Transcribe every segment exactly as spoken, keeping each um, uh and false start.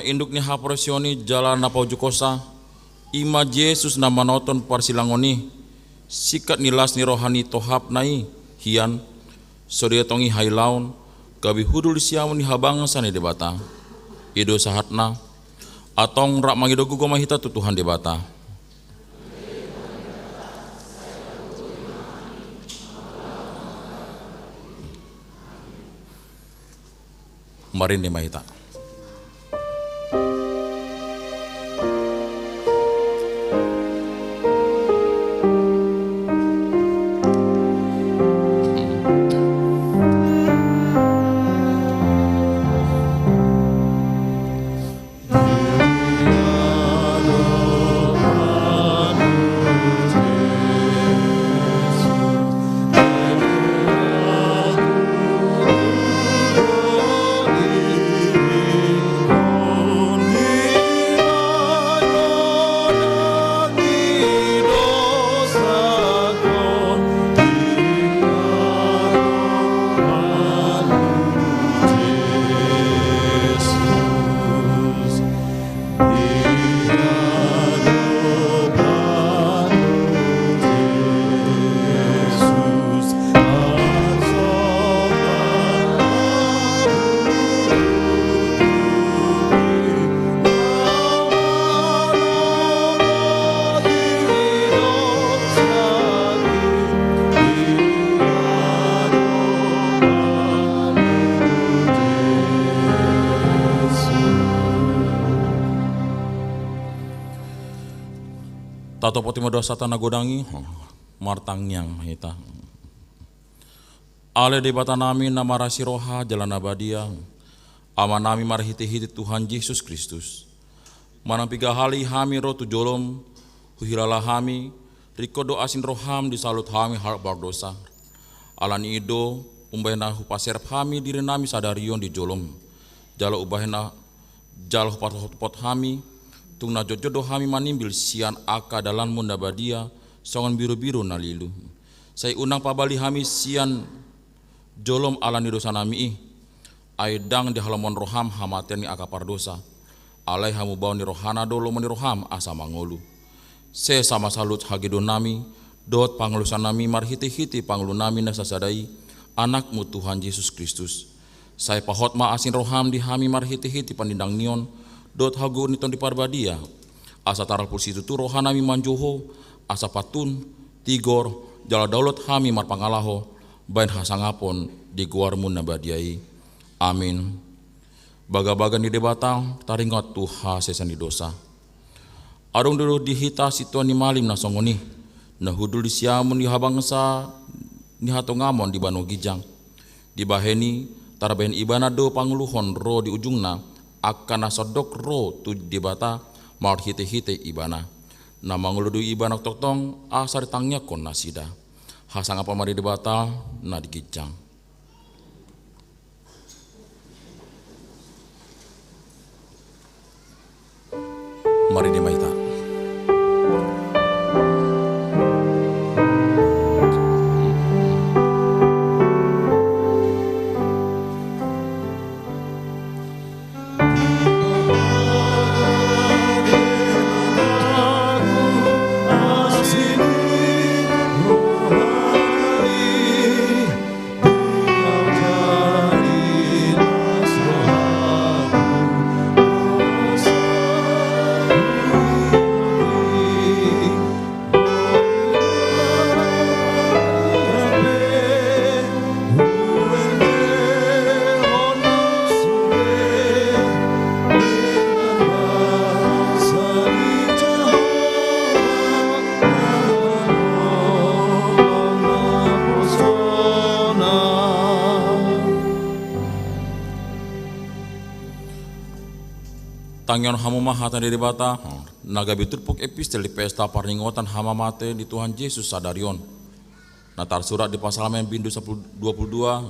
induk ni haporseaon i jala na paujukkonsa, i ma Jesus na manothon parsilangon i, singkat ni las ni roha ni tohapna i, hian, so dietong i hailaon, gabe hundul siamun ni habangsa ni Debata. I do sahatna, antong rap mangido gogo ma hita tu Tuhan Debata. Marende ma hita. Tatopoti ma dosanta na godang i, martangiang hita. Ale Debatanami na marasi roha jala na badia, Amanami marhitehite Tuhan Jesus Kristus. Manang piga hali hami ro tu jolom, huhilala hami, ringkot do asi ni roham di saluhut hami halak pardosa. Alani i do, umbahen na hupaserep hami dirinami sadari on di jolom. Jala umbahen na jala huparhotpot hami, tung na jotjot do hami manimbil sian angka dalanmu na badia, songon birubiru na lilu. Sai unang pabali hami sian jolom alani dosanami i. Ai ndang dihalomohon roham hamatean ni angka pardosa. Alai hamubaon ni rohana do lomo ni roham asa mangolu. Sesa ma saluhut hagedonnami, dohot pangalusanami marhitehite pangolunami na sasada i, Anakmu Tuhan Jesus Kristus. Sai pahot ma asi ni roham di hami marhitehite panindangnion, dohot hagogoon ni Tondi Parbadia. Asa tarpul situtu rohanami manjou Ho, asa pantun, tigor, jala daulot hami marpangalaho, bahen hasangapon di goarmu na badia i. Amin. Bagabaga ni Debata taringot tu hasesaan ni dosa. Adong do di hita sintua ni malim na songon i, na hundul di siamun ni habangsa ni hatongamon di banua ginjang. Dibahen i, tarbahen Ibana do pangoluhon ro di ujungna, angka na sondok ro tu Debata marhitehite Ibana. Na mangolu do Ibana tongtong asa ditangiangkon nasida. Hasangapon ma di Debata na di ginjang. Marende ma hita. Tangihon hamu ma hata ni Debata, na gabe turpuk epistel di pesta parningotan hamamate ni Tuhan Jesus sadari on. Na tarsurat di Psalmen bindu sampulu, dua pulu dua,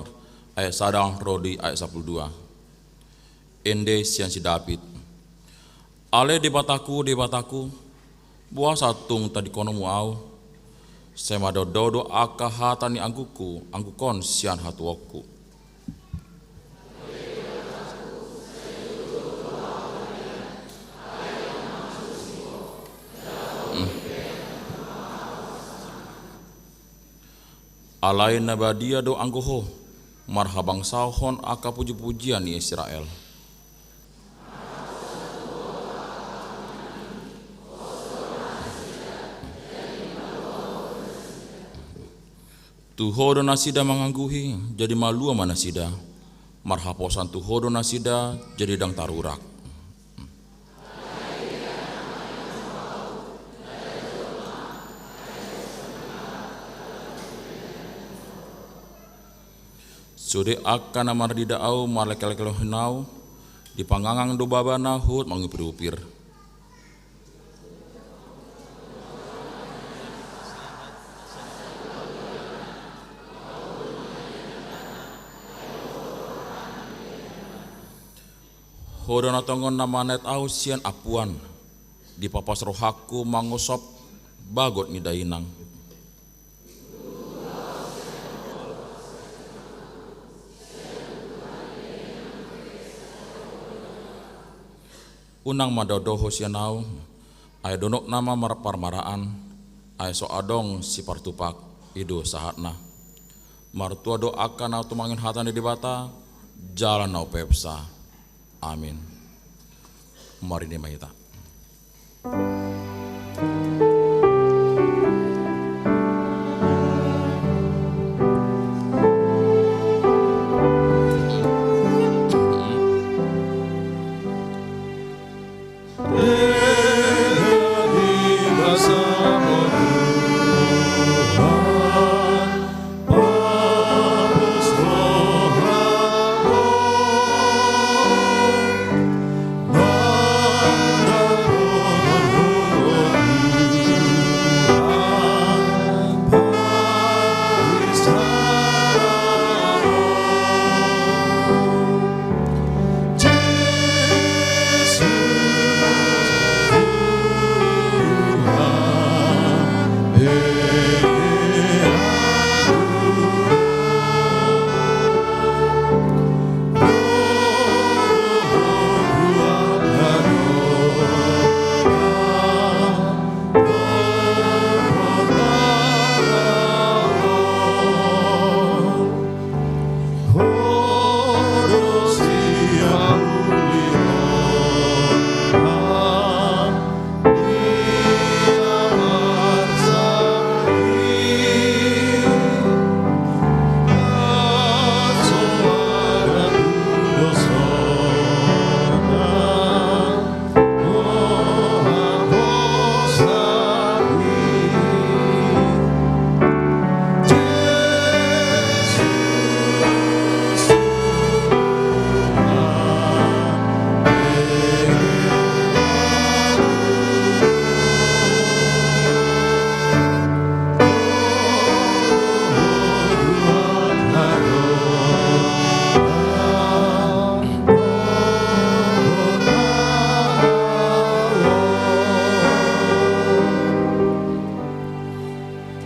ayat sada ro di ayat sampulu dua. Ende sian si David. Ale Debataku, Debataku, boasa tung tadingkononmu ahu? Sai madaodao do angka hata ni anggukku, angguk on sian hatuaonku. Alai na badia do anggo Ho, marhabangsahon angka pujipujian ni Israel. Tu Ho do nasida mangangguhi, jadi malua ma nasida. Marhaposan tu Ho do nasida, jadi ndang tarurak. Sude angka na marnida ahu marlekellekelhon ahu, dipangangang do babana huhut mangupirupir. Ho do na tongon na manaet ahu sian ampuan, dipapas rohangku mangosop bagot ni dainang. Unang ma dao-dao Ho sian ahu, ai donokna ma mar-, parmaraan, ai so adong sipartupak, i do sahatna. Martua do angka na tumangion hata ni Debata, jala na umpeopsa. Amin. Marende ma hita.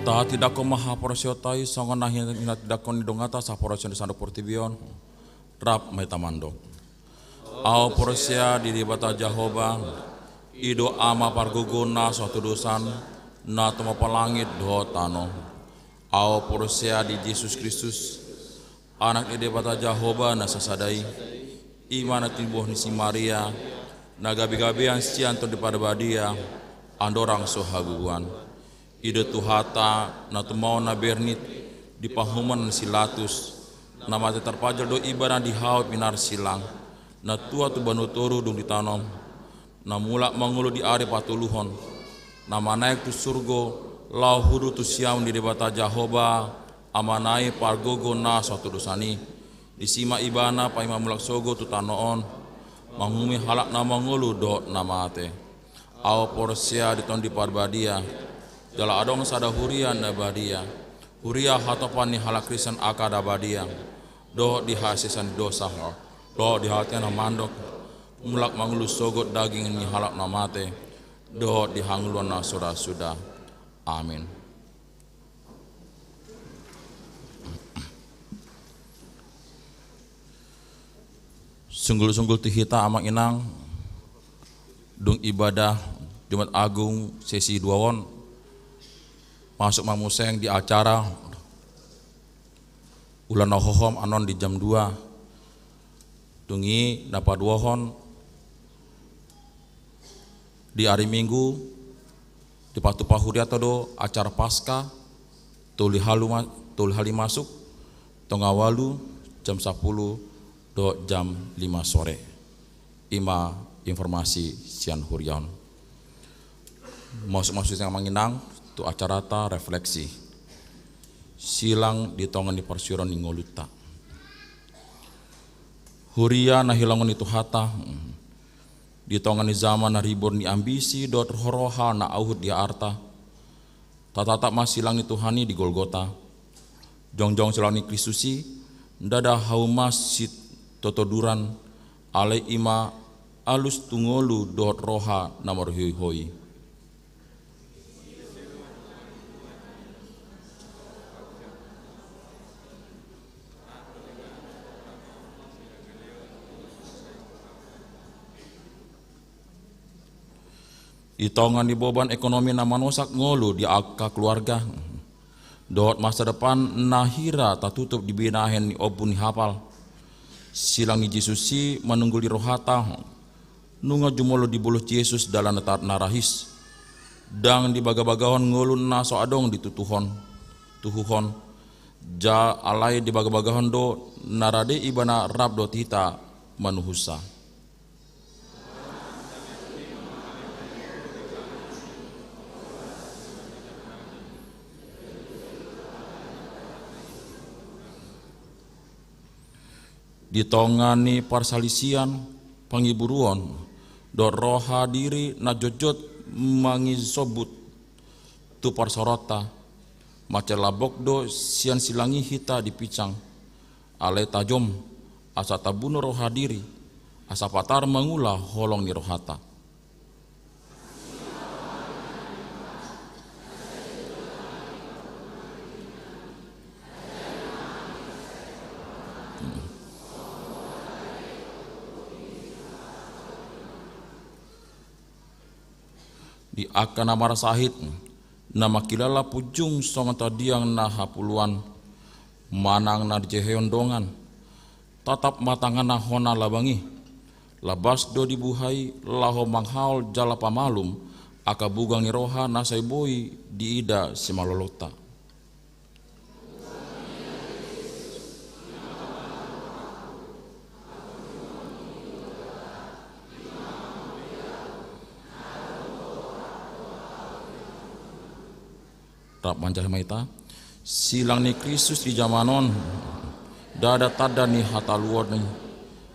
Tahatindangkon ma haporseaonta i songon na hinatindangkon ni donganta saporseaon di sandok portibi on. Rap ma hita mandok. Ahu porsea di Debata Jahowa, i do Ama pargogo na so hatudosan, na tumompa langit dohot tano. Ahu porsea di Jesus Kristus, Anak ni Debata Jahowa na sasada i, i ma na tinumbohon ni si Maria, na gabegabean sian Tondi Parbadia, andorang so habubuhan. I do Tuhanta, na tumaon na bernit, di pahuman ni si Latus, na mate tarpajal do Ibana di hau pinarsilang, na tua tu banua toru dung ditanom, na mulak mangolu di ari patoluhon, na manaek tu surgo, laho hundul tu siamun ni Debata Jahowa, Amana i pargogo na so hatudosan i. Disi ma Ibana paima mulak sogot tu tano on, manguhumi halak na mangolu dohot na mate. Ahu porsea di Tondi Parbadia, jala adong sada huria na badia, huria hatopan ni halak Kristen angka na badia, dohot di hasesaan ni dosa, dohot di hatiha na mandok, mulak mangolu sogot daging ni halak na mate, dohot di hangoluan na so ra suda. Amin. Sunggul-sunggul tu hita amang inang, dung ibadah Jumat Agung sesi dua on, masuk ma muse di acara Ulaon na hohom annon di jam dua. Dung i na paduahon di ari Minggu, dipatupa hurianta do acara Paskah, tolu hali ma-, tolu hali masuk, tonga ualu, jam sapulu, dohot jam lima sore. I ma informasi sian huria on. Masuk-masuk sian amang inang tu acaranta refleksi. Silang di tonga ni parsiuron ni ngolunta. Huria na hilangon ni Tuhanta, di tonga ni zaman na ribur ni ambisi dohot roha na auhut di arta, tatatap ma silang ni Tuhan i di Golgota. Jongjong silang ni Kristus i, ndada hauma sitotoduran, alai i ma alus tu ngolu dohot roha na marhoihoi. Di tonga ni boban ekonomi na manosak ngolu di angka keluarga, dohot masa depan na hira tatutup di binahen ni ombun ni hapal, silang ni Jesus i manungguli rohanta, nunga jumolo dibolus Jesus dalan na ta-, na rahis. Ndang dibagabagahon ngolu na so adong ditutuhon, tuhuhon. Ja alai dibagabagahon do na rade Ibana rap dohot hita manuhunsa. Di tonga ni parsalisian, pangiburuon, dohot roha diri na jotjot mangisombut tu parsaoronta, mansai lambok do sian silang i hita dipinsang. Alai tajom, asa tabuno roha diri, asa patar mangula holong ni rohanta. Di angka na marsahit, na mangkilala punjung songon tandiang na hapuluan, manang na dijehehon dongan, tatap ma tanganna hona labang i. Labas do dibuha i laho manghaol jala pamalum angka bugang ni roha na sai boi diida simalolongta. Rap manjaha ma hita. Silang ni Kristus di jaman on, ndada tanda ni hataluon i,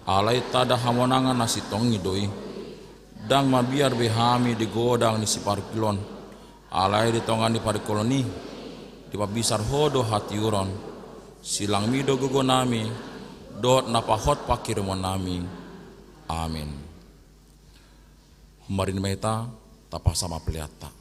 alai tanda hamonangan na sintong i do i. Ndang mabiar be hami di godang ni siparungkilon, alai di tonga ni parungkilon i, dipabisar Ho do hatiuron. Silangmi do gogonami, dohot na pahot panghirimonnami. Amin. Marnida ma hita, tapasama peleanta.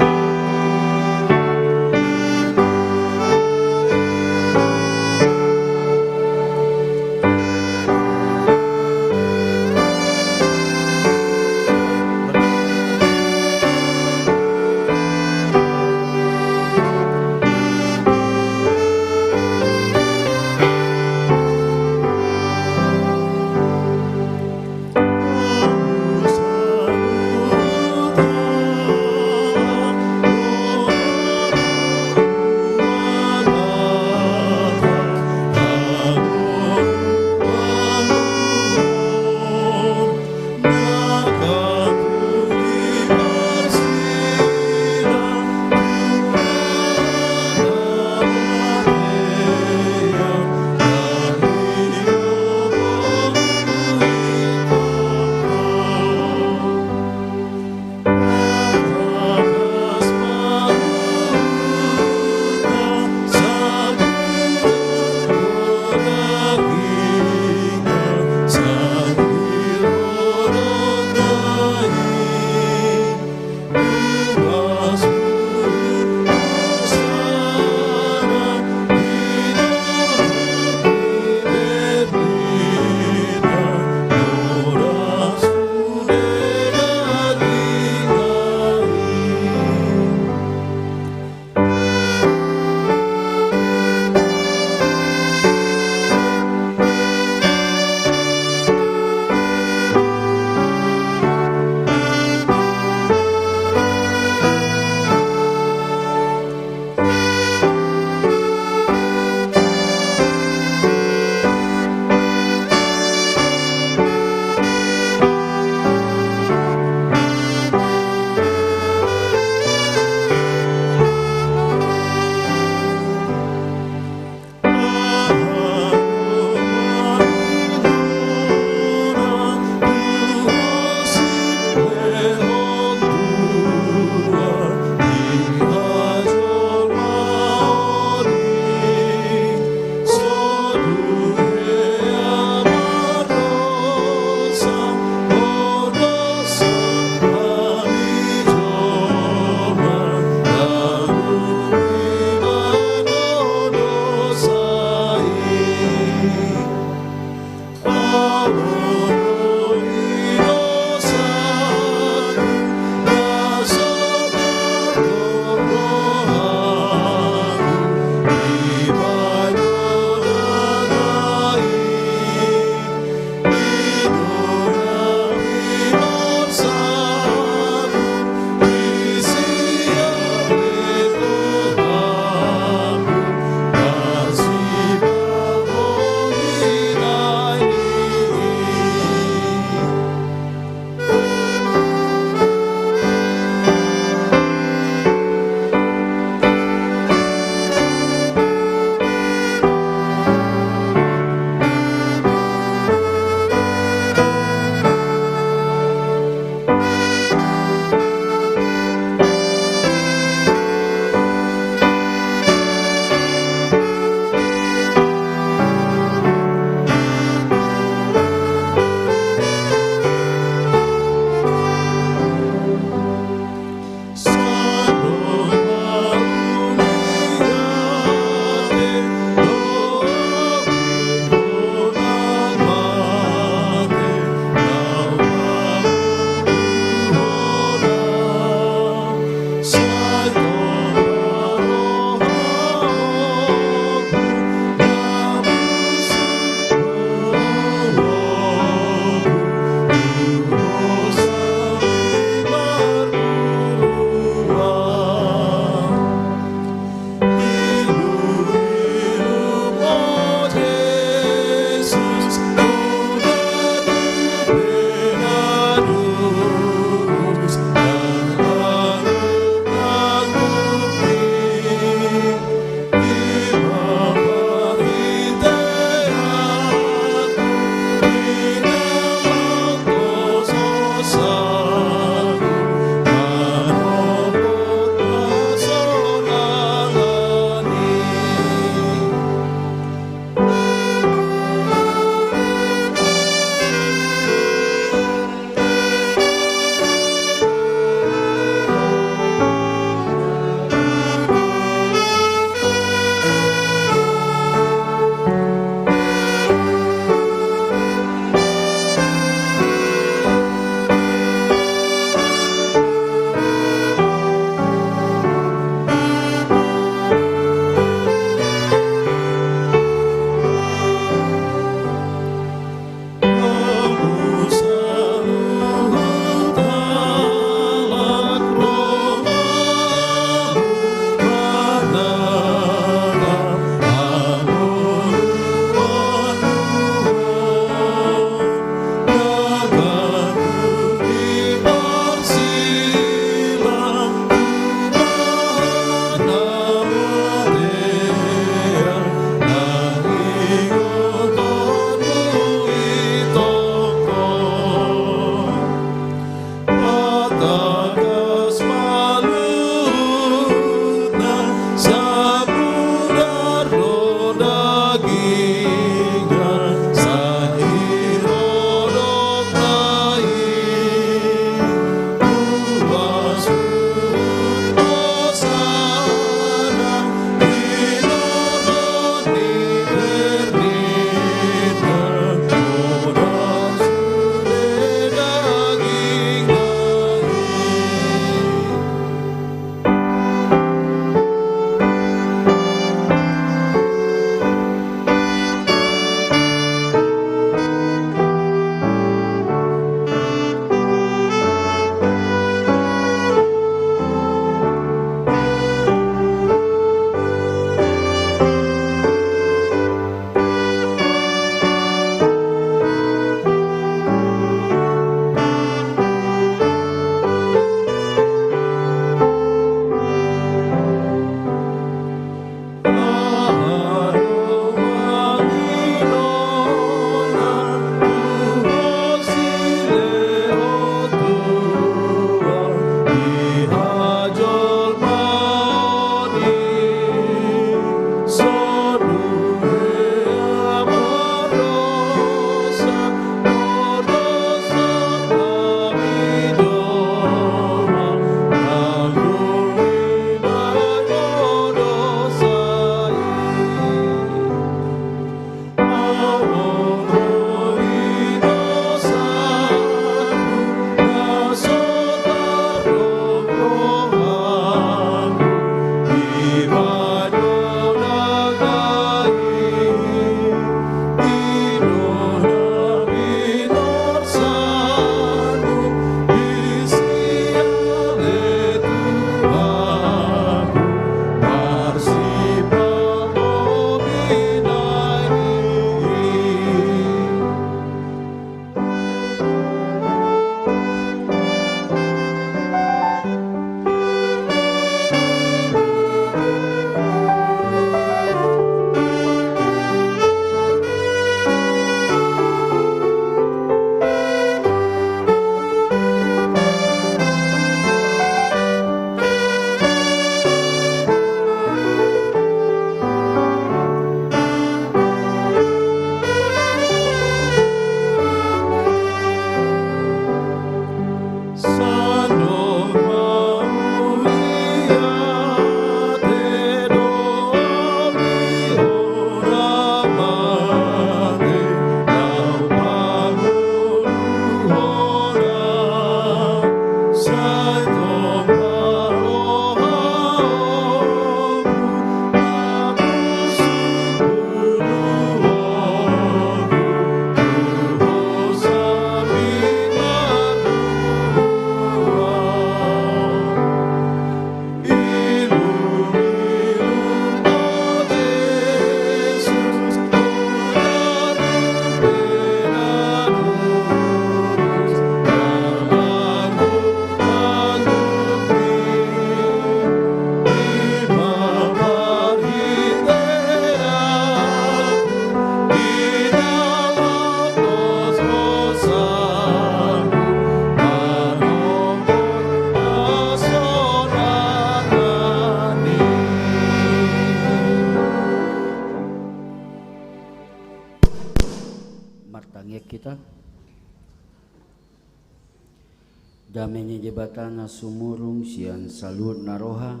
Dame ni Debata na sumurung sian saluhut na roha,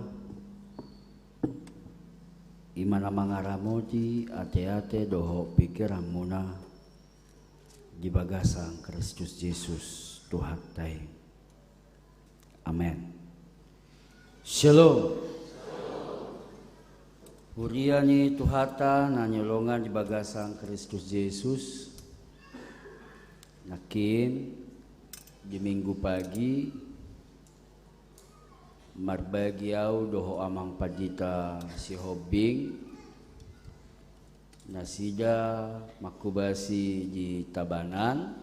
i ma na mangaramoti ateate dohot pingkiranmuna di bagasan Kristus Jesus Tuhanta i. Amen. Shalom. Huria ni Tuhanta na hinaholongan di bagasan Kristus Jesus, nangkin di Minggu pagi marbagi ahu dohot amang pandita Sihombing, nasida manghobasi di Tabanan,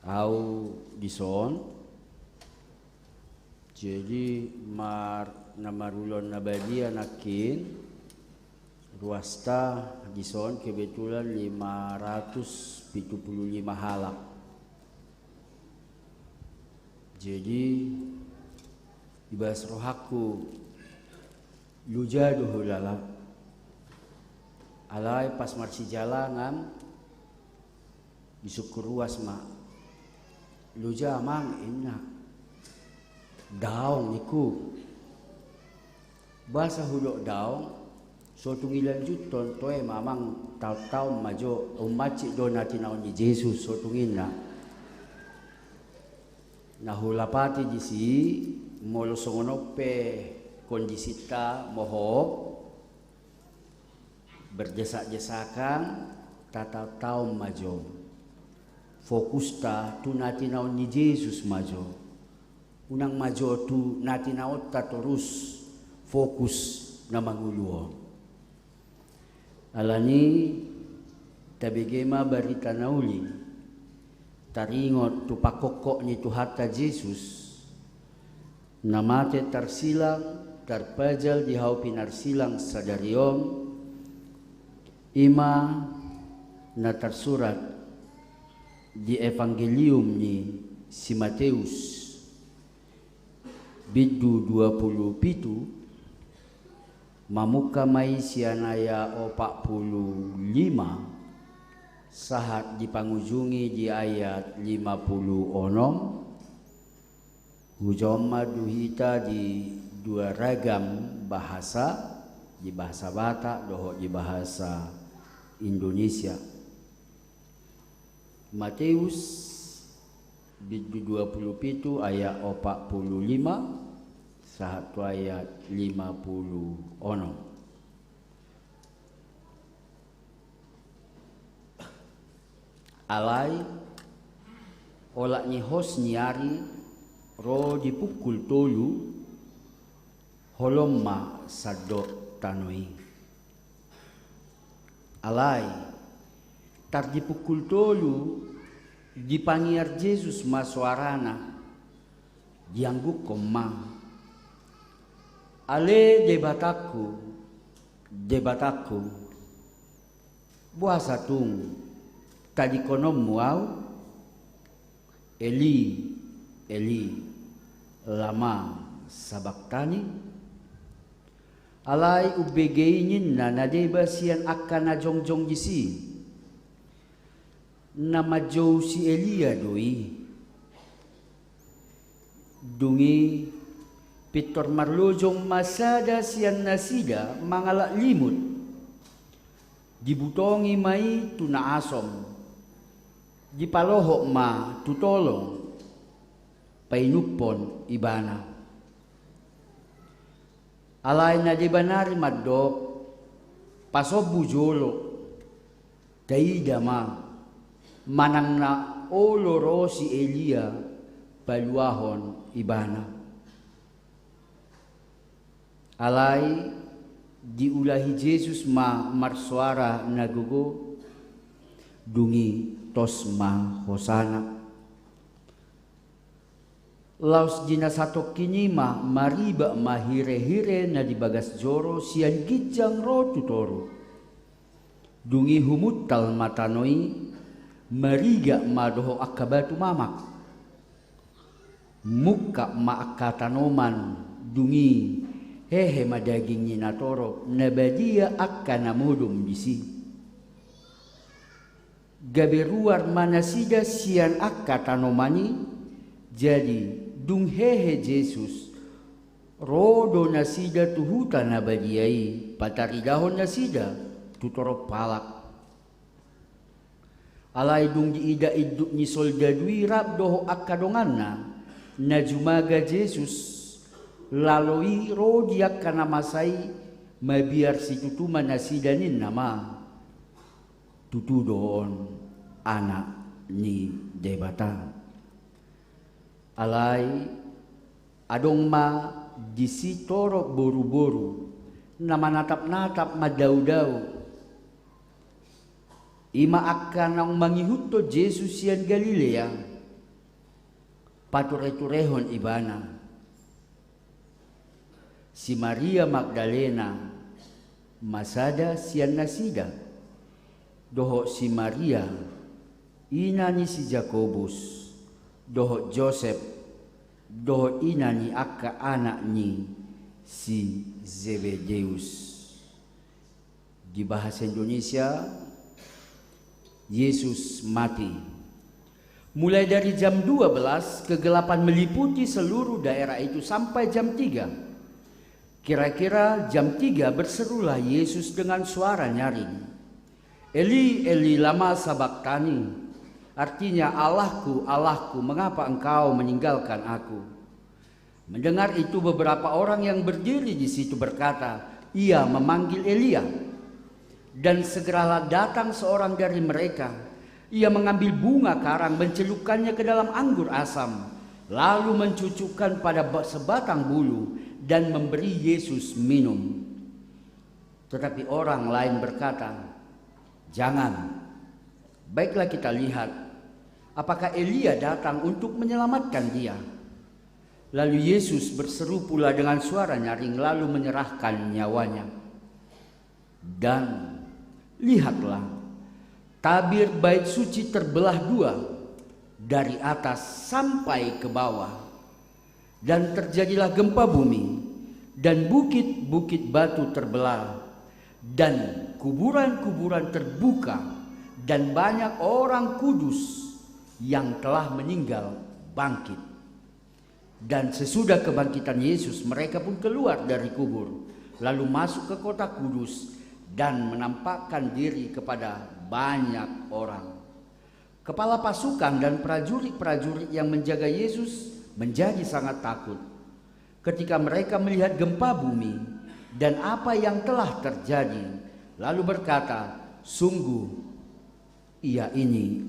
ahu dison. Jadi mar-, na marulaon na badia nangkin, ruasta dison kebetulan lima ratus pitu pulu lima halak. Jadi, di bagasan rohangku, loja do hulala. Alai pas marsijalanan, disungkun ruas ma. Loja amang, inna. Daong, ningku. Boasa hudok daong? So tung ilanjuthon, toe ma amang, taon-taon ma jo, ummansik do na tinaon ni Jesus, so tung inna. Na hulapati disi, molo songon on pe kondisinta mohop, berdesak-desakan, tataon-taon ma jo. Fokusta tu na tinaon ni Jesus ma jo. Unang ma jo tu na tinaonta torus fokus na mangolu on. Alani, tabege ma barita na uli, taringot tu pangkophop ni Tuhanta Jesus, na mate tarsilang, tarpajal di hau pinarsilang sadari on, i ma na tarsurat di Evangelium ni si Mateus, bindu dua pulu pitu, mamungka ma i sian ayat opat pulu lima, sahat dipangujungi di ayat lima pulu onom. Hujaha ma tu hita di dua ragam bahasa, di bahasa Batak dohot di bahasa Indonesia. Mateus bindu dua pulu pitu ayat opat pulu lima sahat tu ayat lima pulu onom. Alai, olat ni hos ni ari ro di pukul tolu, holom ma sandok tano i. Alai, tar di pukul tolu, dipangiar Jesus ma soarana, dianggukkon ma. Ale Debatangku, Debatangku, boasa tung tadingkononmu ahu? Eli, Eli, lama sabachthani? Alai umbege i ninna na deba sian angka na jongjong disi. Na manjou si Elia do i. Dung i pintor marlojong ma sada sian nasida mangalap limut. Dibutongi ma i tu na asom. Dipalohot ma tu tolong. Painumhon ibana. Alai na deba nari mandok, pasombu jolo, taida ma, manang na olo ro si Elia paluahon ibana. Alai diulahi Jesus ma marsoara na gogo, dung i tos ma hosana. Laos di na satongkin i ma maribak ma hirehire na di bagas joro sian ginjang ro tu toru. Dung i humuntal ma tano i, marigak ma dohot angka batu mamak. Mungkap ma angka tanoman, dung i hehe ma daging ni natorop na badia angka na modom disi. Gabe ruar ma nasida sian angka tanoman i, Jadi, dung hehe Jesus, ro do nasida tu huta na badia i, pataridahon nasida tu torop halak. Alai dung diida induk ni soldadu i rap dohot angka donganna, na jumaga Jesus, lalo i ro di angka na masa i, mabiar situtu ma nasida ninna ma: Tutu do on Anak ni Debata. Alai adong ma disi torop boruboru na manatapnatap mandaodao. I ma angka naung mangihuthon Jesus sian Galilea, patureturehon Ibana. Si Maria Magdalena ma sada sian nasida, dohot si Maria, ina ni si Jakobus, dohot Josep, dohot ina ni angka anak ni si Zebedeus. Di bahasa Indonesia, Yesus mati. Mulai dari jam dua belas, kegelapan meliputi seluruh daerah itu sampai jam tiga. Kira-kira jam tiga berserulah Yesus dengan suara nyaring, "Eli, Eli, lama sabaktani?" Artinya, "Allahku, Allahku, mengapa Engkau meninggalkan aku?" Mendengar itu, beberapa orang yang berdiri di situ berkata, "Ia memanggil Elia." Dan segeralah datang seorang dari mereka. Ia mengambil bunga karang, mencelupkannya ke dalam anggur asam, lalu mencucukkan pada ba-, sebatang bulu dan memberi Yesus minum. Tetapi orang lain berkata, "Jangan. Baiklah, kita lihat apakah Elia datang untuk menyelamatkan dia." Lalu Yesus berseru pula dengan suara nyaring, lalu menyerahkan nyawanya. Dan lihatlah, tabir Bait Suci terbelah dua dari atas sampai ke bawah. Dan terjadilah gempa bumi, dan bukit-bukit batu terbelah, dan kuburan-kuburan terbuka, dan banyak orang kudus yang telah meninggal bangkit. Dan sesudah kebangkitan Yesus, mereka pun keluar dari kubur, lalu masuk ke kota kudus dan menampakkan diri kepada banyak orang. Kepala pasukan dan prajurit-prajurit yang menjaga Yesus menjadi sangat takut ketika mereka melihat gempa bumi dan apa yang telah terjadi, lalu berkata, "Sungguh, Ia ini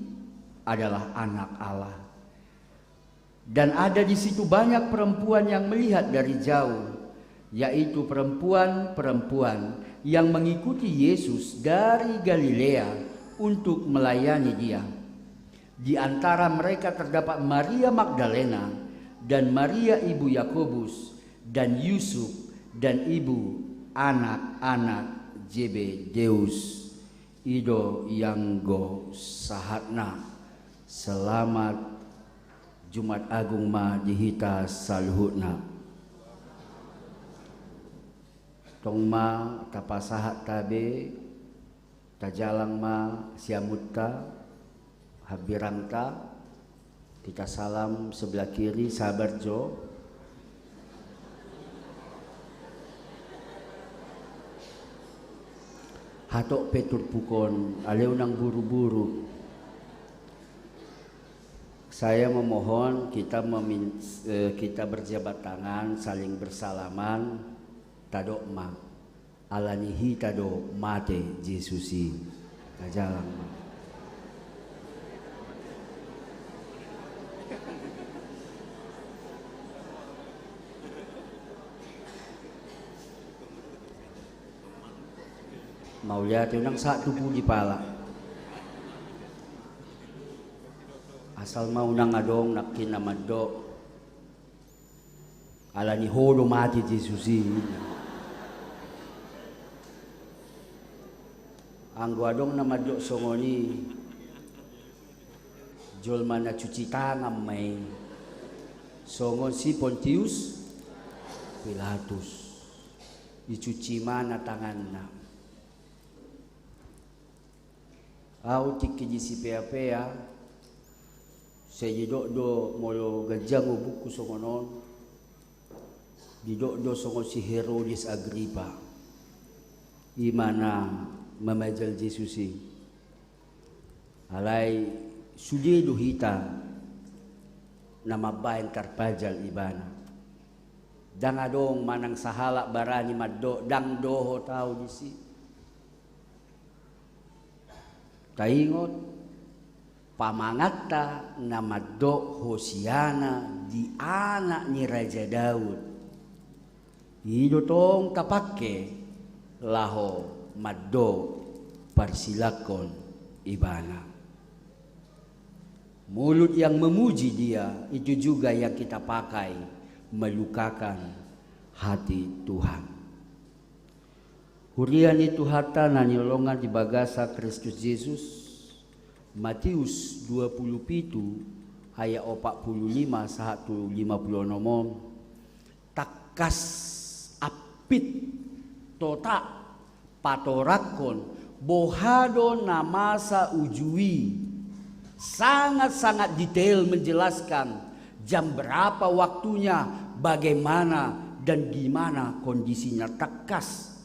adalah Anak Allah." Dan ada di situ banyak perempuan yang melihat dari jauh, yaitu perempuan-perempuan yang mengikuti Yesus dari Galilea untuk melayani Dia. Di antara mereka terdapat Maria Magdalena dan Maria ibu Yakobus dan Yusuf dan ibu anak-anak Zebedeus. I do ianggo sahatna. Selamat Jumat Agung ma di hita saluhutna. Tong ma tapasahat tabe, tajalang ma siamunta, hambirangta, kita salam sebelah kiri, sabar jo. Hatop pe turpuk on, alai unang buru-buru. Saya memohon kita memin-, eh, kita berjabat tangan, saling bersalaman, tadok ma. Ala ni hita do mate Jesus i. Tajalang ma. Mauliate, unang sahat tu pudi pala. Asal ma unang adong nangkin na mandok. Ala ni ho do mate Jesus i. Anggo adong na mandok songon i, jolma na cuci tangan ma i. Songon si Pontius Pilatus. Dicuci ma na tanganna. Au tingki di Sipea-pea, Sai didok do molo ganjang umurku songon on, didok do songon si Herodes Agripa, i ma na mamajal Jesus i. Alai sude do hita na mambaen tarpajal ibana. Ndang adong manang sahalak barani mandok ndang dohot ahu disi. Taingot, pamanganta na mandok Hosiana di anak ni Raja Daud, i do tong tapangke laho mandok parsilangkon ibana. Mulut yang memuji Dia, itu juga yang kita pakai melukakan hati Tuhan. Huria ni Tuhanta na niolongan di bagasan Kristus Jesus, Matius dua pulu pitu ayat opat pulu lima sahat tu lima pulu onom on, tangkas ampit, totak, patorangkon, boha do na masa uju i, sangat-sangat detail menjelaskan jam berapa waktunya, bagaimana, dan gimana kondisinya, tangkas.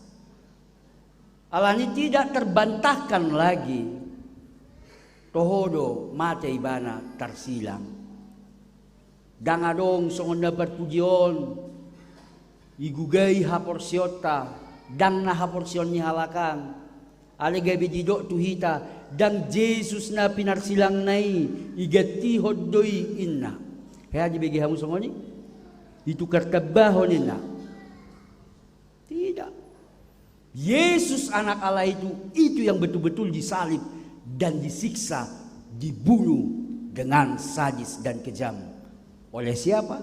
Alani tidak terbantahkan lagi, toho do mate ibana tarsilang. Ndang adong songon na parpudi on, igugai haporseaonta, ndang na haporseaon ni halak an. Alai gabe didok tu hita, ndang Jesus na pinarsilangna i, igantihon do i inna. Hea dibege hamu songon i? Itukar tambahon inna. Tidak. Yesus Anak Allah itu, itu yang betul-betul disalib dan disiksa, dibunuh dengan sadis dan kejam. Oleh siapa?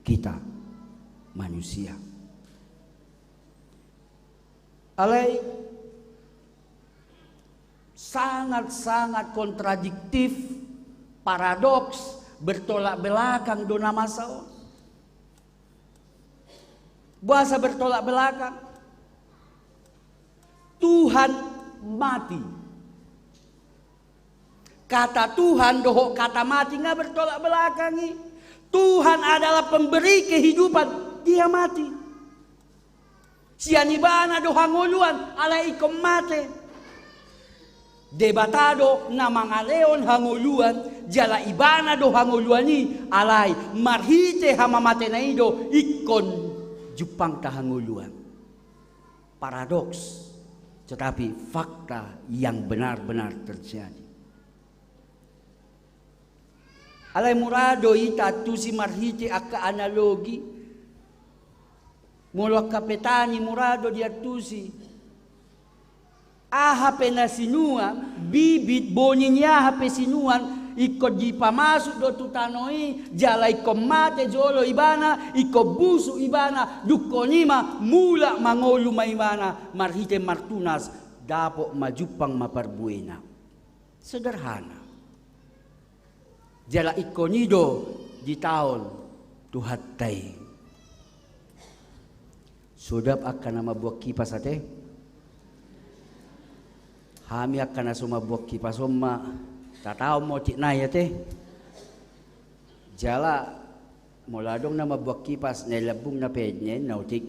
Kita, manusia. Alai sangat-sangat kontradiktif, paradoks, bertolak belakang do na masa on. Boasa bertolak belakang? Tuhan mati. Kata Tuhan dohot kata mati nga bertolak belakang i. Tuhan adalah pemberi kehidupan, Dia mati. Sian Ibana do hangoluan, alai ingkon mate. Debata do na mangalehon hangoluan, jala Ibana do hangoluan i, alai marhite hamamatena i do ingkon jumpangta hangoluan. Paradoks, tetapi fakta yang benar-benar terjadi. Alai mura do i taantusi marhite angka analogi. Molo angka petani mura do diantusi. Aha pe na sinuan, bibit, boni ni aha pe sinuan, ingkon dipamasuk do tu tano i, jala ingkon mate jolo ibana, ingkon busuk ibana, dungkon i ma mulak mangolu ma ibana, marhite martunas, dapot ma jumpang ma parbuena. Sederhana. Jala ingkon i do ditaon Tuhanta i. Sodap angka na mambuat kipas ate. Hami angka na so mambuat kipas on ma tataon ma otik nai ate. Jala molo adong na mambuat kipas na i lambungna pe nian na otik.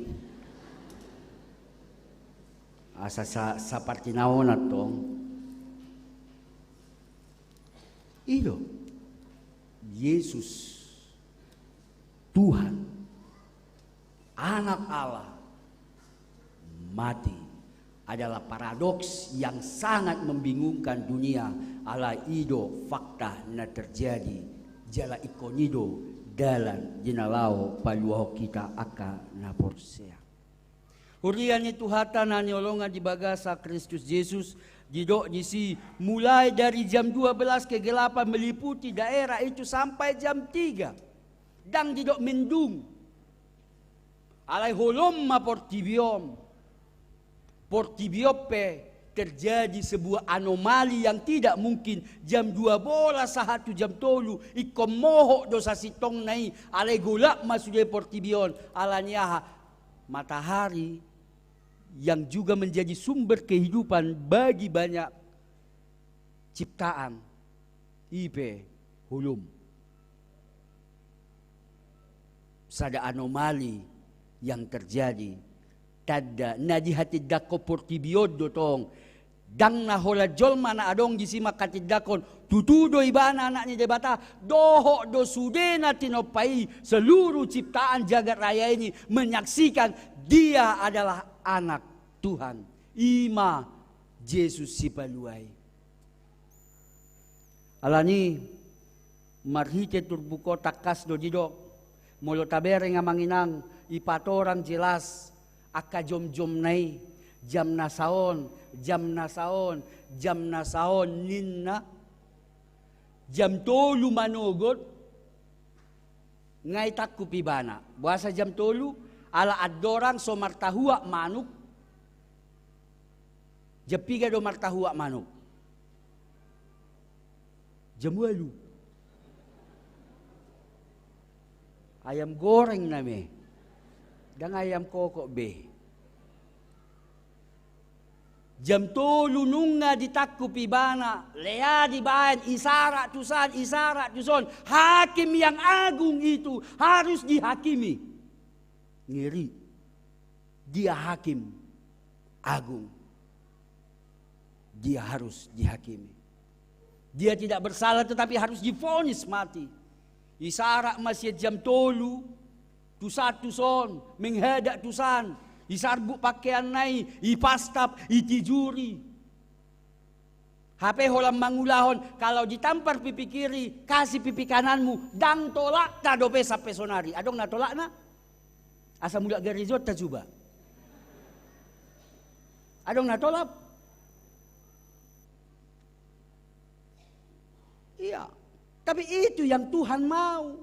Asa sa-, saparti na on antong. I do, Yesus, Tuhan, Anak Allah, mati adalah paradoks yang sangat membingungkan dunia, alai i do fakta na terjadi, jala ingkon i do dalan di na laho paluahon hita angka na porsea. Huria ni Tuhanta na niolongan di bagasan Kristus Jesus, didok disi, mulai dari jam dua belas kegelapan meliputi daerah itu sampai jam tiga. Ndang didok mendung. Alai holom ma portibi on. Portibi on pe terjadi sebuah anomali yang tidak mungkin jam dua bolas sahat tu jam tolu ingkon mohop do sasintongna i, alai golap ma sude portibi on, alani aha? Matahari yang juga menjadi sumber kehidupan bagi banyak ciptaan, i pe Belum. Sada anomali yang terjadi. Tanda na dihatindangkon portibi on do tong. Ndang na holan jolma na adong disi manghatindangkon tutu do ibana anak ni Debata, dohot do sude na tinompa i seluruh ciptaan jagat raya ini menyaksikan dia adalah anak Tuhan. I ma Jesus Sipalua i. Alani, marhite turpuk on tangkas do didok, molo tabereng amang inang, dipatorang jelas angka jomjomna i, jam na saon, jam na saon, jam na saon ninna, jam tolu manogot, nga ditangkup ibana. Boasa jam tolu, ala andorang so martahuak manuk. Jam piga do martahuak manuk? Jam ualu. Ayam goreng nami. Ndang ayam kokok be. Jam tolu nunga ditangkup ibana, lea dibaen, isarak tusan, isarak tuson. Hakim yang agung itu harus dihakimi. Ngeri. Dia hakim agung. Dia harus dihakimi. Dia tidak bersalah tetapi harus divonis mati. Isarak ma sian jam tolu, tusan tuson, menghadap tusan, isarbut pakaianna i, ipastap, itijuri. Hape holan mangulahon, kalau ditampar pipi kiri, kasih pipi kananmu, ndang tolakta dope sampe sonari. Adong na tolakna? Asa mulak garejonta coba. Adong na tolak? Iya. Tapi itu yang Tuhan mau.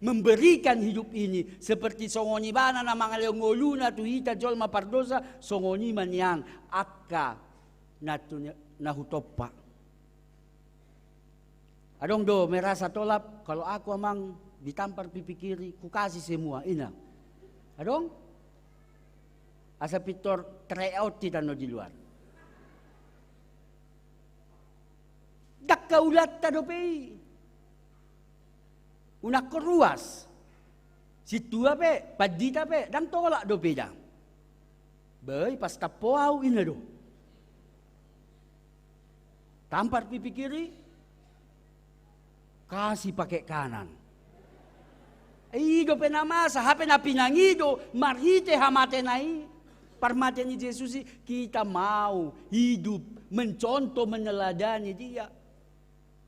Memberikan hidup ini seperti songon ibana na mangalehon ngoluna tu hita jolma pardosa, songon i ma nian angka na tu, na hutompa. Adong do merasa tolap, kalau aku amang ditampar pipi kiri, kukasih semua, ina. Adong? Asa pintor tryout hita no di luar. Ndang haulanta dope i. Unang ho ruas. Sintua pe, pandita pe, ndang tolak dope da. Bah, i pastap ho au, ina do. Tampar pipi kiri, kasih pakai kanan. I dope na masa, hape na pinangido, marhite hamatena i. Parmate ni Jesus i, kita mau hidup mencontoh, meneladani Dia.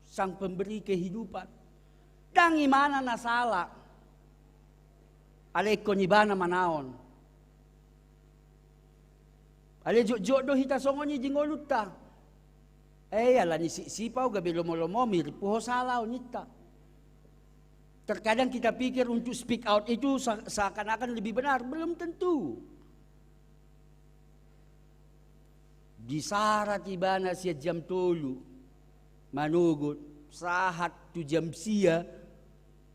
Sang pemberi kehidupan. Ndang ibana na sala. Alai ingkon ibana manaon. Alai jotjot do hita songon i di ngolunta. Eh, alani sipsip au gabe lomolomo, mirip ho sala on ninta. Terkadang kita pikir untuk speak out itu se-, seakan-akan lebih benar. Belum tentu. Disarat ibana sian jam tolu manogot, sahat tu jam sia,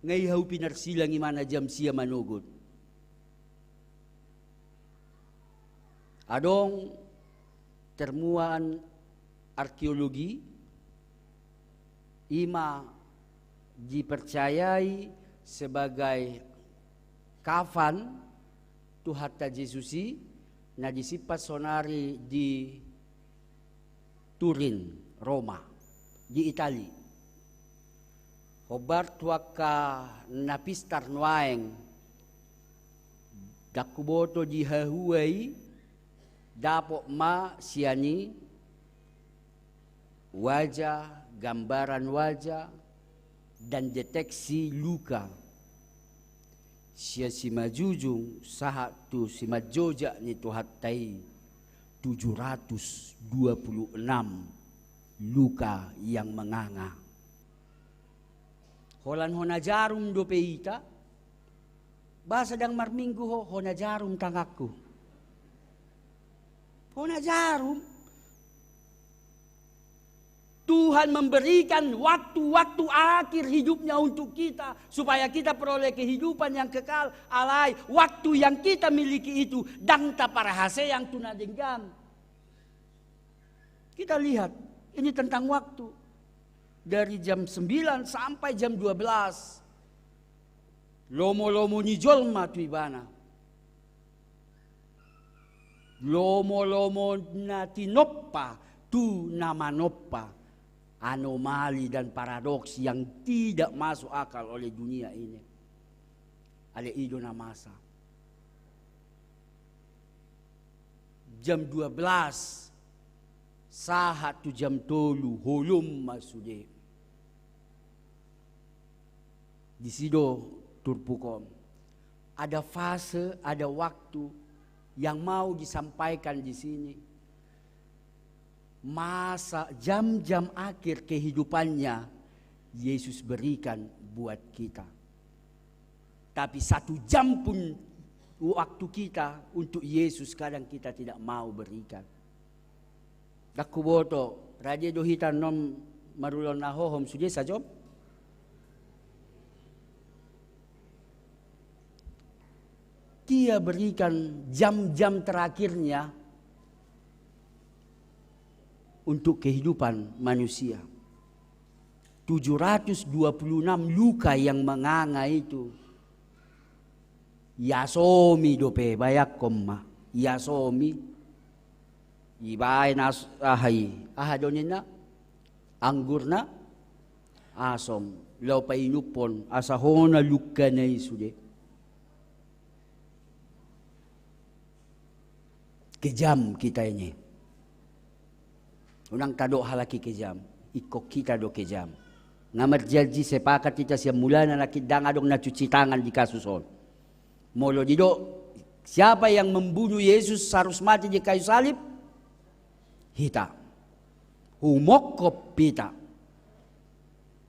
nga i hau pinarsilang ibana jam sia manogot. Adong termuan arkeologi, i ma dipercayai sebagai kafan Tuhanta Jesus i, na disimpan sonari di Turin, Roma, di Itali. Hombar tu angka na pistar nuaeng, ndang huboto di hahua i, dapot ma sian i wajah, gambaran wajah, dan deteksi luka sian simanjujung sahat tu simanjojak ni Tuhanta i, tujuh ratus dua puluh enam luka yang menganga. Holan hona jarum dope hita, boasa ndang marminggu ho, hona jarum tanganku. Hona jarum. Tuhan memberikan waktu-waktu akhir hidupnya untuk kita, supaya kita peroleh kehidupan yang kekal. Alai, waktu yang kita miliki itu, ndang taparhaseang tu na denggan. Kita lihat, ini tentang waktu. Dari jam sembilan sampai jam dua belas, lomo-lomo ni jolma tu ibana. Lomo-lomo na tinompa tu na manompa. Anomali dan paradoks yang tidak masuk akal oleh dunia ini. Alai i do na masa. Jam dua belas sahat tu jam tolu, holom ma sude. Disi do turpuk on. Ada fase, ada waktu yang mau disampaikan di sini. Masa, jam-jam akhir kehidupannya Yesus berikan buat kita. Tapi satu jam pun waktu kita untuk Yesus kadang kita tidak mau berikan. Ndang huboto, rade do hita annon marulaon na hohom sude sajom? Dia berikan jam-jam terakhirnya untuk kehidupan manusia. Tujuh ratus dua puluh enam luka yang menganga itu. Iasomi dope, bayangkon ma. Iasomi. Ibaen as-, aha i, aha do ninna? Anggurna asom. Laho painumhon, asa hona lukana i sude. Kejam kita ini. Unang tadok halak i kejam. Ingkon kita do kejam. Nga marjanji sepakat hita sian mulana nangkin ndang adong na cuci tangan di kasus on. Molo didok, siapa yang membunuh Yesus harus mati di kayu salib? Hita. Humongkop hita.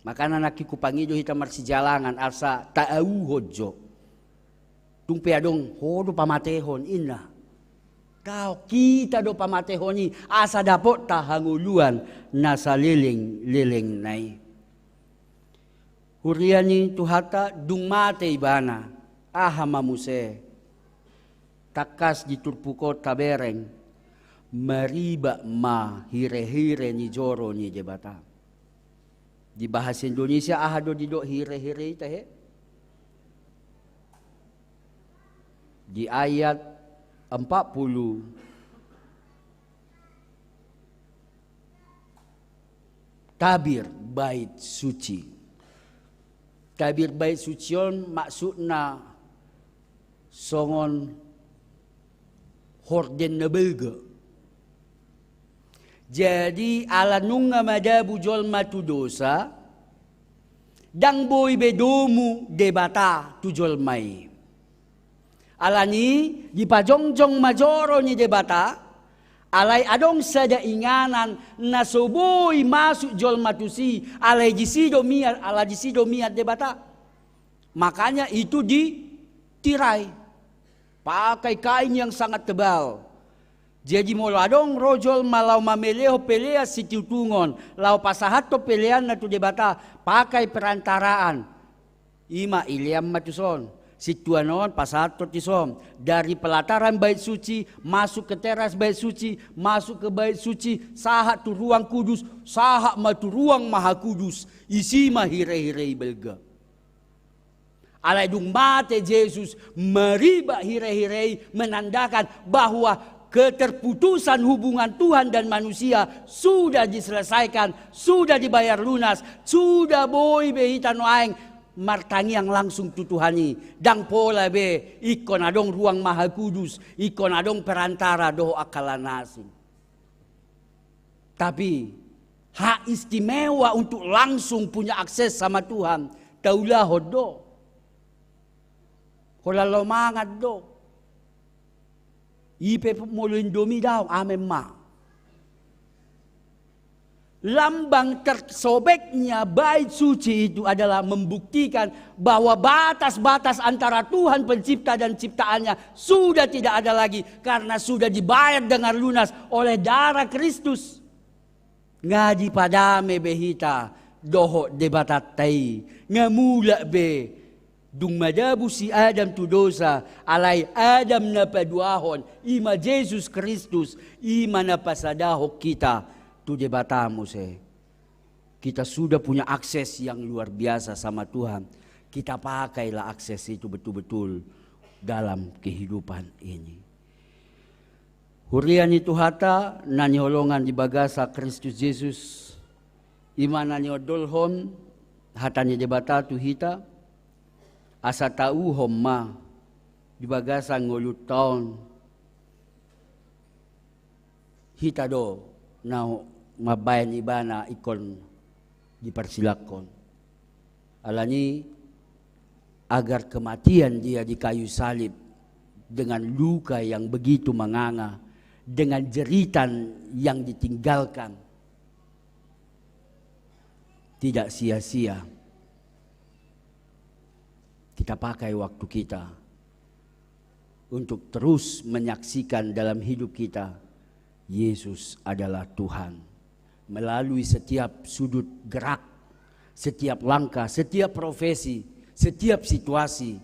Makana nangkin hupangido hita marsijalangan asa taauhon jo. Tung pe adong, ho do pamatehon, inna. Taon, hita do pamatehon i, asa dapotta hangoluan na saleleng-lelengna i. Huria ni Tuhanta, dung mate ibana, aha ma muse? Tangkas di turpuk on tabereng, maribat ma hirehire ni joro ni Debata. Di bahasa Indonesia aha do didok hirehire i tahe? Di ayat empat puluh, tabir bait suci. Tabir bait suci on maksudna songon horden na balga. Jadi, ala nunga madabu jolma tu dosa, ndang boi be domu Debata tu jolma i. Alani, dipajongjong ma joro ni Debata, alai adong sada inganan na so boi masuk jolma tusi, alai disi do mian, ala disi do mian Debata. Makanya itu ditirai. Pakai kain yang sangat tebal. Jadi molo adong ro jolma laho mamelehon pelean situtungon, laho pasahathon peleanna tu Debata, pakai perantaraan. Ima ilean ma tuson. Situan on pasahathon tuson. Dari pelataran bait suci, masuk ke teras bait suci, masuk ke bait suci, sahat tu ruang kudus, sahat ma tu ruang maha kudus. Isi ma hirehire i balga. Alai dung mate Jesus, maribat hirehire i menandakan bahwa keterputusan hubungan Tuhan dan manusia sudah diselesaikan, sudah dibayar lunas, sudah boi be hita nuaeng martangiang langsung tu Tuhan i. Ndang pola be ingkon adong ruang maha kudus, ingkon adong perantara dohot angka na asing. Tapi hak istimewa untuk langsung punya akses sama Tuhan, taulahon do. Holan laho mangan do. I pe molo Indomie daong, amen ma. Lambang tersobeknya bait suci itu adalah membuktikan bahwa batas-batas antara Tuhan pencipta dan ciptaannya sudah tidak ada lagi karena sudah dibayar dengan lunas oleh darah Kristus. Nga dipadame be hita dohot Debatanta i, nga mulak be. Dung madabu si Adam tu dosa, alai Adam na paduahon, ima Jesus Kristus, ima na pasadahon hita tu Debata muse. Kita sudah punya akses yang luar biasa sama Tuhan. Kita pakailah akses itu betul-betul dalam kehidupan ini. Huria ni Tuhanta na hinaholongan di bagasan Kristus Jesus, i ma na niondolhon hata ni Debata tu hita, asa tauhon ma di bagasan ngolunta on, hita do na mambahen Ibana ingkon diparsilangkon. Alani, agar kematian Dia di kayu salib, dengan luka yang begitu menganga, dengan jeritan yang ditinggalkan, tidak sia-sia kita pakai waktu kita untuk terus menyaksikan dalam hidup kita, Yesus adalah Tuhan. Melalui setiap sudut gerak, setiap langkah, setiap profesi, setiap situasi,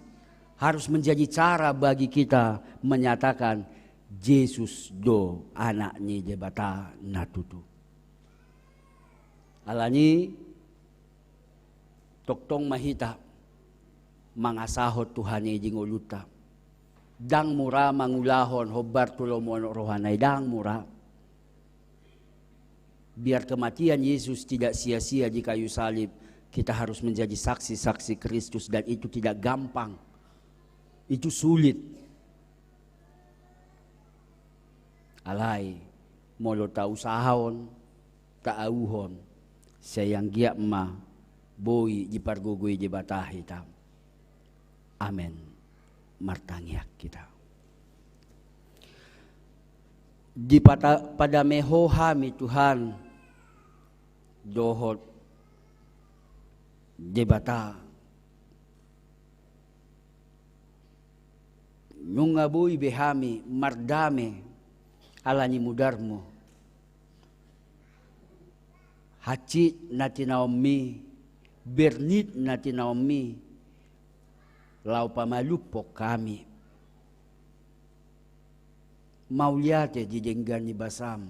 harus menjadi cara bagi kita menyatakan Jesus do Anak ni Debata na tutu. Alani, tongtong ma hita mangasahon Tuhan i di ngolunta. Ndang mura mangulahon hombar tu lomo ni rohana i, ndang mura. Biar kematian Yesus tidak sia-sia di kayu salib, kita harus menjadi saksi-saksi Kristus, dan itu tidak gampang. Itu sulit. Alai, molo tausahahon, taauhon, sai anggiat ma boi dipargogoi Debata hita. Amen. Martangiang hita. Dipata-, padame Ho hami Tuhan, dohot Debata. Nunga boi be hami mardame ala ni mudarmu. Hansit na tinaonmi, bernit na tinaonmi, laho pamalumhon hami. Mauliate di denggan ni basam.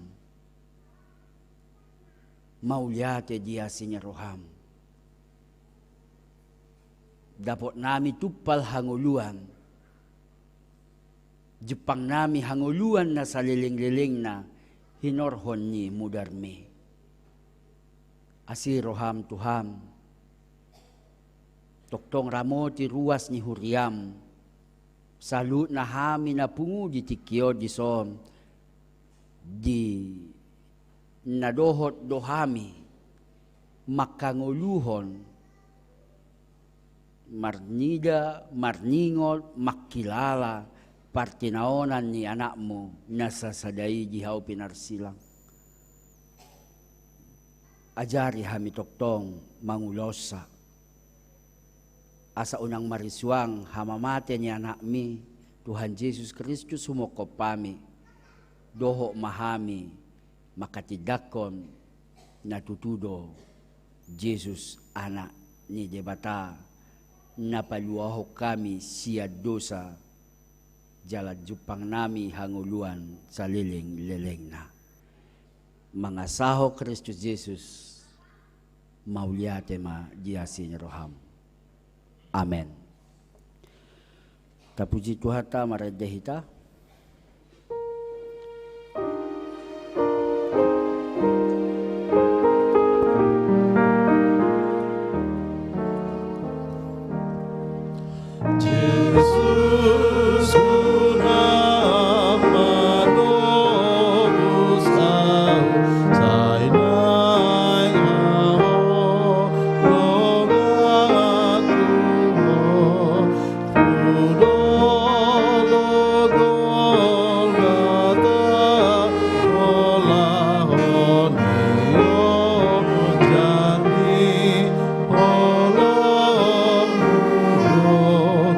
Mauliate di asi ni roham. Dapotnami tumpal hangoluan. Jumpangnami hangoluan na saleleng-lelengna hinorhon ni mudarmi. Asi roham Tuhan. Tongtong ramoti ruas ni huriam. Saluhutna hami na pungu di tingki on dison, di na dohot do hami manghangoluhon, marnida, marningot, mangkilala partinaonan ni Anakmu na sasada i di hau pinarsilang. Ajari hami tongtong mangulahonsa. Asa unang marisuang hamamate ni Anakmi, Tuhan Jesus Kristus, humophop hami, dohot ma hami manghatindanghon na tutu do Jesus Anak ni Debata, na paluahon hami sian dosa, jala jumpangnami hangoluan saleleng-lelengna. Mangasahon Kristus Jesus, mauliate ma di asi ni roham. Amen. Tapuji Tuhanta, marende hita. Jesus, unang ma tobus ahu, sai naeng ahu loga tu Ho, tu dolok Golgota, holahon ni ojar ni holongmu do.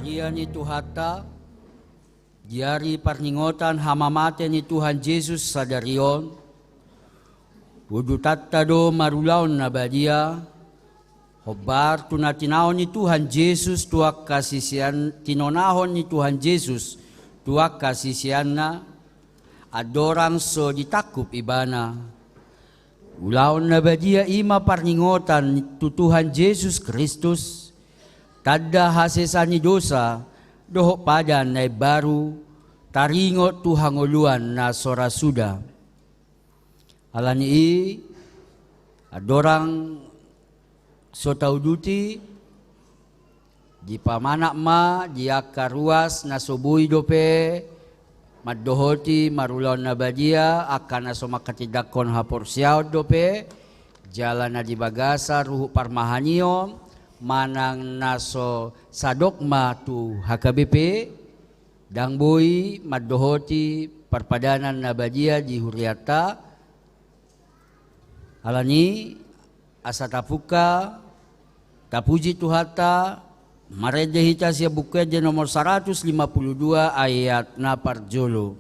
Ia ni Tuhanta, di ari parningotan hamamate ni Tuhan Jesus sadari on, udutanta do marulaon na badia, hombar tu na tinaon ni Tuhan Jesus tu angka sisean, tinonahon ni Tuhan Jesus tu angka siseanna, andorang so ditangkup ibana. Ulaon na badia i ma parningotan tu Tuhan Jesus Kristus, tanda hasesaan ni dosa, dohot padan na imbaru, taringot tu hangoluan na so ra suda. Ala ni i, andorang so tauduti, dipamanat ma di angka ruas na so boi dope mandohoti marulaon na badia, angka na so mangkatindangkon haporseaon dope, jala na di bagasan ruhut parmahanion, manang na so sadogma tu H K B P, ndang boi mandohoti parpadanan na badia di hurianta. Ala ni i, asa tapungka, tapuji Tuhanta, marende hita sian Buku Ende nomor saratus lima puluh dua ayat na parjolo.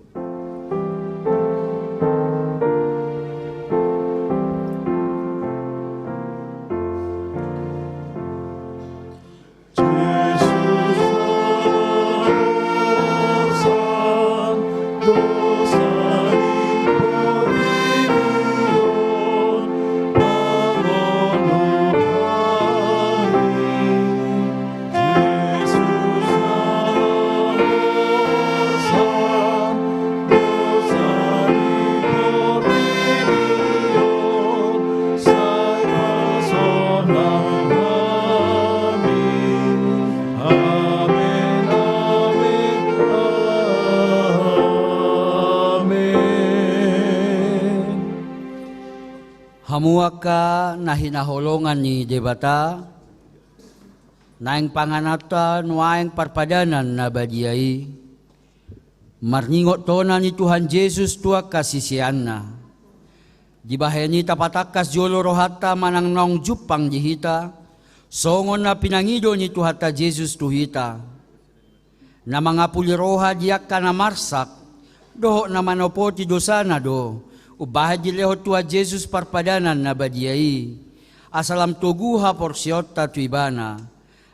Hamu angka na hinaholongan ni Debata, naeng pangananta nuaeng parpadanan na badia i, marningot tona ni Tuhan Jesus tu angka siseanna. Dibahen i tapatangkas jolo rohanta manang naung jumpang di hita, songon na pinangido ni Tuhanta Jesus tu hita. Na mangapuli roha di angka na marsak, dohot na manopoti dosana do, umbahen dilehon Tuhan Jesus parpadanan na badia i, asa lam togu haporseaonta tu Ibana.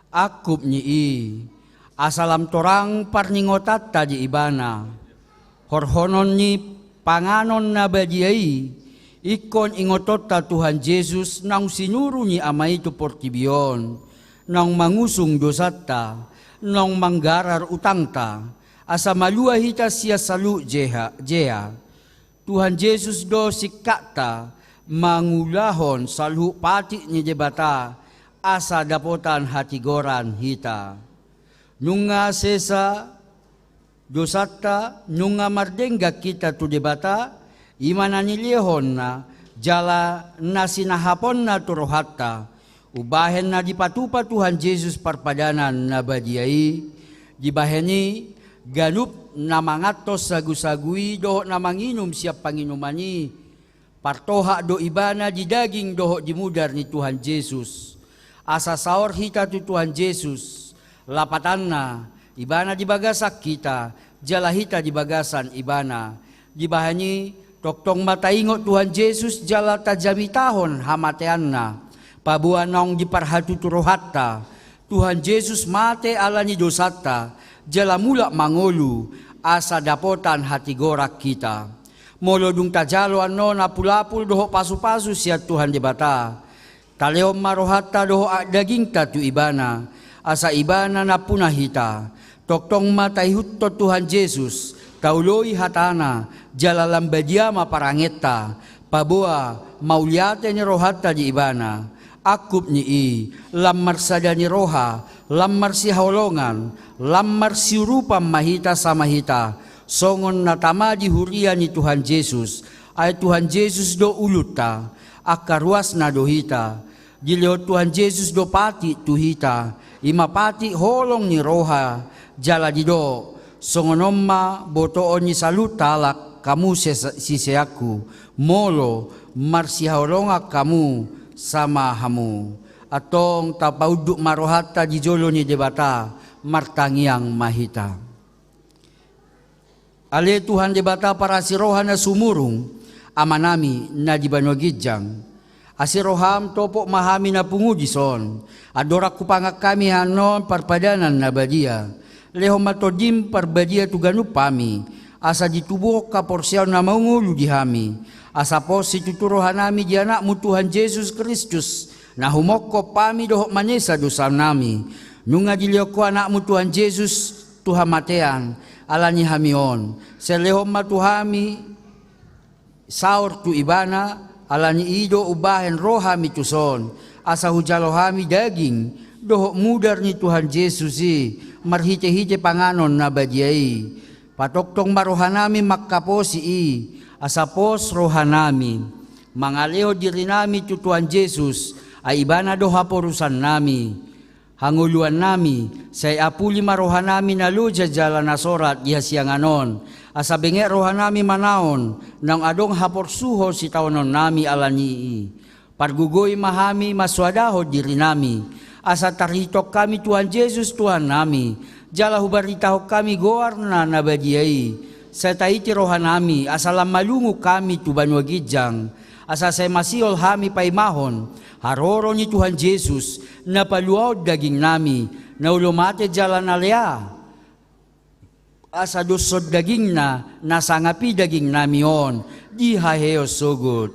Angkup ni i, asa lam torang parningotanta di Ibana. Horhonon ni panganon na badia i, ingkon ingotonta Tuhan Jesus naung sinuru ni Ama i tu portibi on, naung mangusung dosanta, naung manggarar utangta, asa malua hita sian saluhut jeha-, jea. Tuhan Jesus do singkatta mangulahon saluhut patik ni Debata, asa dapotan hatigoran hita. Nunga sesa dosanta, nunga mardenggan hita tu Debata, i ma na nilehonna, jala na sinahaponna tu rohanta. Umbahen na dipatupa Tuhan Jesus parpadanan na badia i, dibahen i, ganup na manganhon sagusagu i dohot na manginum sian panginuman i, partohap do ibana di daging dohot di mudar ni Tuhan Jesus. Asa saor hita tu Tuhan Jesus, lapatanna, ibana di bagasan hita, jala hita di bagasan ibana. Dibahen i, tongtong ma taingot Tuhan Jesus jala tajamitahon hamateanna. Paboa naung diparhatutu rohanta, Tuhan Jesus mate ala ni dosanta, jala mulak mangolu, asa dapotan hatigoran hita. Molo dung tajalo annon apulapul dohot pasupasu sian Tuhan Debata, talehon ma rohanta dohot dagingta tu Ibana, asa Ibana nampuna hita. Tongtong ma taihuthon Tuhan Jesus, taoloi hatana, jala lam badia ma parangenta, paboa mauliate ni rohanta di Ibana. Angkup ni i, lam marsada ni roha, lam marsihaholongan, lam marsiurupan ma hita sama hita, songon na tama di huria ni Tuhan Jesus. Ai Tuhan Jesus do ulunta, angka ruasna do hita. Dilehon Tuhan Jesus do patik tu hita, i ma patik holong ni roha, jala didok, songon on ma botoon ni saluhut halak hamu sesa-, siseanku, molo marsihaholongan hamu sama hamu. Antong tapaunduk ma rohanta di jolo ni Debata, Martangiang ma hita. Ale Tuhan Debata parasi roha na sumurung, Amanami na di banua ginjang, asi roham, topot ma hami na pungu dison. Andorang hupangan hami annon parpadanan na badia, lehon ma Tondim Parbadia tu ganup hami, asa ditubuhon haporseaon na mangolu di hami, asa pos situtu rohanami di Anakmu Tuhan Jesus Kristus, na humongkop hami dohot manesa dosanami. Nunga dilehon Ho Anakmu Tuhan Jesus tu hamatean ala ni hami on, sai lehon ma tu hami saor tu Ibana, ala ni i do umbahen ro hami tuson, asa hujalo hami daging dohot mudar ni Tuhan Jesus i marhitehite panganon na badia i. Patongtong ma rohanami manghaposi i, asa pos rohanami mangalehon dirinami tu Tuhan Jesus, ai Ibana do haporusannami, hangoluannami. Sai apuli ma rohanami na loja jala na sorat di hasiangan on, asa benget rohanami manaon naung adong haporsuhon sitaononnami ala ni i. Pargogoi ma hami mansoadahon dirinami, asa tarhitehon hami Tuhan Jesus Tuhannami, jala hubaritahon hami goarna na badia i. Sai taiti rohanami, asa lam malungun hami tu banua ginjang, asa sai masihol hami paimahon haroro ni Tuhan Jesus, na paluaon dagingnami, na olo mate jala na lea, asa doshon dagingna na sangap i dagingnami on di haheheon sogot.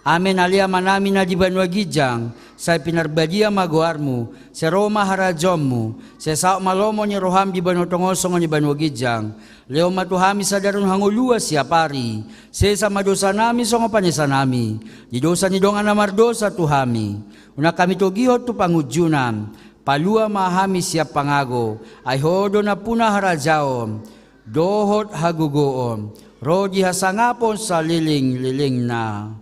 Amen. Ale Amanami na di banua ginjang, sai pinarbadia ma goarmu, sai ro ma harajaonmu, sai saut ma lomo ni roham di banua tonga on songon i banua ginjang. Lehon ma tu hami sadari on hangoluan siapari, sesa ma dosanami songon panesanami di dosa ni dongan na mardosa tu hami. Unang hami togihon tu pangunjunan, palua ma hami sian pangago, ai Ho do nampuna harajaon, dohot hagogoon, ro di hasangapon salelenglelengna.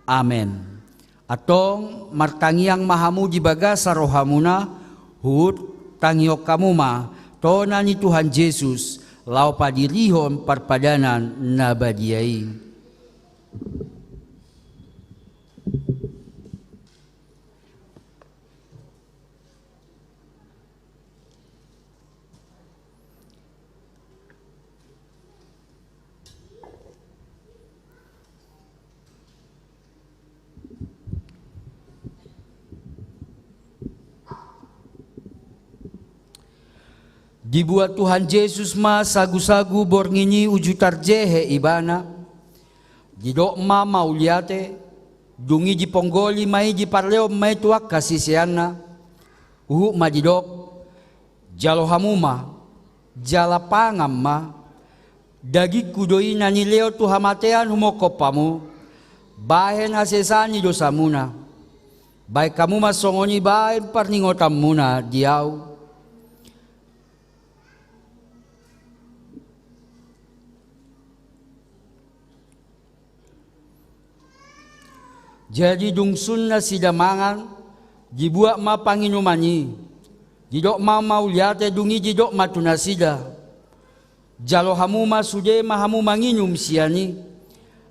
Amen. Antong martangiang ma hamu di bagasan rohamuna, huhut tangihon hamu ma tona ni Tuhan Jesus, laho padirihon parpadanan na badia i. Dibuat Tuhan Jesus ma sagusagu borngin i uju tarjehe Ibana. Didok ma mauliate, dung i diponggoli ma i, diparlehon ma i tu angka siseanna. Huhut ma didok, jalo hamu ma, jala pangan ma. Dagingku do i na nilehon tu hamatean humongkop hamu, bahen hasesaan ni dosamuna. Bahen hamu ma songon i bahen parningotanmuna di au. Jadi dung sun nasida mangan, dibuat ma panginuman i. Didok ma mauliate, dung i didok ma tu nasida, jalo hamu ma sude ma hamu manginum sian i.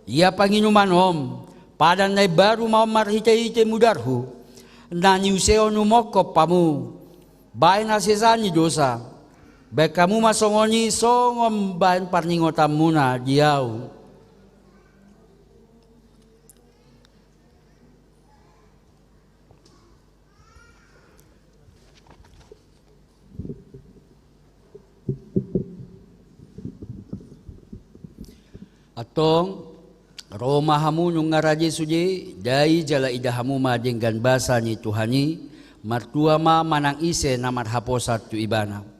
Ia panginuman on, padan na imbaru ma on marhitehite mudarhu, na niusehon humongkop hamu bahen hasesaan ni dosa. Bahen hamu ma songon i songon bahen parningotanmuna di au. Antong, ro ma hamu nunga rade sude, dai jala ida hamu ma denggan basa ni Tuhan i. Martua ma manang ise na marhaposan tu Ibana.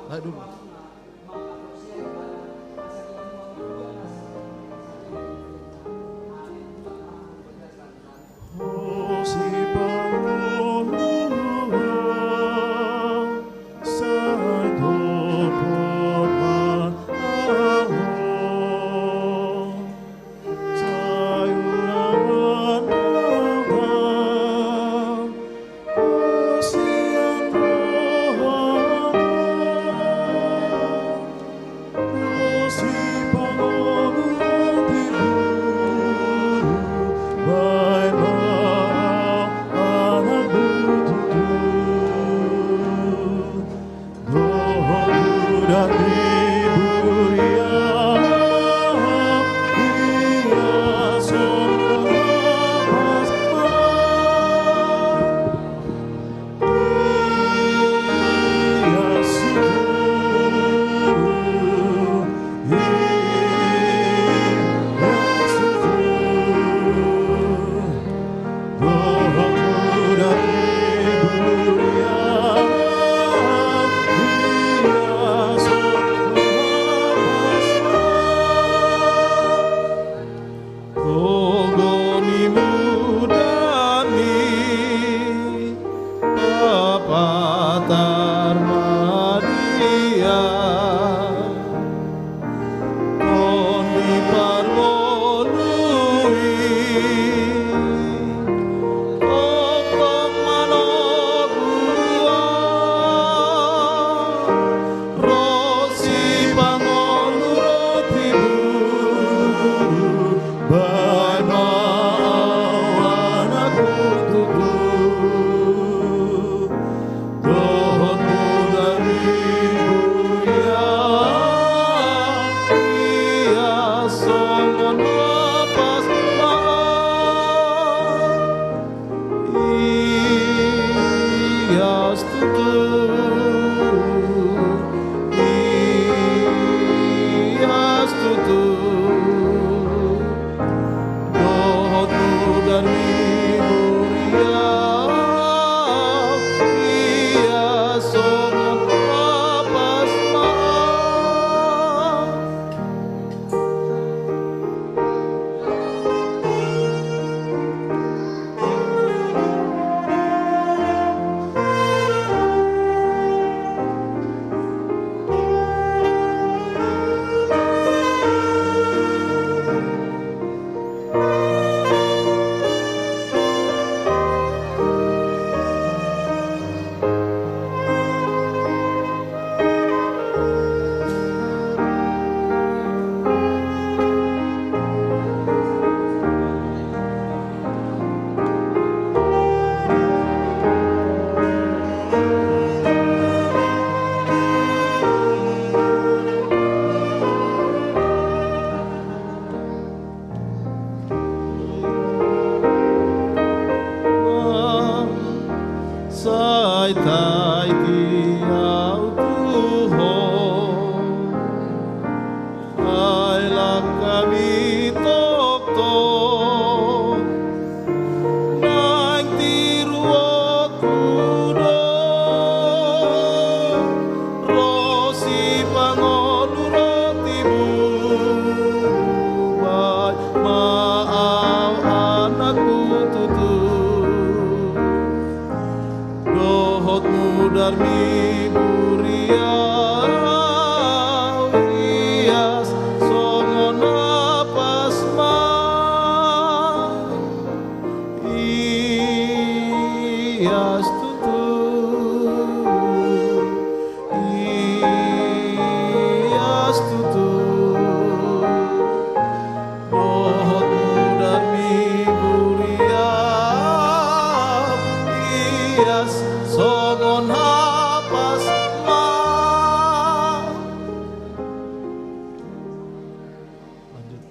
Aduh. Gogo ni mudami, papatar ma dia. Tondi parngolu i, tongtong manogu au. Ro sipangolu ro tibu, baen ma au anakku tutu. Dohot mudar ni huria, ia songon na pas ma. Ias tutu, ias tutu. Dohot mudar ni huria, ia songon na pas ma. Sai taiti au tu ho, ai langkami tongtong, naeng tiruonku do. Ro sipangolu ro tibu, baen ma au anakku tutu. Dohot mudar ni huria, ias songon na pas ma. Ias tutu, ias tutu. Dohot mudar ni huria, ias songon na pas ma. Lanjut.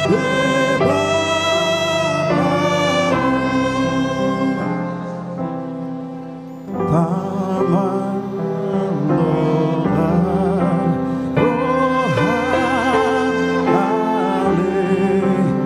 Debata, Tama, Lola, Roha, Haleluya.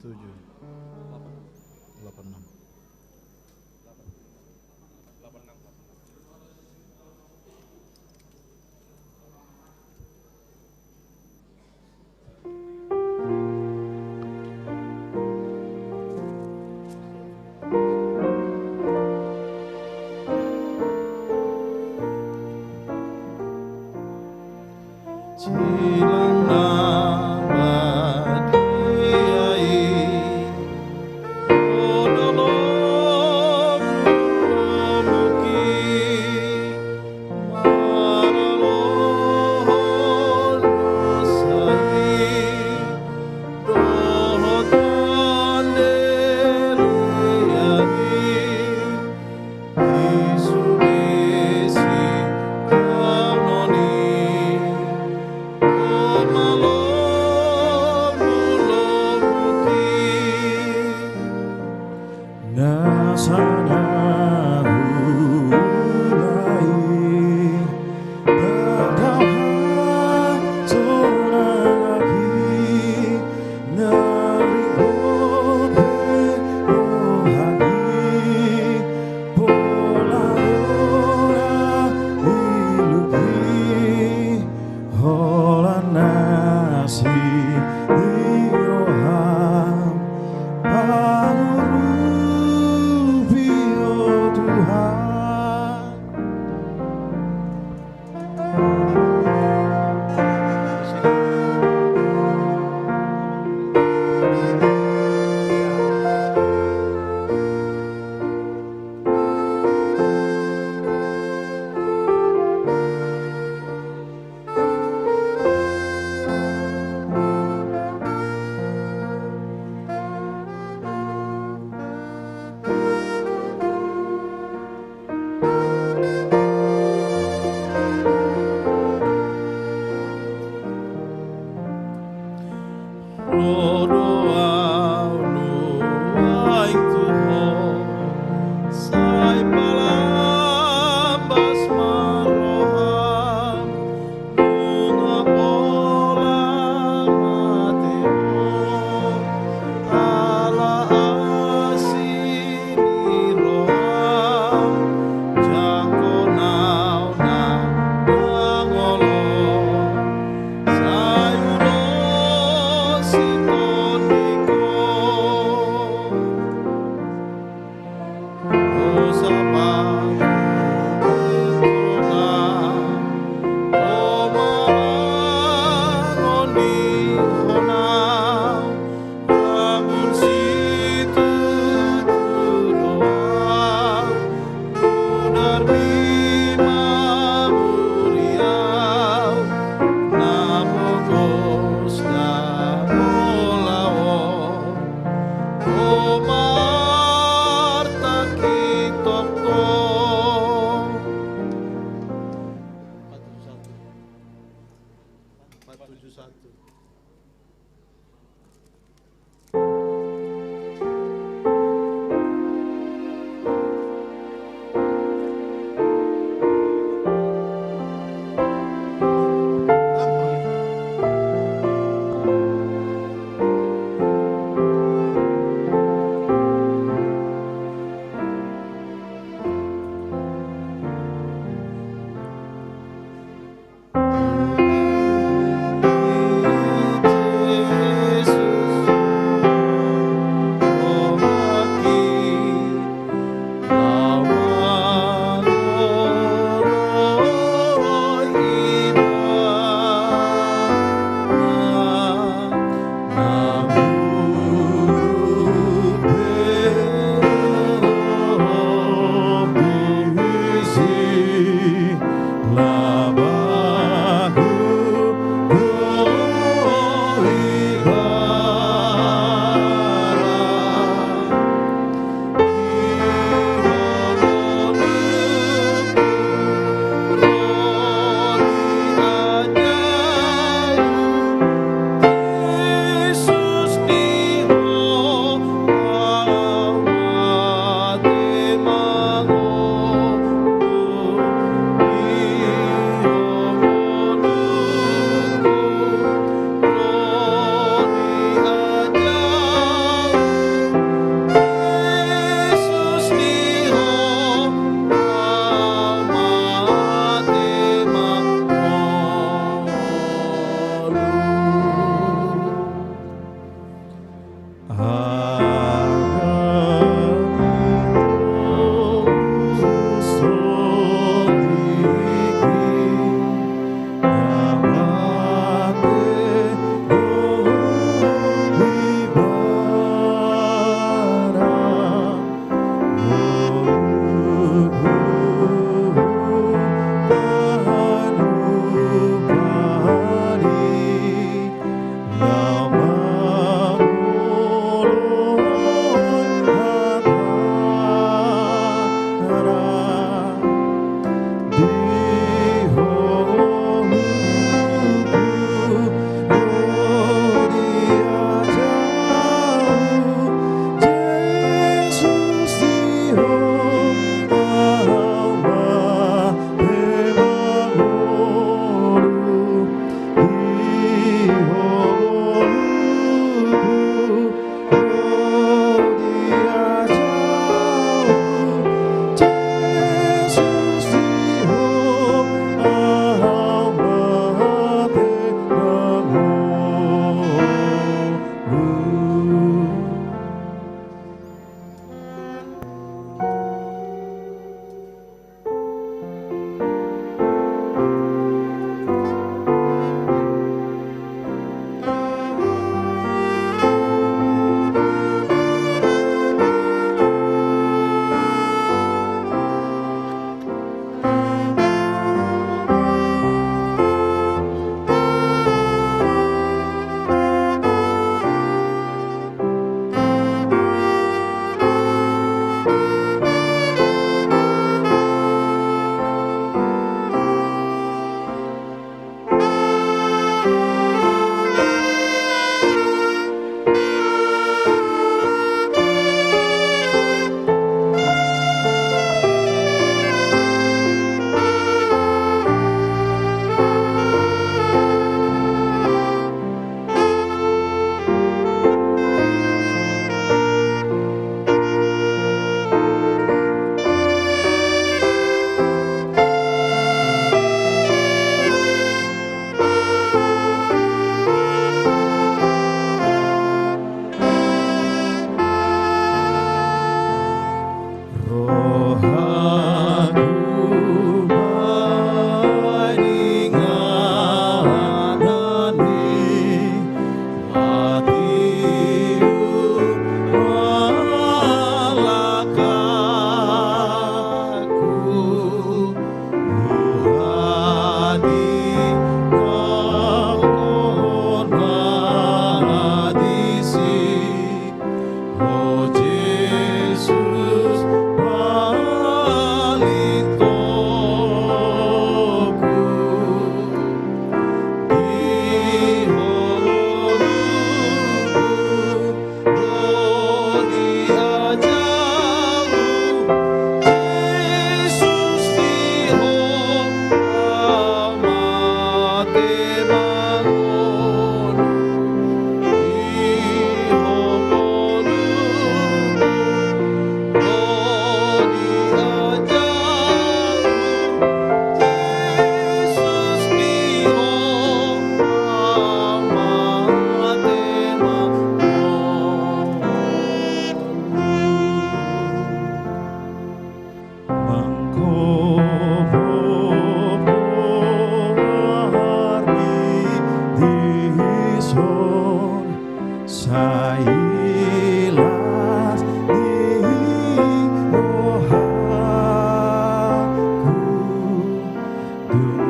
Tujuh. Delapan enam. Silang na badia i, o dolok, dolok i, maralohon nasa i, dohot haleluya i, i sude sitaonon i, o ma lomulomuk i. Nasa na huula i, dao hasonangan i, na ringot pe roha i, pola ora iluk i, holan na sian roham pangurupi, o Tuhan. Ro do ahu nuaeng tu Ho, sai palambas ma roham, nunga pola mate Ho, ala asi ni roham, jangkon ahu na ndang olo. Sai ulos i tondingku, dosa pangulahon, o ma mangonihon ahu, Amun situtu do ahu, mudarmi ma muri ahu, na pogos na molaho, o martangki tongtong. Empat tujuh satu. Empat tujuh satu.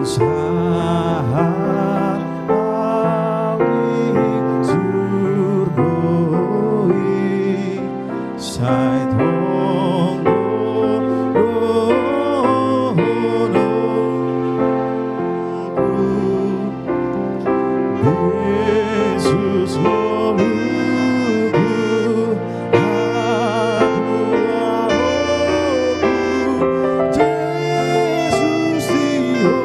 Sahat ahu i surgo i, sai tongtong dohononku. Jesus ngoluku, hatuaonku, Jesus di ho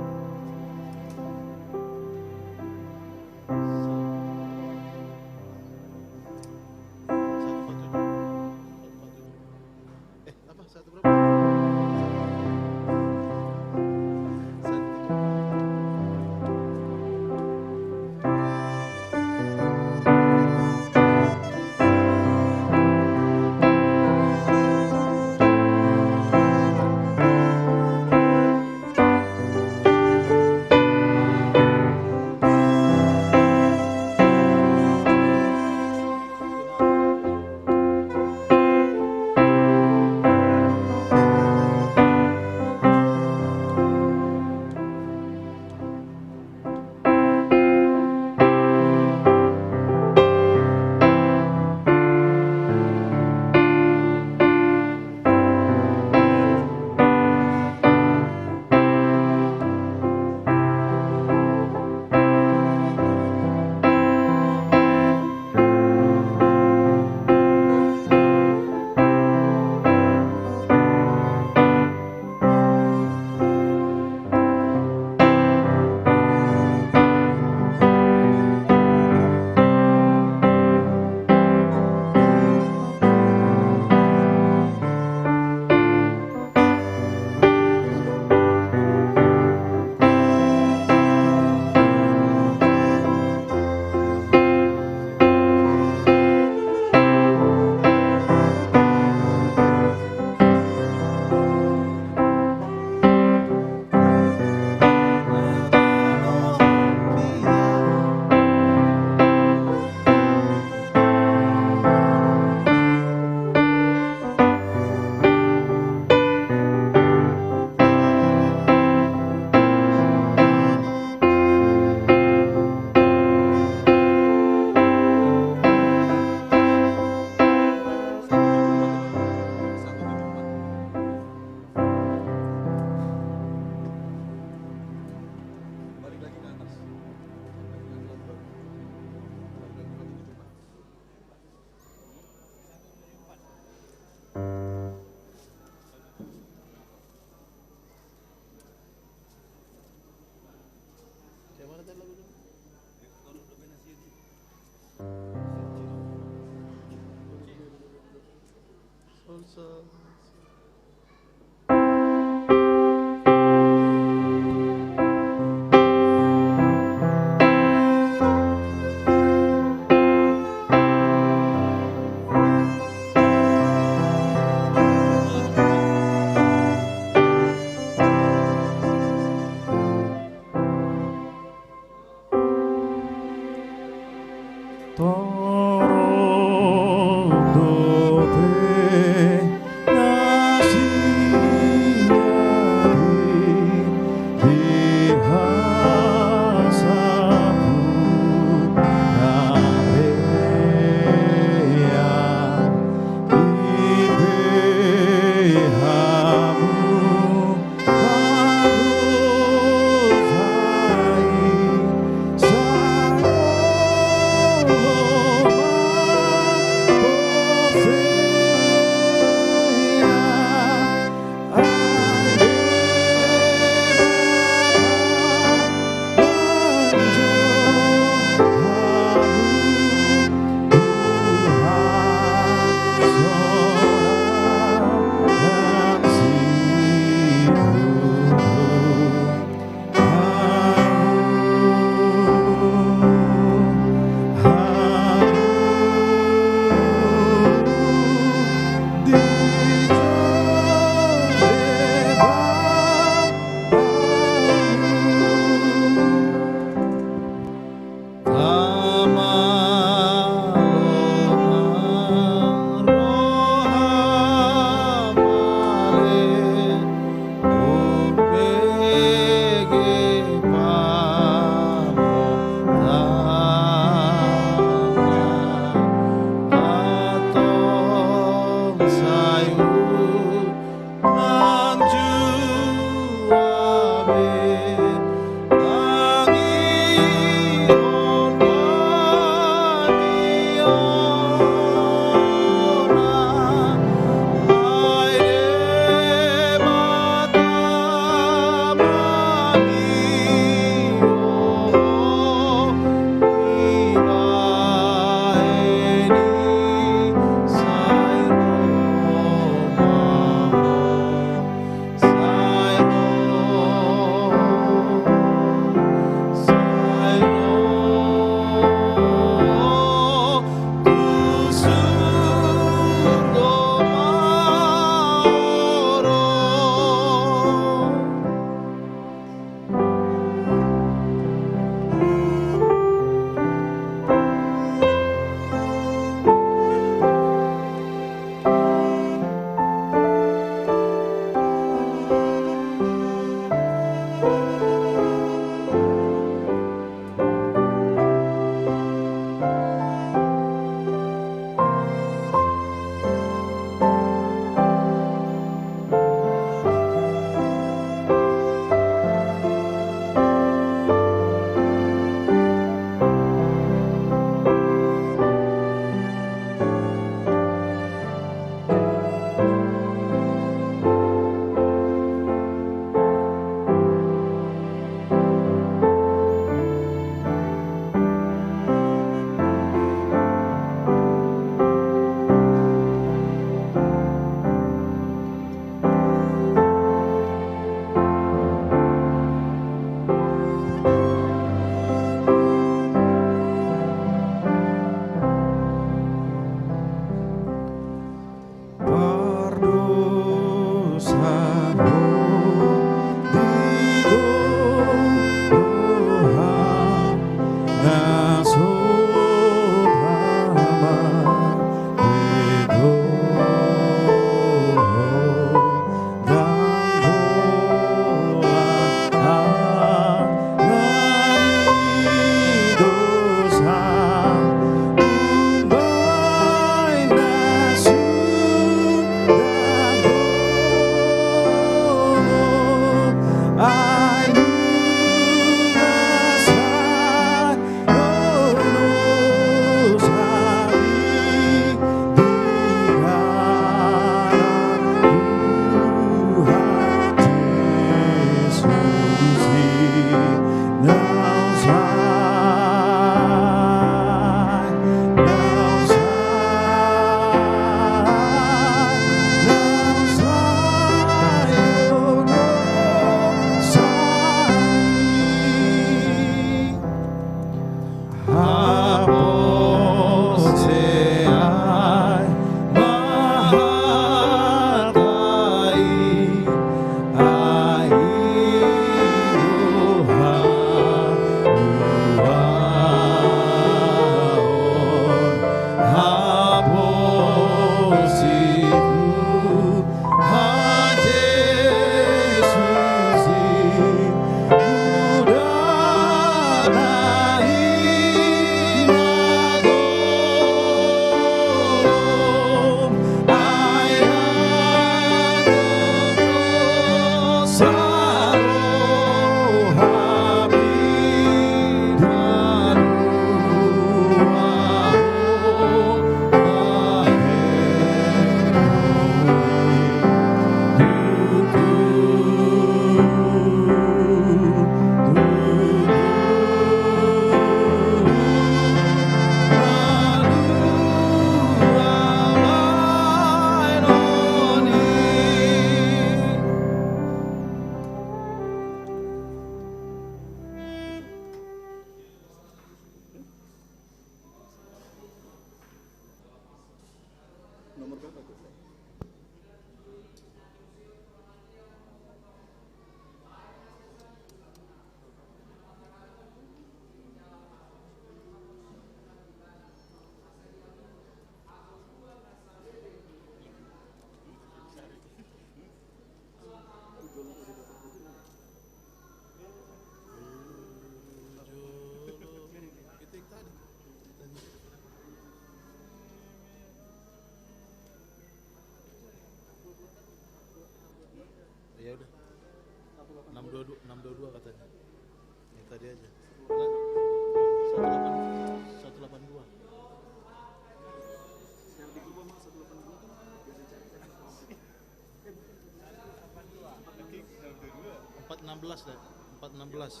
Empat enam belas.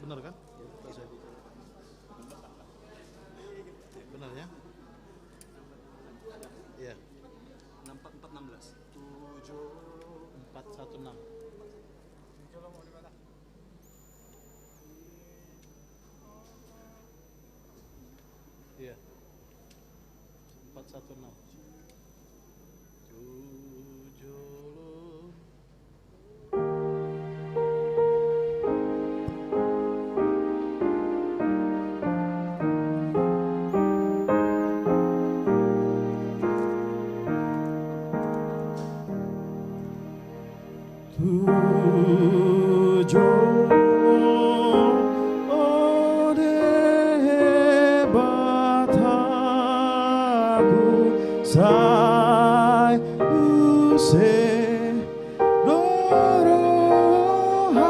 Benar kan? Benar ya? Iya. Empat, empat enam belas. Empat satu enam. Iya. Empat satu enam. Tujuh. Tujuh o Debataku, sai use do rohangku.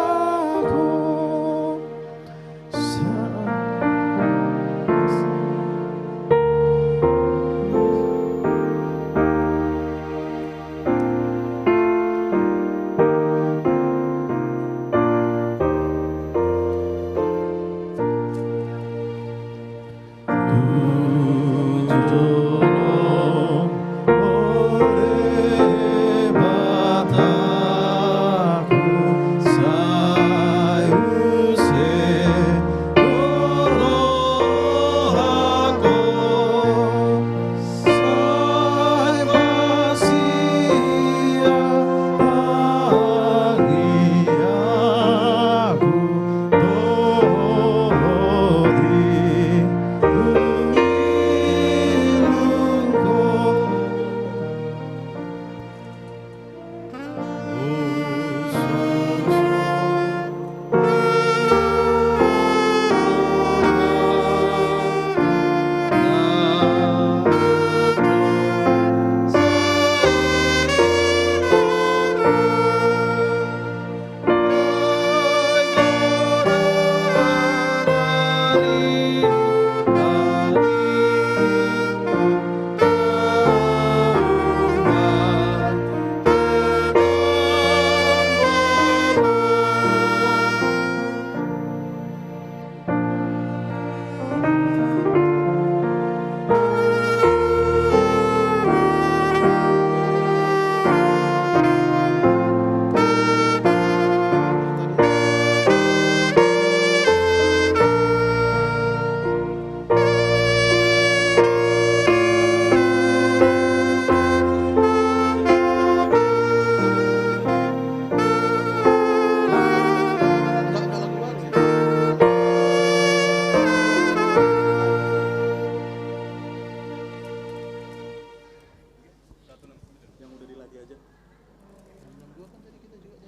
Yang udah dilatih aja.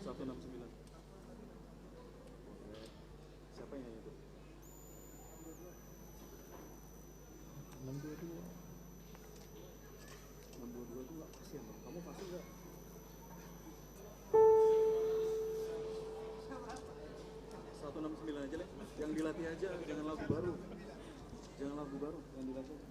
Satu enam sembilan. Siapa yang nyanyi itu? Enam dua dua. Enam dua dua tuh nggak pasti ya, Bang? Kamu pasti nggak? Satu enam sembilan aja, Le. Yang dilatih aja, jangan lagu baru. Jangan lagu baru, yang dilatih aja.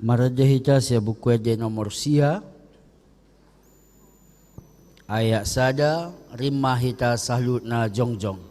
Marende hita sian Buku Ende nomor sia, ayat sada, rima hita saluhutna jongjong.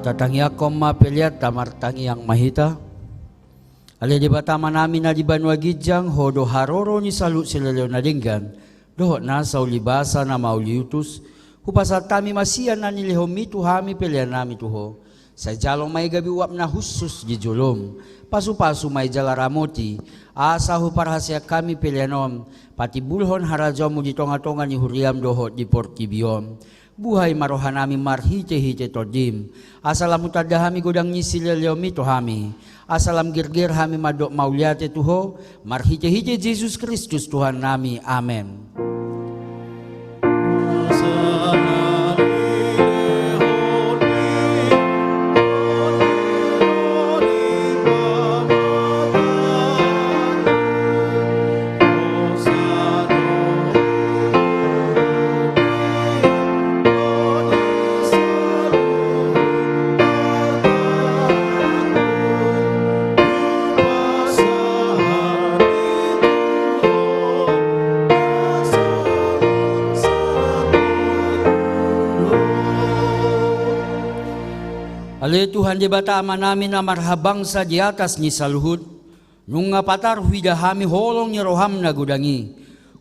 Tatangiangkon ma peleanta, martangiang ma hita. Ale Debata Amanami na di banua ginjang, Ho do haroro ni saluhut silehon na denggan dohot nasa ulibasa na mauliutus. Hupasahat hami ma sian na nilehonMi tu hami peleannami tu Ho. Sai jalo ma i gabe uap na hushus di joloM. Pasupasu ma i jala ramoti, asa huparhaseang hami pelean on patimbulhon harajaonMu di tongatonga ni huriaM dohot di portibi on. Buhai ma rohanami marhitehite TondiM, asa lam hutanda hami godang ni silehonMi tu hami, asa lam gerger hami mandok mauliate tu Ho, marhitehite Jesus Kristus Tuhannami. Amen. Ale Tuhan Debata Amanami na marhabangsa di atas ni saluhut, nunga patar huida hami holong ni rohaM na godang i.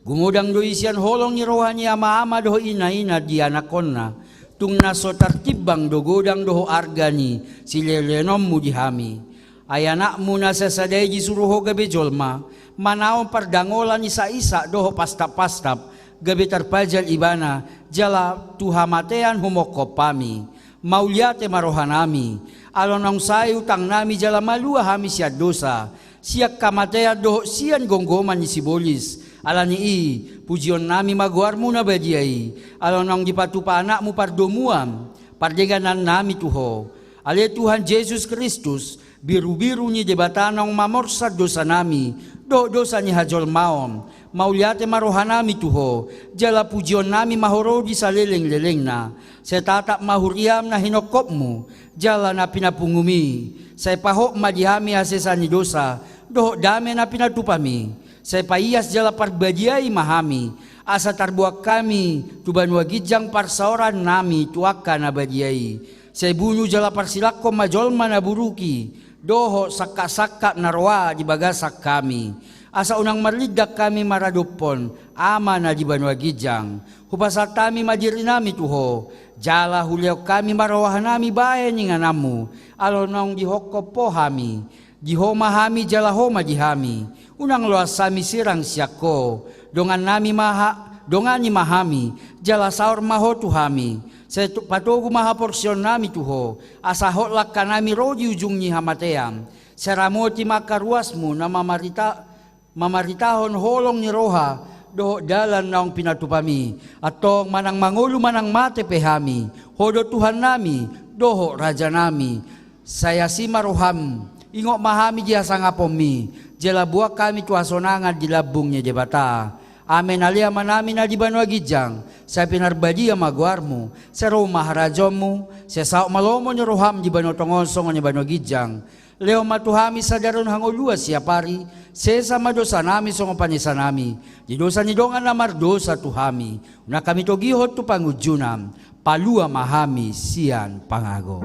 Gumodang do i sian holong ni roha ni amaama dohot inaina di anakkonna. Tung na so tartimbang do godang dohot arga ni silehononMu di hami. Ai AnakMu na sasada i disuru Ho gabe jolma, manaon pardangolan ni saissak dohot pastappastap, gabe tarpajal Ibana, jala tu hamatean humongkop hami. Mauliate ma rohanami, ala naung sae utangnami jala malua hami sian dosa, sian hamatean dohot sian gomgoman ni sibolis. Ala ni i, pujionnami ma goarMu na badia i, ala naung dipatupa AnakMu pardomuan, pardenganannami tu Ho. Ale Tuhan Jesus Kristus, birubiru ni Debata naung mamorsan dosanami dohot dosa ni hajolmaon, mauliate ma rohanami tu Ho, jala pujionnami ma Ho ro di salelenglelengna. Sai tatap ma huriaM na hinongkopMu jala na pinapunguMi. Sai pahot ma di hami hasesaan ni dosa dohot dame na pinatupami. Sai paias jala parbadiai ma hami, asa tarboan hami tu banua ginjang parsaorannami tu angka na badia i. Sai bunu jala parsilangkon ma jolma na buruk i dohot sangkapsangkap na roa di bagasan hami, asa unang marlindang hami maradophon Ama na di banua ginjang. Hupasahat hami ma dirinami tu Ho, jala hulehon hami ma rohanami bahen ingananMu, ala naung dihongkop Ho hami. Di Ho ma hami jala Ho ma di hami. Unang loas hami sirang sian Ho. Dongannami ma ha-, dongani ma hami, jala saor ma Ho tu hami. Sai tu-, patogu ma haporseaonnami tu Ho, asa hot langkanami ro di ujung ni hamatean. Sai ramoti ma angka ruasMu na mamarita-, mamaritahon holong ni roha dohot dalan naung pinatupami. Antong manang mangolu manang mate pe hami, Ho do Tuhannami dohot Rajanami. Sai asi ma rohaM, ingot ma hami di hasangaponMi, jala boan hami tu hasonangan di lambung ni Debata. Amen. Ale Amanami na di banua ginjang, sai pinarbadia ma goarMu, sai ro ma harajaonMu, sai saut ma lomo ni rohaM di banua tonga on songon i banua ginjang. Lehon ma tu hami sadari on hangoluan siapari, sesa ma dosanami songon panesanami di dosa ni dongan na mardosa tu hami, unang hami togihon tu pangunjunan, palua ma hami sian pangago.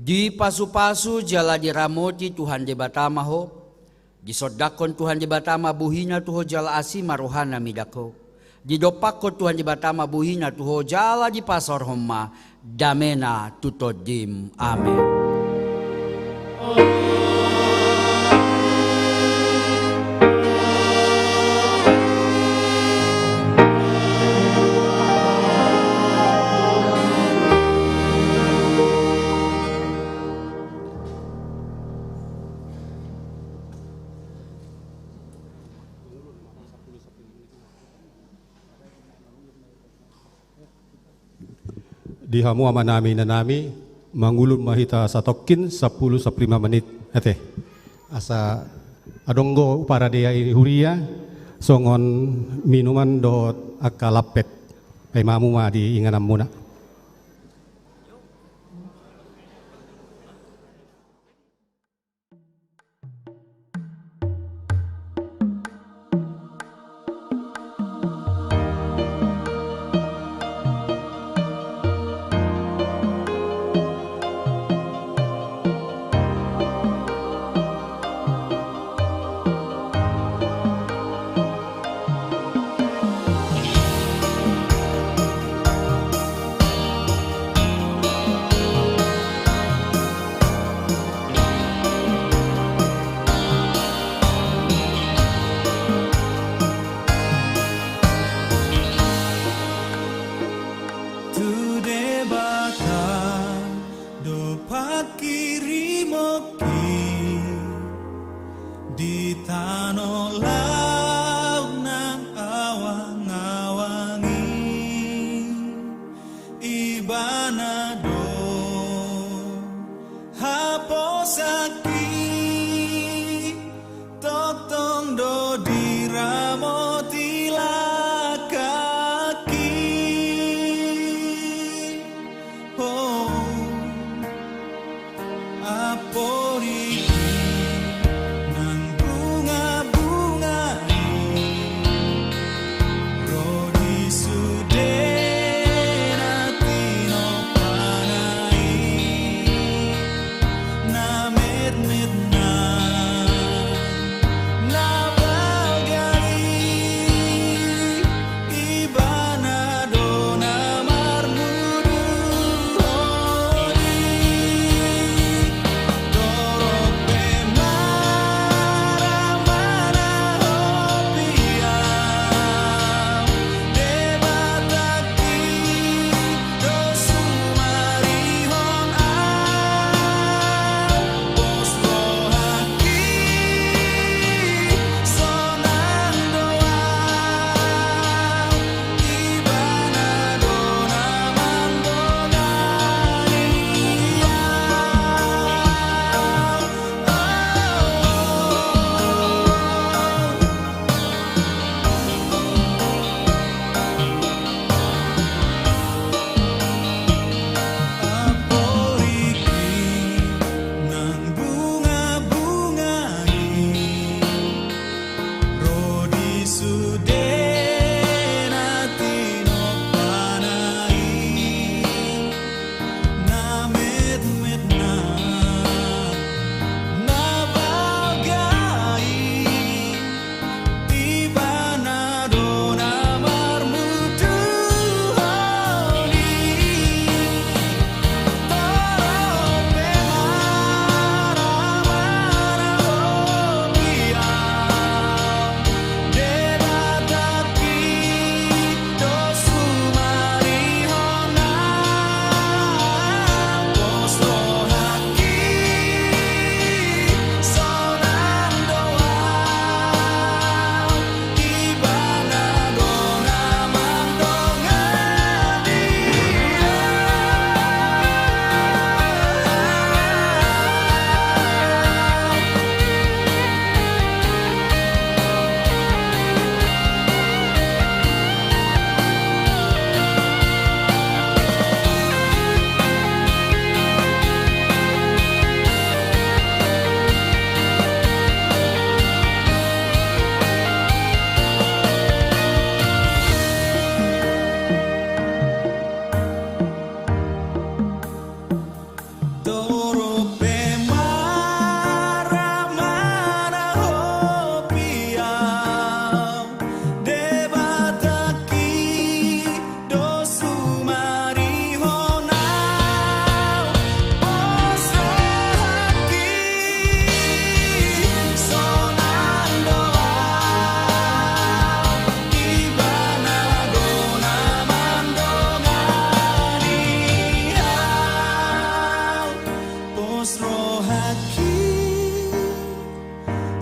Dipasupasu jala diramoti Tuhan Debata ma ho. Disondangkon Tuhan Debata ma buhina tu ho jala asi ma rohana midang ho. Didompakkon Tuhan Debata ma buhina tu ho jala dipasaorhon ma damena tu tondim. Amen. Di hamu amanami inanami, mangulun ma hita satongkin sampulu samplima menit, ate. Asa adong do umpara di huria, songon minuman dohot angka lampet. Paima hamu ma di ingananmuna. Tu Debata do pangkirimonki di tano laut nang awangawang i. Ibana do haposanki, tongtong do diramoti langkangki. Oh. Apodi nang bungabunga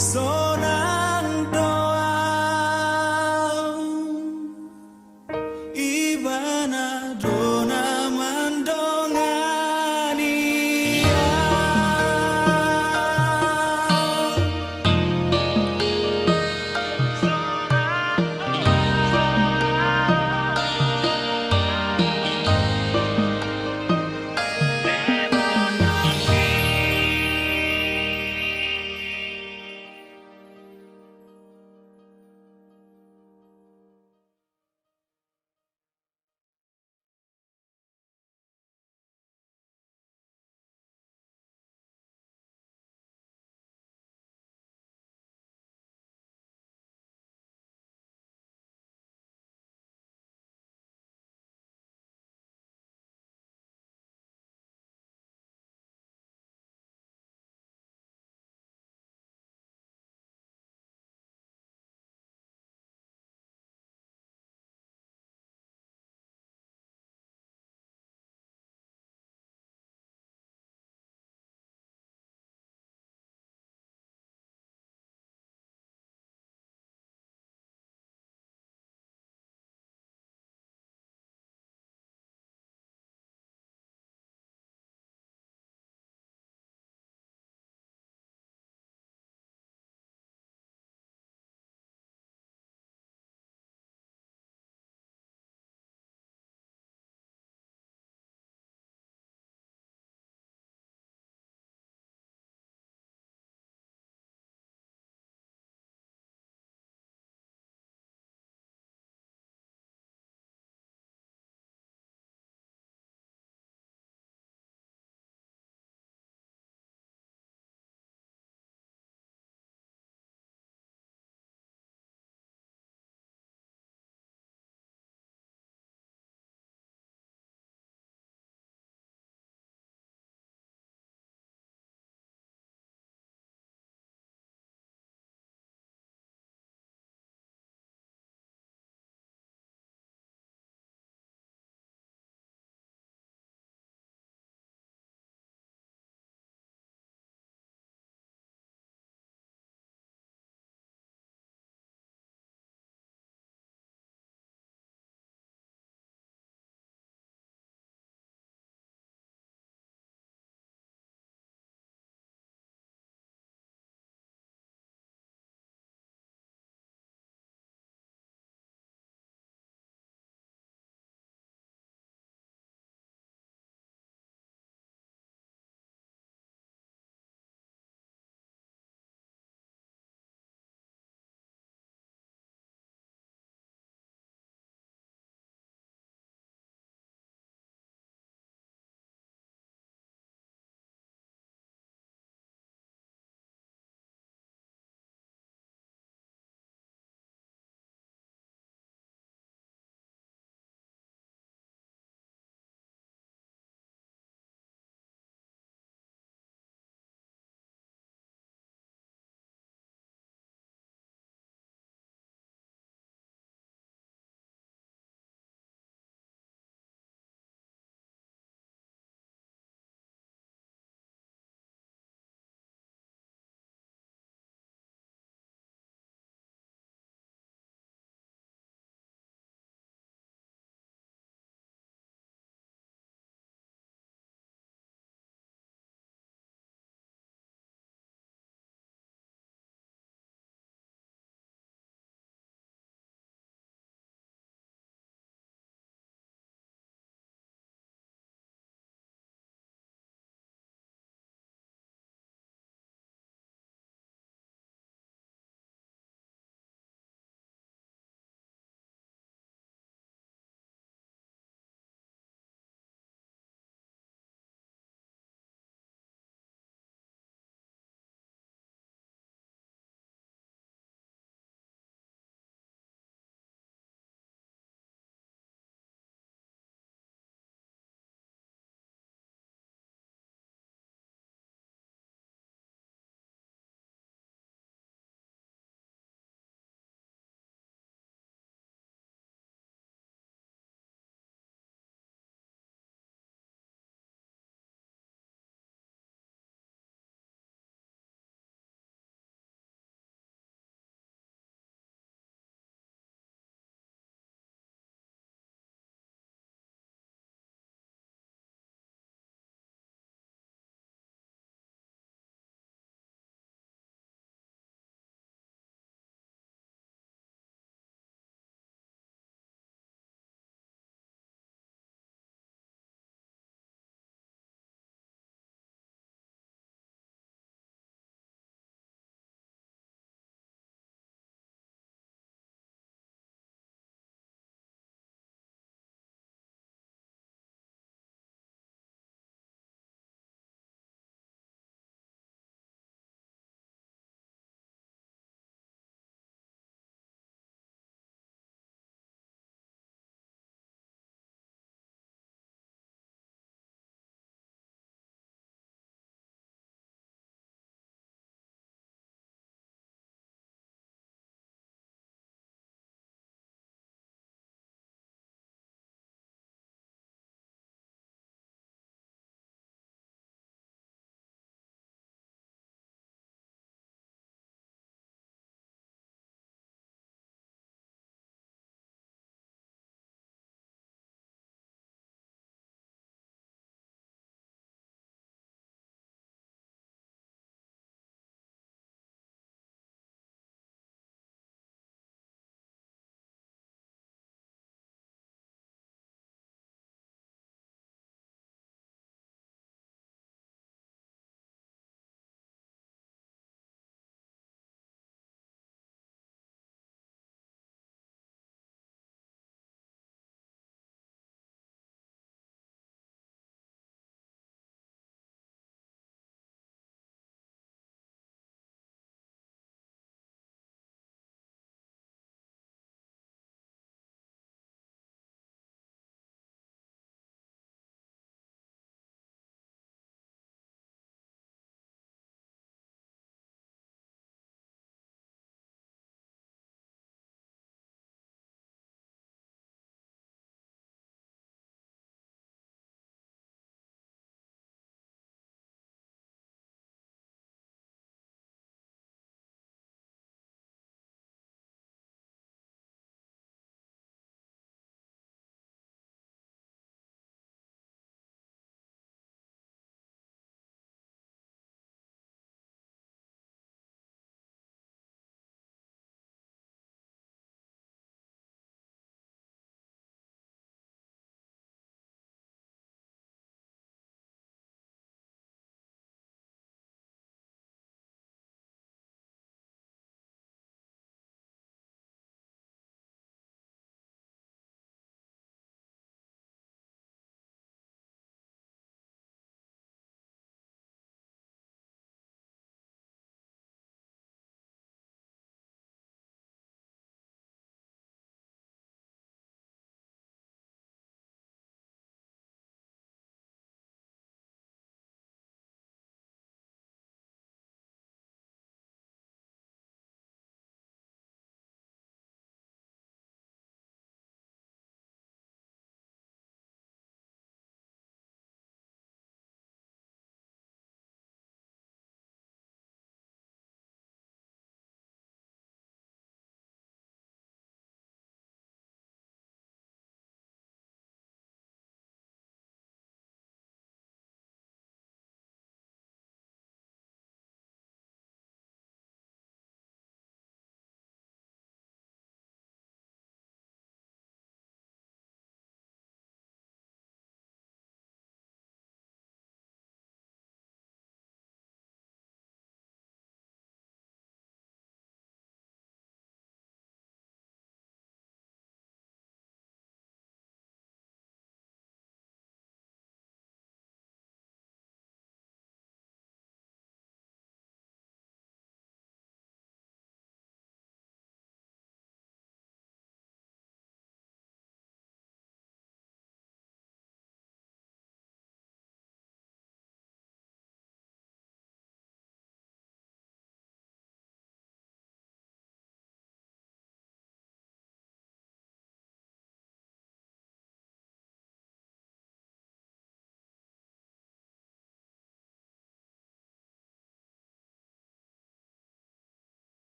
Sonang do au, Ibana do na mandongani au.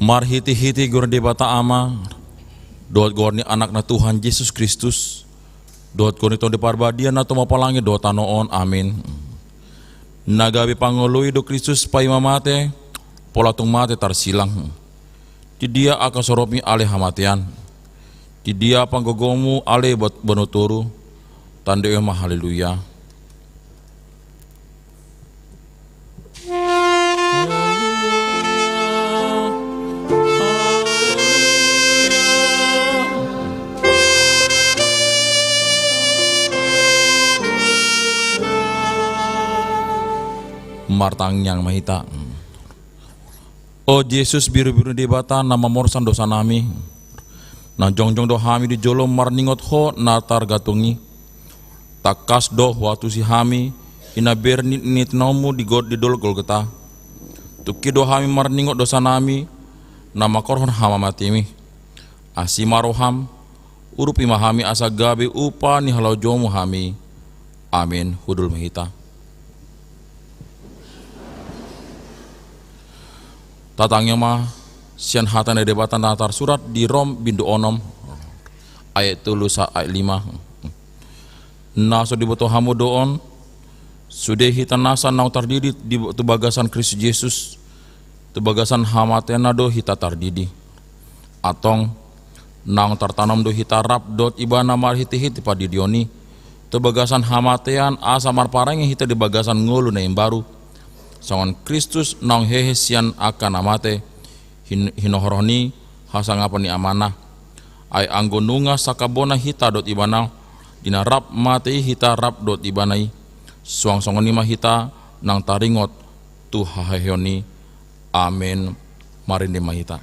Marhitehite goar ni Debata Ama, dohot goar ni Anakna Tuhan Jesus Kristus, dohot goar ni Tondi Parbadia na tumompa langit dohot tano on. Amin. Na gabe pangoloi do Kristus paima mate, pola tung mate tarsilang. Di dia angka soropmi ale hamatean. Di dia panggogomu ale bat-, banua toru. Tandai ma haleluya. Martangiang ma hita. O Jesus, birubiru ni Debata na mamorsan dosanami, na jongjong do hami di jolo marningot Ho na targantung i. Tangkas do huantusi hami i na ber ni, ni tinomu di Gol-, di dolok Golgota. Tungki do hami marningot dosanami na mangkorhon hamamatemi. Asi ma roham, urupi ma hami asa gabe upa ni halojomu hami. Amin. Hundul ma hita. Tatangihon ma sian hata ni Debata na tarsurat di Rom bindu onom ayat tolu sahat ayat lima. Na so diboto hamu do on, sude hita nasa naung tardidi di, tu bagasan Kristus Jesus, tu bagasan hamateanna do hita tardidi. Antong, naung tartanom do hita rap dohot Ibana marhitehite pandidion i, tu bagasan hamatean asa marparange hita di bagasan ngolu na imbaru. Songon Kristus naung hehe sian angka na mate, hin-, hinohorhon i hasangapon ni Amana. Ai anggo nunga sangkap bona hita dohot Ibana, di na rap mate i hita rap dohot Ibana i, suang songon i ma hita nang taringot tu haheheon i. Amen. Marende ma hita.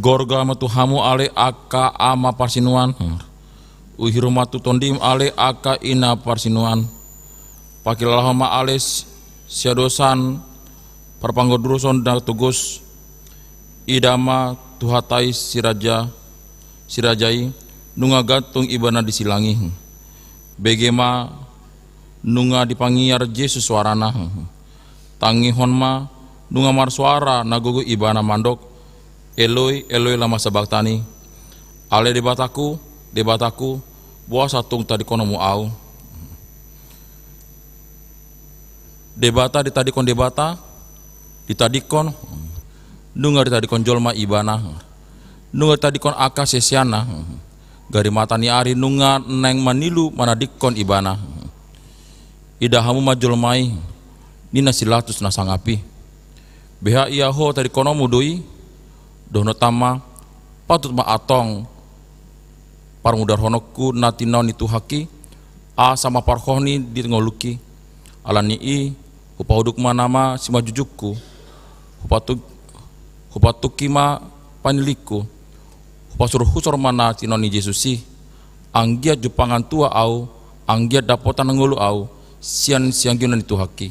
Gorga ma tu hamu ale angka ama parsinuan. Uhiru ma tu tondim ale angka ina parsinuan. Pakilalahon ma ale s-, siadosan parpangoduruson na togos. Ida ma tu hata i si raja, si raja i, nunga gantung ibana di silang i. Bege ma nunga dipangiar Jesus soarana. Tangihon ma nunga marsoara na gogo ibana mandok, Eloi, Eloi, lama sabachthani. Ale Debataku, Debataku, boasa tung tadingkononmu au? Debata ditadingkon Debata, ditadingkon, nunga ditadingkon jolma ibana, nunga ditadingkon angka siseanna, gari mata ni ari nunga naeng manilu manadingkon ibana. Ida hamu ma jolma i, ninna si Pilatus na sangap i. Beha ia ho tadingkononmu do i, dohononta ma, patut ma antong parmudarhononku na tinaon ni Tuhanki, asa mamparhohon i di ngolungki. Ala ni i, hupauduk ma nama simanjujungku, hupatuk-, hupatungki ma panilingku, hupasuruhusor ma na tinaon ni Jesus i, anggiat jumpangan tua au, anggiat dapotan ngolu au, sian sianggiunan ni Tuhanki.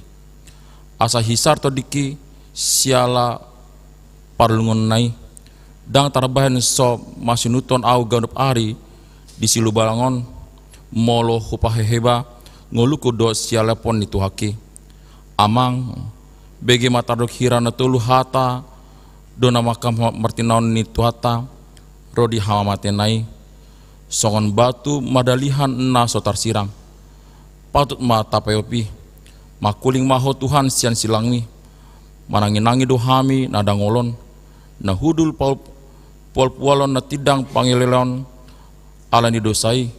Asa hisar tondingki siala parlungonna i, ndang tarbahen so masinuthon au ganup ari Di silubangon, molo hupaheheba ngolungku dohot sialapon ni Tuhangki. Amang, bege ma tardok hira na tolu hata do na mangkatai martinodohon ni Tuhanta ro di hamamatena i, songon batu madalihan na so tarsirang. Patut ma tapeop i. Mangkuling ma Ho Tuhan sian silangmi. Mananginangi do hami na dangol on, na hundul paul-, pualpualon na tindang pangeleon ala ni dosa i.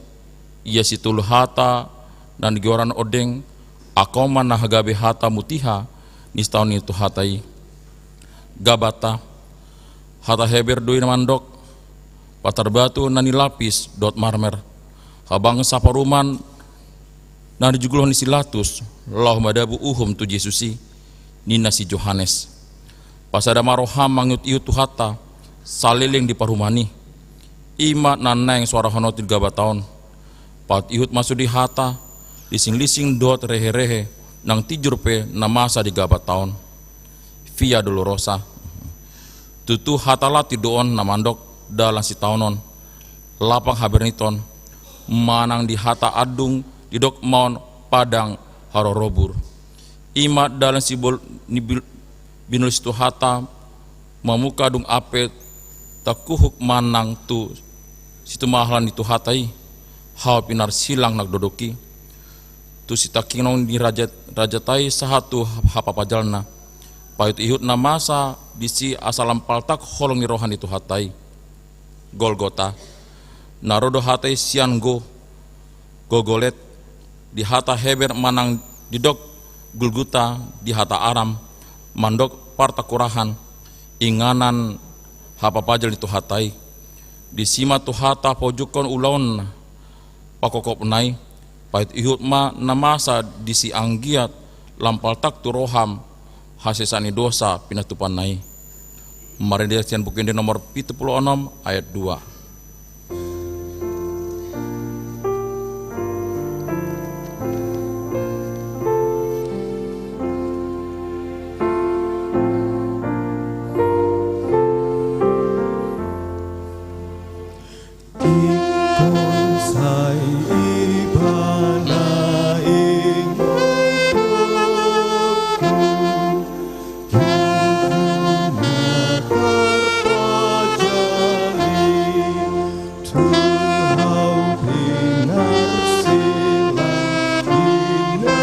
Ia sitolu hata na nigoran ondeng, angka on ma na gabe hata mutiha ni sitaonon ni Tuhanta i. Gabata. Hata Heber do i na mandok, patar batu na nilapis dohot marmer. Habangsa parumaen na nijugulhon ni si Latus, laho madabu uhum tu Jesus i, ninna si Johannes. Pasada ma roham mangihutihut Tuhanta saleleng di parumaen i. I ma na naeng soarahononta di Gabata on. Patut ihut ma sude hata, lisinglising dohot reherehe, naung tinjur pe na masa di Gabata on. Via Dolorosa. Tutu hata Latin do on na mandok dalan sitaonon, lapang haberniton, manang di hata Andung didok ma on padang harorobur. I ma dalan sibol-, ni bil-, binolus Tuhanta, mamungka dung ampe tangkuhuk manang tu situmahalan ni Tuhanta i, hau pinarsilang nang dodok i. Tu sitangkingon ni raja, rajanta i sahat tu hapapajalna. Paihutihut na masa disi asa lam paltak holong ni roha ni Tuhanta i. Golgota. Na ro do hata i sian Go, Gogolet, di hata Heber manang didok Gulguta di hata Aram, mandok partangkurahan, inganan hapapajal ni Tuhanta i. Disi ma Tuhanta paunjukkon ulaonna, pakokopna i, paihutihut ma na masa disi anggiat lam paltak tu roham hasesaan ni dosa pinatupaonna i. Marende sian Buku Ende nomor pitu pulu onom ayat dua. Ingkon sai Ibana ingothonku, Tuhanta tarpajali, tu hau pinarsilang ingothonku.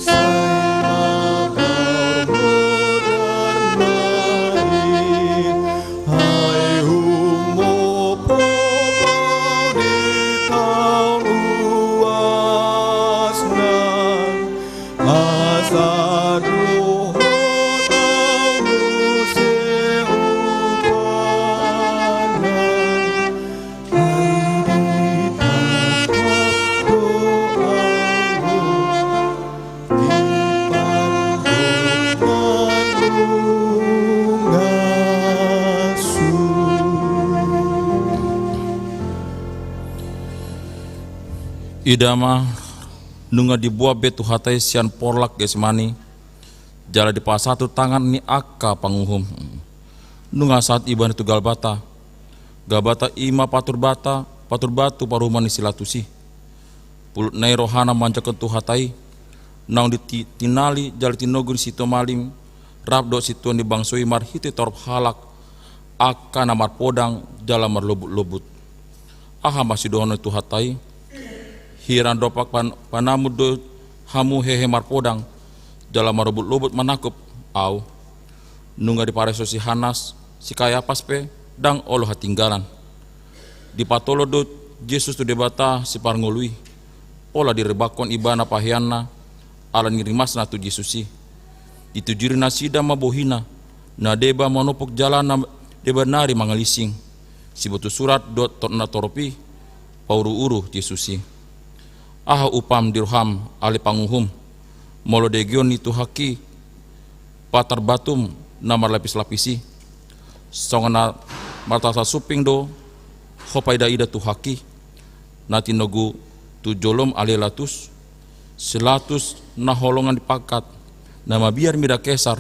Sai ma parmudar nai, ai humompo di taon uasna, asa dohot ahu muse umpana. Ida ma, nunga diboan be Tuhanta i sian porlak Getsemani, jala dipasahat tu tangan ni angka panguhum. Nunga sahat Ibana tu Galbata. Gabata i ma patur bata, patur batu parumaen ni si Latus i. Pulutna i rohana manjangkon Tuhanta i, naung diti-, tinali jala tinogu ni situan malim, rap dohot situan ni bangso i marhite torop halak, angka na marpodang jala marlobutlobu. Aha ma sidohonon ni Tuhanta i? Hira dompak pan-, panamun do hamu hehe marpodang, jala marlobutlobu manangkup Ahu. Nunga dipareso si Hanas, si Kayapas pe ndang olo hatinggalan. Dipatolon do Jesus tu Debata Siparngolu i, pola diribakkon ibana paheanna, ala ni rimasna tu Jesus i. Ditujuri nasida ma bohina, na deba manopuk jala na deba nari mangalising. Siboto surat dohot to-, na torop i, pauruuru Jesus i. Aha upam di roham, ale panguhum, molo degeon ni Tuhangki patar batum na marlapislapis i? Songon na martasa sumping do ho paidaida Tuhangki, na tinogu tu jolom ale Latus, si Latus na holongan ni pangkat, na mabiar mida Kesar,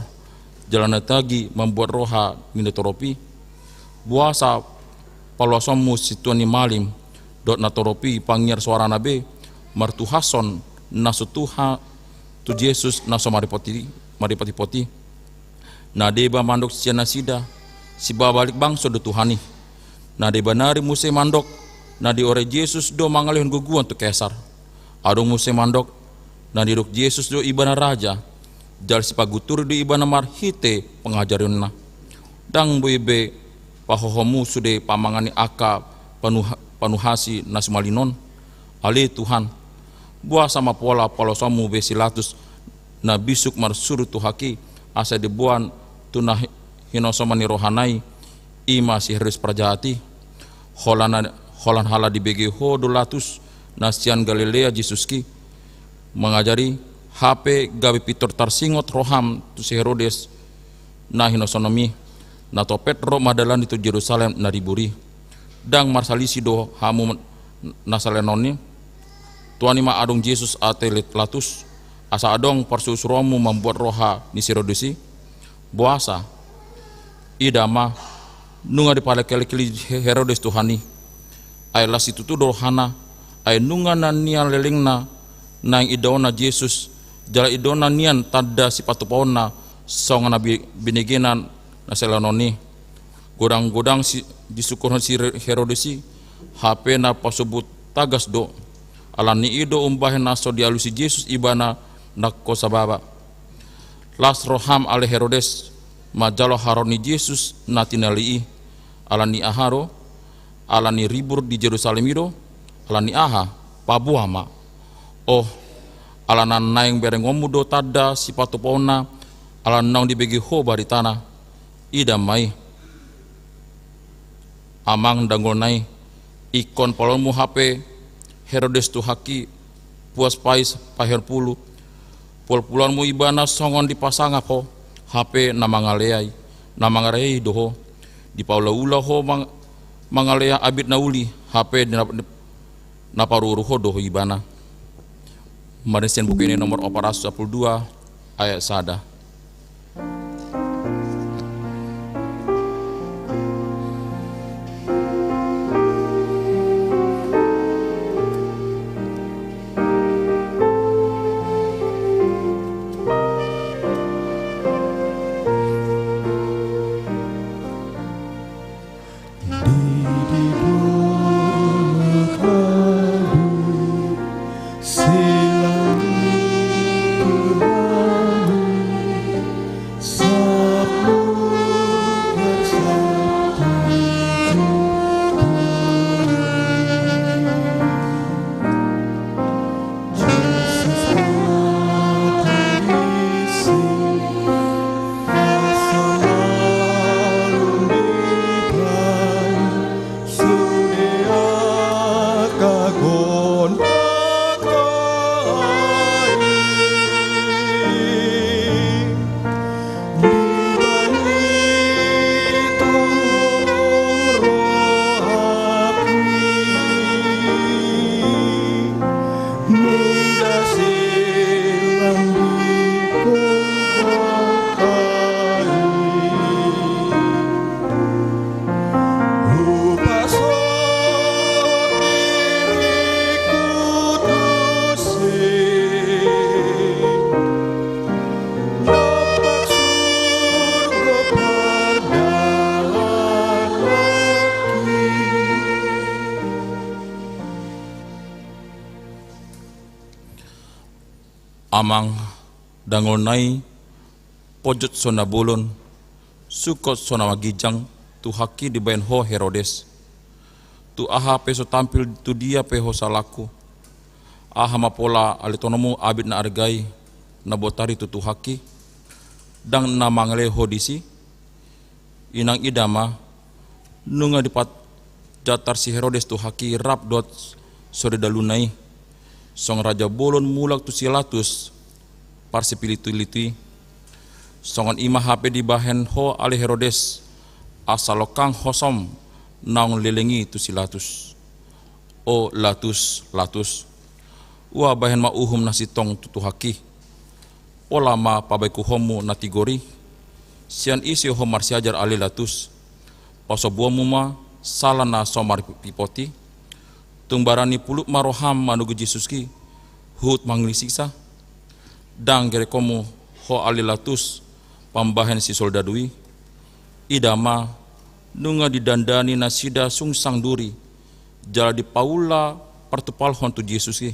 jala na tagi mambuat roha ni na torop i? Boasa paluasonmu sintua ni malim, dohot natorop i pangiar soarana be martuhashon na so tuha tu Jesus na so maripoti-, maripotipoti. Na deba mandok sian nasida, sibabalik bangso do Tuhan i. Na deba nari muse mandok, na diorai Jesus do mangalehon gogoan tu Kesar. Adong muse mandok, na didok Jesus do ibana raja, jala sipagunturi do ibana marhite pangajarionna. Ndang boi be pahohomu sude pamangan ni angka panuha-, panuhasi na sumalin on. Ale Tuhan, boasa ma pola paluasonmu be si Latus na bisuk marsuru tu haki, asa diboan tu na hi-, hinosoman ni rohana i, i ma si Herodes parjahat i. Holan, holan hala dibege ho do Latus na sian Galilea Jesus i mangajari, hape gabe pintor tarsingot roham tu si Herodes na hinosononmi, na topet ro mandalani tu Jerusalem na ribur i. Ndang marsalisi do hamu na salelengon i? Tuani ma adong Jesus ate Latus, asa adong parsurusuruonmu mambuat roha ni si Herodes i? Boasa? Ida ma, nunga dipalekelekeli Herodes Tuhan i. Ai las situtu do rohana, ai nunga na nian lelengna naeng idaonna Jesus, jala idaonna nian tanda sipatupaonna songon na bi-, binegena na salelengon i. Godang-godang si-, disungkunhon si Re-, Herodes i, hape na pasobu tagas do. Alani i do umbahen na so dialusi Jesus ibana nangkon sababa. Las roham ale Herodes, manjalo haroro ni Jesus na tinalli i. Alani aha do? Alani ribur di Jerusalem i do? Alani aha? Paboa ma. Oh, ala na naeng berengonmu do tanda sipatupaonna, ala naung dibege ho baritana. Ida ma i. Amang dangolna i, ingkon paluaonmu hape Herodes tu haki, puas pais paheon pulu. Pual-pualonmu ibana songon dipasangap ho, hape na mangalea i, na mangalea i do ho. Dipaulaula ho mang-, mangalea abit na uli, hape na, na paruhur ho do ibana. Marende sian Buku Ende nomor opat ratus sampulu dua, ayat sada. Amang dangolna i, pojot so na bolon, sungkot so na maginjang tu haki dibahen ho Herodes. Tu aha pe so tampil tu dia pe ho salangku. Aha ma pola ale tonomu abit na arga i na botari tutu haki, ndang na mangalea ho disi? Inang ida ma, nunga dipajatar si Herodes tu haki rap dohot soridalanna i. Songon raja bolon mulak tu si Latus parsipilitulitui. Songon i ma hape dibahen ho ale Herodes, asa longkang hosom naung leleng i tu si Latus. O Latus, Latus, ua bahen ma uhum na sintong tu, tu haki. Pola ma pabaikuhonmu na tigor i. Sian ise ho marsiajar ale Latus? Pasobuonmu ma sala na so marpipot i. Tung barani pulut ma roham manogu Jesus i, huhut mangalisiksa. Ndang gerekkonmu ho ale Latus, pambahen sisoldadu i. Ida ma, nunga didandani nasida sungsang duri, jala dipaula partupalhon tu Jesus i.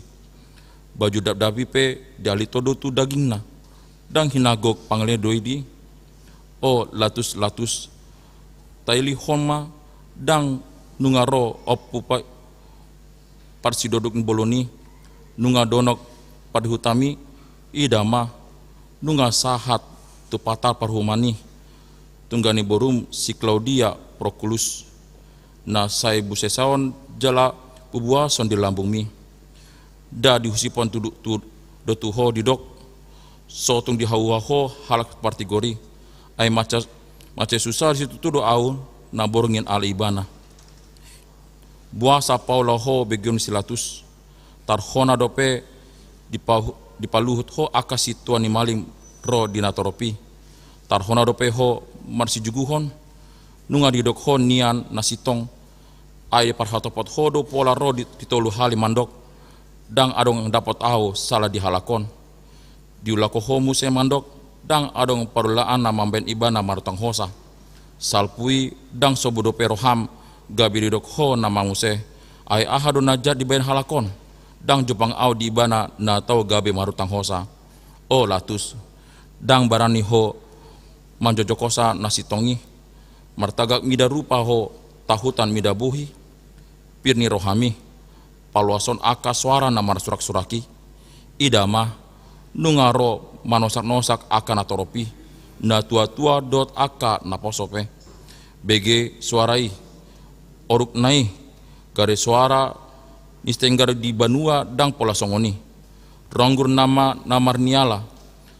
Baju dapdap i pe dialithon do tu dagingna, ndang hinagok pangalean do i di. O Latus, Latus, tailihon ma, ndang nunga ro ompu pa-, parsidodok ni bolon i, nunga donok parhutami. Ida ma, nunga sahat tu patar parhuman i, tungga ni borum si Klaudia Prokulus, na sai busesaon jala bubuason di lambungmi. Nda dihusipon tu, tu, do tu ho didok, so tung dihaua ho halak partigor i, ai mansai, mansai susa di situtu do ahu na borngin ale ibana. Boasa paula ho begeon si Latus? Tarhona dope dipa-, dipaluhut ho angka sintua ni malim ro di natorop i. Tarhona dope ho marsijuguhon, nunga didok ho nian na sintong, ai diparhatopot ho do pola ro di, di tolu hali mandok, ndang adong dapot ahu sala di halak on. Diulahon ho muse mandok, ndang adong parulaan na mambahen ibana marutang hosa. Salpu i ndang sobu dope roham gabe didok ho nama muse, ai aha do na jat dibahen halak on? Ndang jumpang ahu di ibana na tau gabe marutang hosa. O Latus, ndang barani ho manjojok hosa na sintong i, martagak mida rupa ho tahutan mida bohi. Pir ni rohami, paloashon angka soara na marsuraksurak i. Ida ma, nunga ro manosaknosak angka natorop i, natuatua dohot angka naposo pe. Bege soara i, orukna i, gare soara ni sitenggar di banua ndang pola songon i. Ronggur nama na marniala,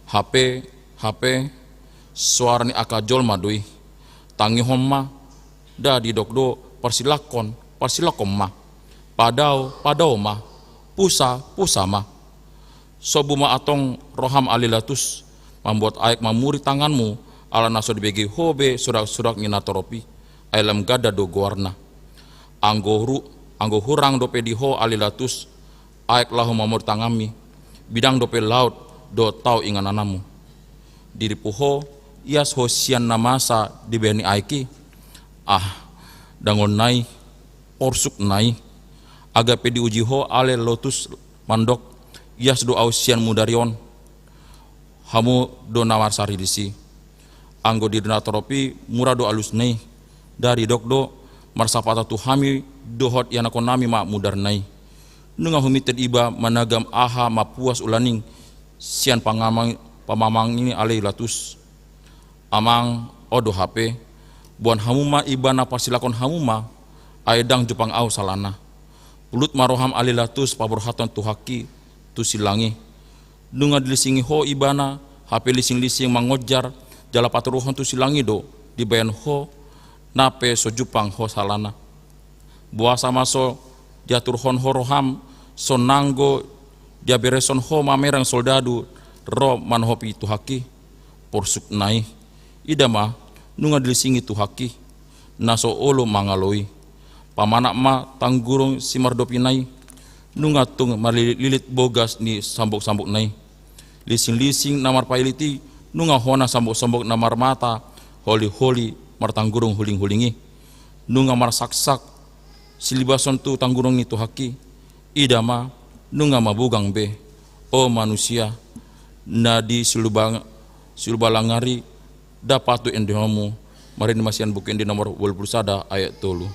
hape, hape, soara ni angka jolma do i. Tangihon ma, nda didok do parsilakkon, parsilakkon ma. Padao, padao ma. Pusa, pusa ma. Sobu ma antong roham ale Latus, mambuat aek mamuri tanganmu, ala na so dibege ho be sodaksodak ni natorop i, ai lam ganda do goarna. Anggo ru-, anggo hurang dope di ho ale Latus, aek laho mamuri tanganmi, bidang dope laut do tau ingananmu. Diripu ho, ias ho sian na masa dibahen ni aek i. Ah, dangonna i, porsukna i. Asa pe diuji ho ale Latus mandok, ias do ahu sian mudari on. Hamu do na marsarilis i. Anggo di natorop i mura do alusna i. Nda didok do, marsapata tu hami dohot ianakhonnami ma mudarna i. Nunga humintel iba managam aha mampuas ulaning sian pangamang-, pamamang i ale Latus. Amang, on do hape, boan hamu ma ibana parsilakkon hamu ma, ai ndang jumpang ahu salana. Pulut ma roham ale Latus paborhathon Tuhanki tu silang i. Nunga dilisingi ho ibana, hape lisinglising mangonjar, jala paturuhon tu silang i do dibahen ho, na pe so jumpang ho salana. Boasa ma so diaturhon ho roham, so nanggo diabereshon ho mamereng soldadu ro manohopi Tuhanki? Porsukna i. Ida ma, nunga dilisingi Tuhanki, na so olo mangalo i. Pamanat ma tanggurung simardopina i, nunga tung marlilitlilit bogas ni samboksambokna i. Lisinglising na marpailit i, nunga hona samboksambok na marmata holiholi martanggurung hulinghuling i. Nunga marsaksak silibashon tu tanggurung ni Tuhanki. Ida ma, nunga mabugang be, o manusia, na di siluba-, silubalangar i, nda patut endehonmu. Marende ma sian Buku Ende nomor ualu pulu sada ayat tolu.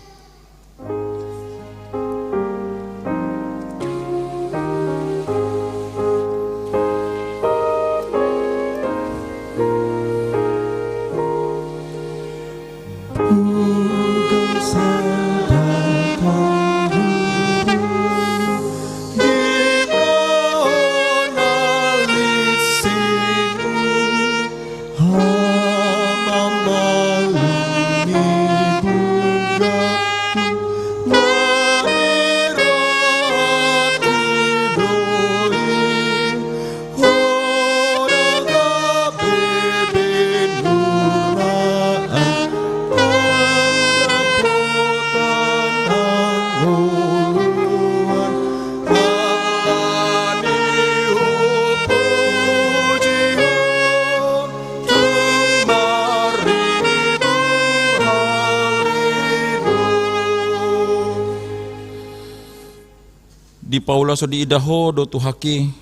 Di paula so diida ho do Tuhangki,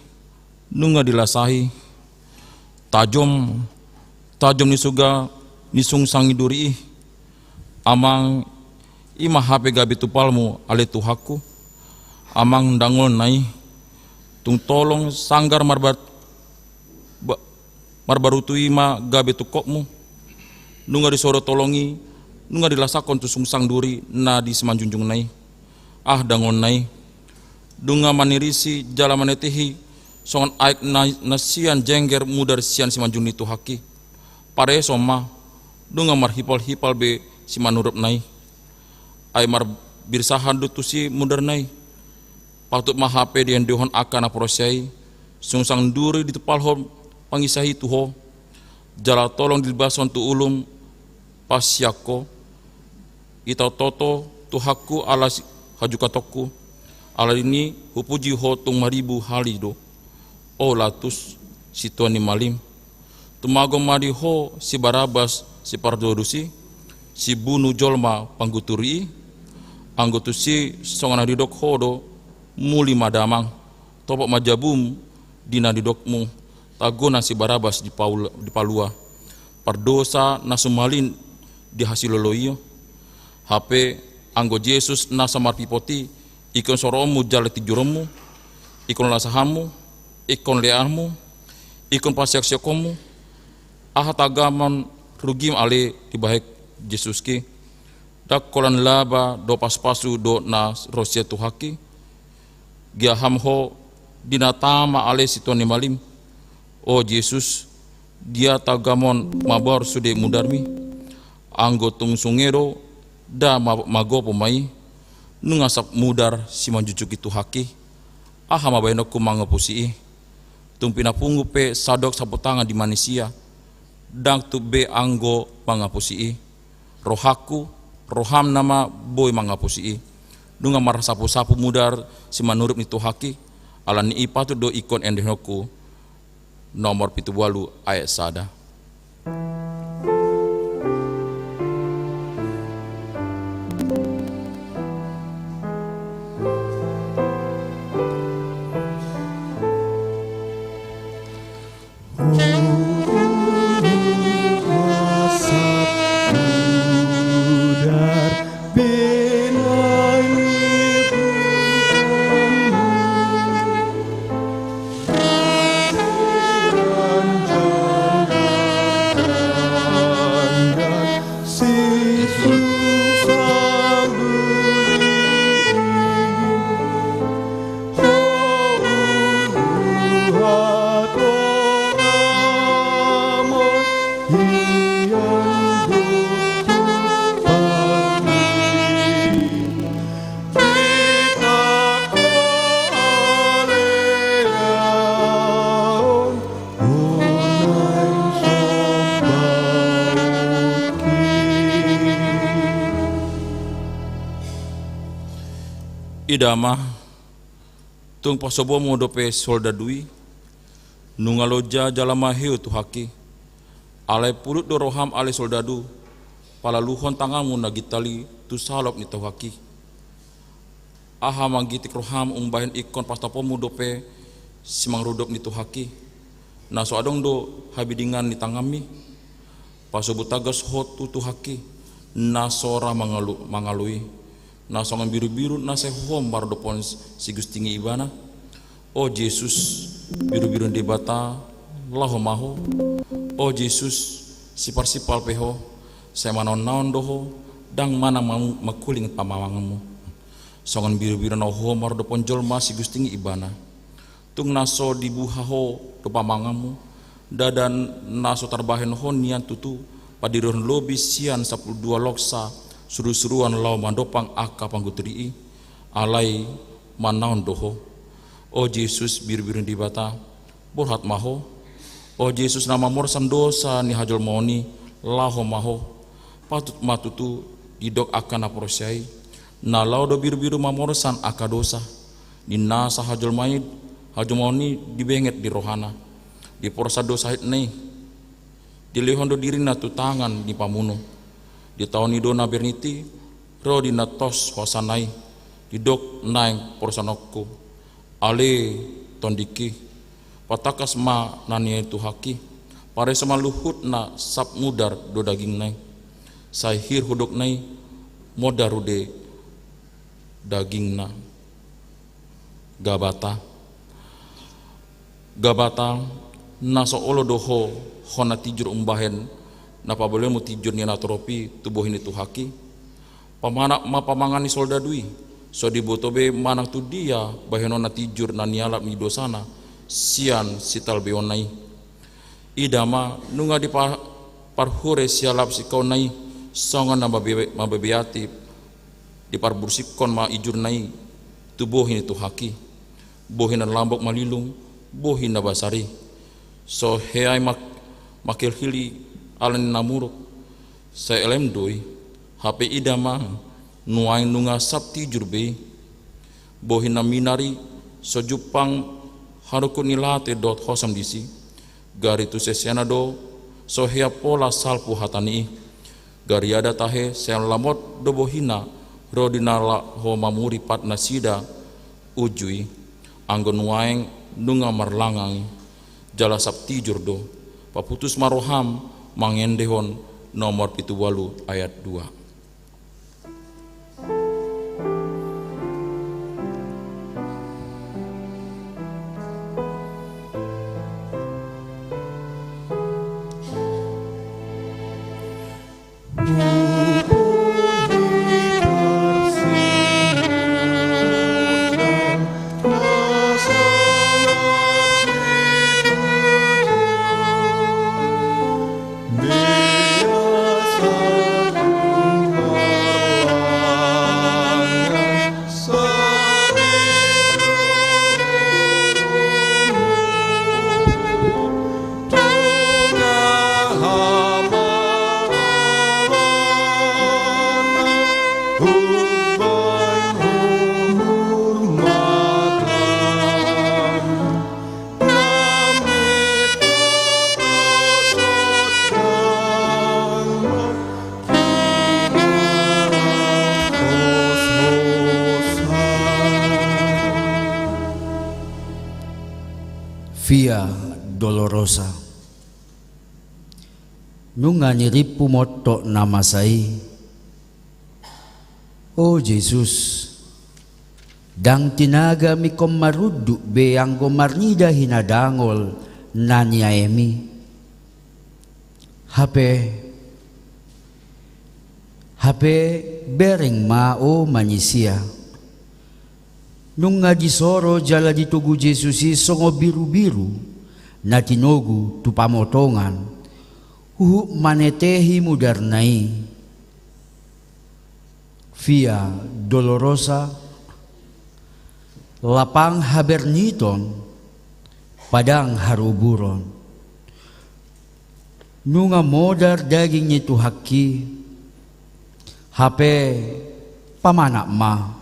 nunga dilasahi. Tajom, tajom ni suga ni sungsang ni duri i. Amang, i ma hape gabe tupalmu ale Tuhangku. Amang, dangolna i. Tung tolong sanggar marbat ba-, marbarutu i ma gabe tungkotmu. Nunga disodo tolong i, nunga dilasahon tu sungsang duri na di simanjujungna i. Ah, dangolna i. Nunga manirisi jala manetihi songon aek na, na sian jengger mudar sian simanjujung ni Tuhangki. Pareso ma, nunga marhipal-hipal be simanurupna i. Ai marbirsahan do tusi mudarna i. Patut ma hape diendehon angka na porsea i, sungsang duri ditumpalhon pangisah i tu ho, jala tolong dilibashon tu ulum pasian ho. Itaoto Tuhangku ala si-, hajukatonku, ala ni i hupuji ho tung maribu hali do, o Latus, situan ni malim. Tumagon ma di ho si Barabas, si pardodos i, si bunu jolma pangguturi i. Anggo tusi songon na didok ho do, muli ma damang, topot ma jabum di na didokmu, tagonan si Barabas dipaul-, dipalua. Pardosa na sumalin di hasiloloion. Hape anggo Jesus na so marpipot i, ingkon soroonmu jala tinjuronmu, ingkon lasahanmu, ingkon leanmu, ingkon paseokseokonmu, aha tagamon rugim ale dibahen Jesuski? Ndang holan laba do pasupasu do na ro sian Tuhangki? Gia ham ho di na tama ale situan ni malim. O Jesus, dia tagamon mabaor sude mudarmi? Anggo tung songon i do, da ma-, magopo ma i. Nunga sap mudar simanjujung i Tuhangki. Aha ma bahenonku mangapusi i? Tung pinapungu pe sadok sapu tangan di manisia, ndang tuk be anggo mangapusi i. Rohangku, roham nama boi mangapusi i. Nunga marsapusapu mudar simanurup ni Tuhangki, ala ni i patut do ingkon endehonku. Nomor pitu pulu ualu ayat sada. Ida ma, tung pasobuonmu dope soldadu i, nunga loja jala maheu Tuhangki. Alai pulut do roham ale soldadu, palaluhon tanganmu na gintal i tu salop ni Tuhangki. Aha manggitik roham umbahen ingkon pastaponmu dope simangarudop ni Tuhangki? Na so adong do habidingan ni tanganmi? Pasobu tagas ho tu Tuhangki, na so ra mangalu-, mangalu i, na songon birubiru na sai hohom maradophon sigusting i ibana. O Jesus, birubiru ni Debata, laho ma ho. O Jesus, siparsipal pe ho, sai manaonnaon do ho, ndang manang ma-, mangkuling pamanganmu. Songon birubiru na hohom maradophon jolma sigusting i ibana. Tung na so dibuha ho do pamanganmu, ndada na so tarbahen ho nian tutu, padirihon lobi sian sampulu dua loksa surusuruan laho mandompang angka pangguturi i, alai manaon do ho. O Jesus, birubiru ni Debata, borhat ma ho. O Jesus, na mamorsan dosa ni hajolmaon i, laho ma ho. Patut ma tutu didok angka na porsea i, na laho do birubiru mamorsan angka dosa ni nasa hajolmaon i, hajolmaon i dibenget di rohana, diporsan do sahitna i, dilehon do dirina tu tangan ni pamunu, ditaon i do na bernit i, ro di na tos hosana i, didok naeng porsanonku. Ale tondingki, patangkas ma na niae Tuhanki, pareso ma luhutna sap mudar do dagingna i, sai hir hudokna i modar rude dagingna. Gabata. Gabata, na so olo do ho hona tinjur umbahen na paboleonmu tinjur ni natorop i tu bohi ni Tuhanki. Pamanap ma pamangan ni soldadu i, so diboto be manang tu dia bahenonna tinjur na nialap ni dosana sian sitalbeonna i. Ida ma, nunga dipa-, parhure sialap sikaonna i, songon na mabe-, mabebeati, diparbursikkon ma injurna i tu bohi ni Tuhanki, bohi na lambok malilung, bohi na basar i. So hea i mak-, mangkilhili ala ni na muruk, sai elem do i, hape ida ma, nuaeng nunga sap tinjur be i. Bohi na minar i so jumpang harungkut ni late dohot hosom disi. Gari tu sesena do so hea pola salpu hata ni i. Gariada tahe sian lamot do bohina ro di na laho mamuri pat nasida uju i. Anggo nuaeng nunga marlangang i, jala sap tinjur do. Paputus ma roham mangendehon nomor pitu ualu ayat dua. Via Dolorosa. Nunga nirimpu montok na masa i. O Jesus, ndang tinagam ingkon marunduk be anggo marnida hinadangol na niaem i. Hape, hape bereng ma, o manisia. Nunga disoro jala ditogu Jesus i songon birubiru na tinogu tu pamotongan, huhut manetehi mudarna i. Via Dolorosa, lapang haberniton, padang haruburon. Nunga modar daging ni Tuhanki, hape pamanap ma.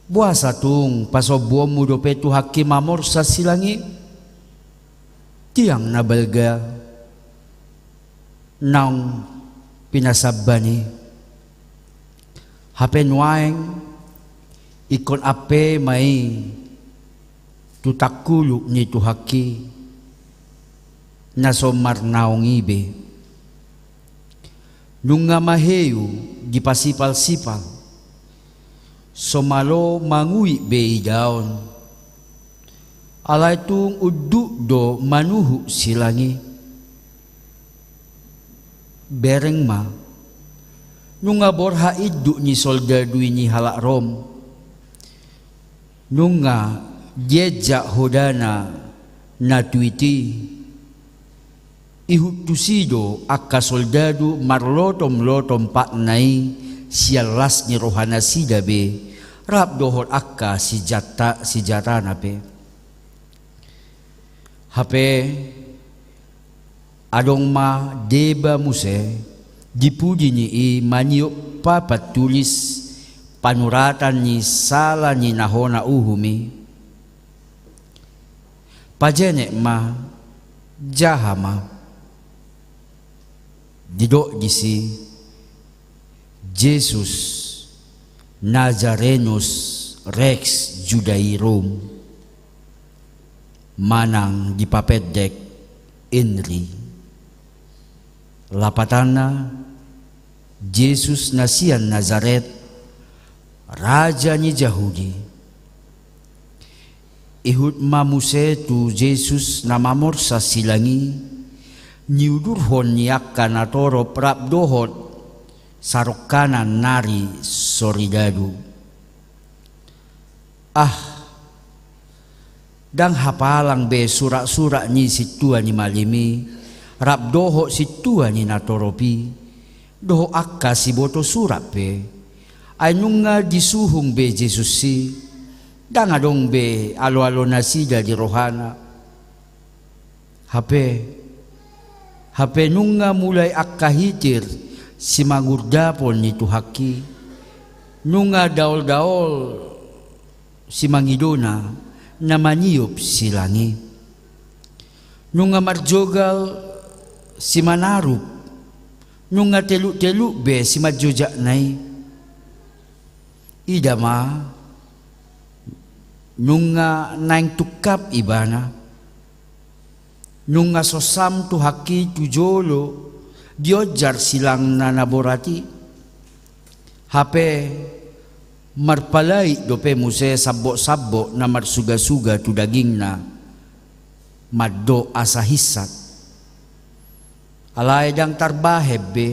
Boasa tung pasombuonmu dope Tuhanki mamorsan silang i? Tiang na balga naung pinasamban i. Hape nuaeng ingkon ampehon ma i tu tangkuluk ni Tuhanki na so marnaung i be. Nunga maheu dipasipalsipal, so malo manguit be idaon. Alai tung unduk do manuhuk silang i. Bereng ma, nunga borhat induk ni soldadu i ni halak Rom. Nunga diejak hodana na tuit i. Ihut tusi do angka soldadu marlotomlotom patna i sian las ni rohanasida be, rap dohot angka sijata-, sijatana pe. Hape adong ma deba muse di pudi ni i maniop papan tulis panuratan ni sala ni na hona uhum i. Pajenek ma, jaha ma. Didok disi, Jesus Nazarenus Rex Judairum, manang dipapendek Inri. Lapatanna, Jesus na sian Nazaret, raja ni Jahudi. Ihut ma muse tu Jesus na mamorsan silang i, niudurhon ni angka natorop rap dohot sarongkanan nari soridadu. Ah, ndang hapalang be surak-surak ni sintua ni malim i, rap dohot sintua ni natorop i, dohot angka siboto surat pe. Ai nunga disuhung be Jesus i, ndang adong be alo-alo nasida di rohana. Hape, hape nunga mulai angka hitir simangurdapon ni Tuhan i, nunga daol-daol simangidona na maniop silang i. Nunga marjogal simanarup, nunga teluk-teluk be simanjojakna i. Ida ma, nunga naeng tungkap ibana. Nunga sonsam Tuhan i tu jolo dionjar silangna na borat i. Hape marpalait dope muse sambok-sambok na marsuga-suga tu dagingna, mandok asa hinsat. Alai ndang tarbahen be,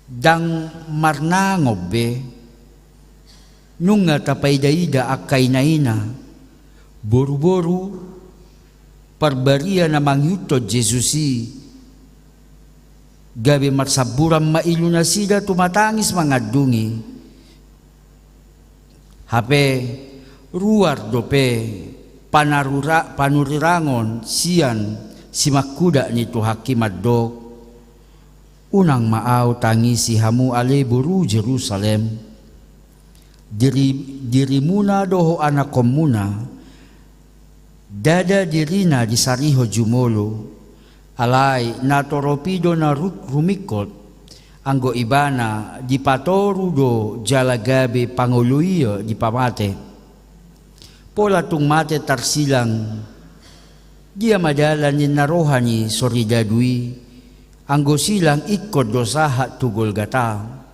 ndang marnangon be, nunga tapaida-ida angka ina-ina, boru-boru, parbaria na mangihuthon Jesus i, gabe marsamburan ma ilunasida tumatangis mangandungi. Hape ruar dope panarura-, panurirangon sian simangkuda ni Tuhan i mandok, unang ma ahu tangisi hamu ale boru Jerusalem. Diri-, dirimuna dohot anakhonmuna, ndada dirina disarihon jumolo, alai natorop i do na ru-, rumingkot, anggo ibana dipatoru do jala gabe pangolo ia dipamate. Pola tung mate tarsilang, dia ma dalan ninna roha ni soridadu i, anggo silang ingkon do sahat tu Golgata.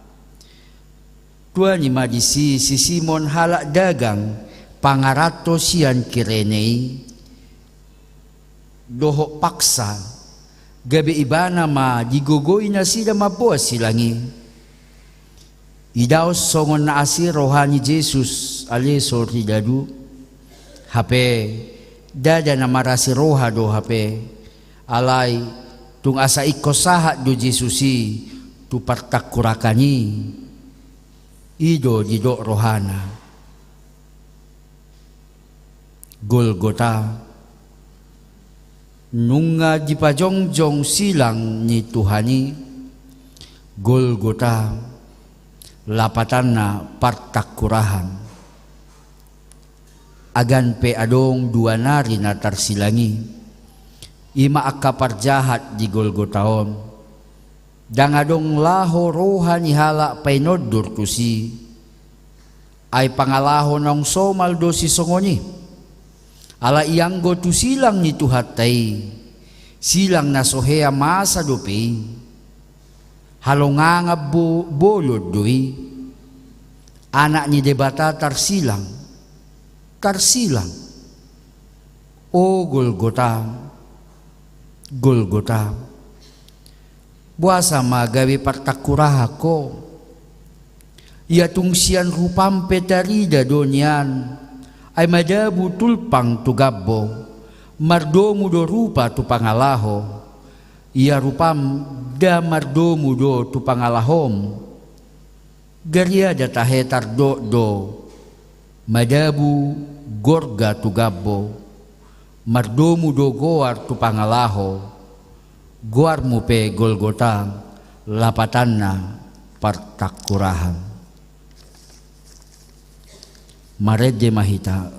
Tuani ma disi si Simon halak dagang pangaranto sian Kirene i, dohot paksa, gabe ibana ma digogoi nasida mamboan silang i. Idaon songon na asi roha ni Jesus ale soridadu. Hape, ndada na marasi roha do hape, alai tung asa ingkon sahat do Jesus i tu partangkurakan i. I do didok rohana. Golgota, nunga dipajongjong silang ni Tuhan i. Golgota, lapatanna partangkurahan. Agan pe adong dua nari na tarsilang i, i ma angka parjahat di Golgota on. Ndang adong laho roha ni halak painondor tusi. Ai pangalaho naung somal do sisongon i. Ala ianggo tu silang ni Tuhanta i, silang na so hea masa dope i. Halongangan bo-, bolon do i. Anak ni Debata tarsilang. Tarsilang. O Golgota, Golgota. Boasa ma gabe partangkurahan ho? Ia tung sian rupam pe tarida do nian, ai madabu tulpang tu gambo, mardomu do rupa tu pangalaho, ia rupam nda mardomu do tu pangalahom. Gariada tahe tardok do, madabu gorga tu gambo, mardomu do goar tu pangalaho, goarmu pe Golgota, lapatanna partangkurahan. Marende ma hita.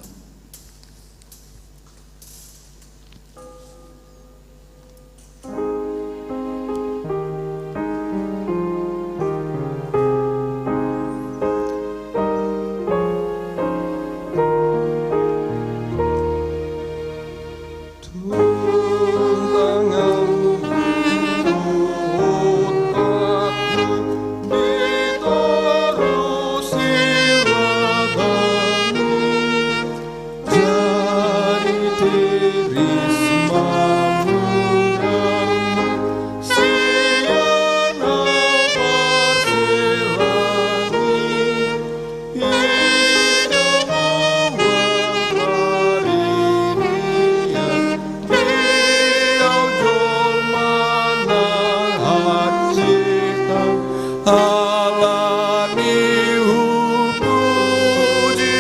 Ala ni hupuji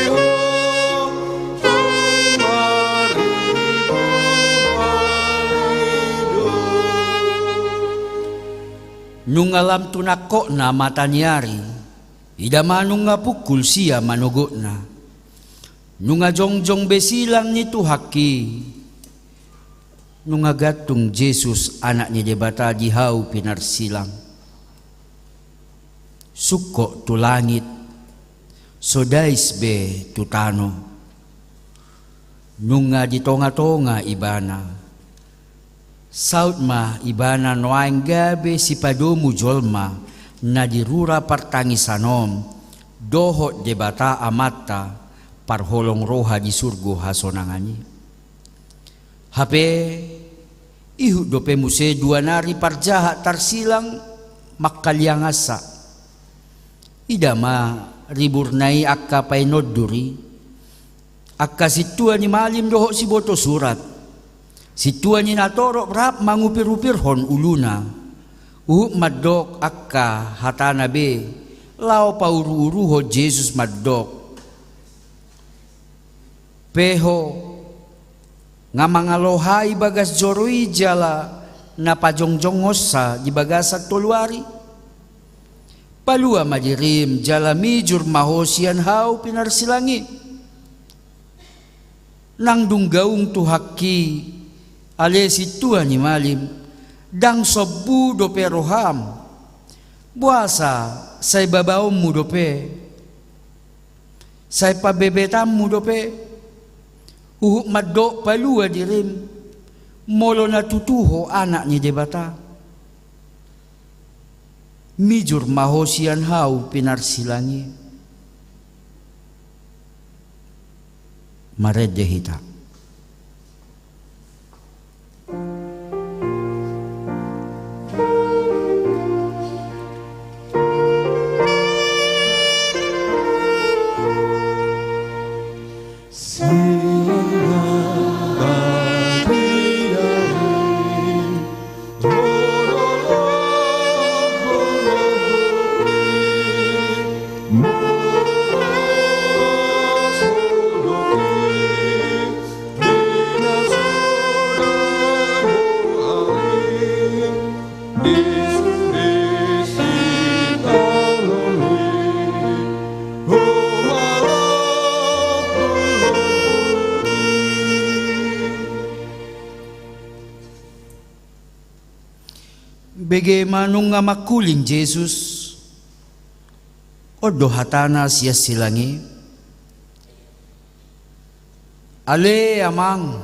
Ho, Tuhan, Tuhan. Nunga lam tu nangkokna mata ni ari, ida ma nunga pungkul sia manogotna. Nunga jongjong be silang ni Tuhanki. Nunga gantung Jesus, Anak ni Debata, di hau pinarsilang. Sungkot tu langit, so dais be tu tano. Nunga di tongatonga Ibana. Saut ma Ibana nuaeng gabe sipadomu jolma na di rura partangisan on dohot Debata Amanta, parholong roha di surgo hasonangan i. Hape ihut dope muse dua nari parjahat tarsilang mangkaliangansa. Ida ma riburna i angka painondur i, angka sintua ni malim dohot siboto surat, sintua ni natorop rap mangupirupirhon uluna. Huhut mandok angka hatana be laho pauruuruhon Jesus mandok: Pe ho, nga mangalohai bagas joro i jala na pajongjongkonsa di bagasan tolu ari? Palua ma dirim jala mijur ma ho sian hau pinarsilang i. Nang dung gaung Tuhanki, ale sintua ni malim, ndang sombu dope roham. Boasa sai babaonmu dope? Sai pabebetanmu dope? Huhut mandok palua dirim, molo na tutu ho Anak ni Debata. Mijur ma ho sian hau pinarsilang i. Marende hita. Bege ma nunga mangkuling Jesus, on do hatana sian silang i: Ale Amang,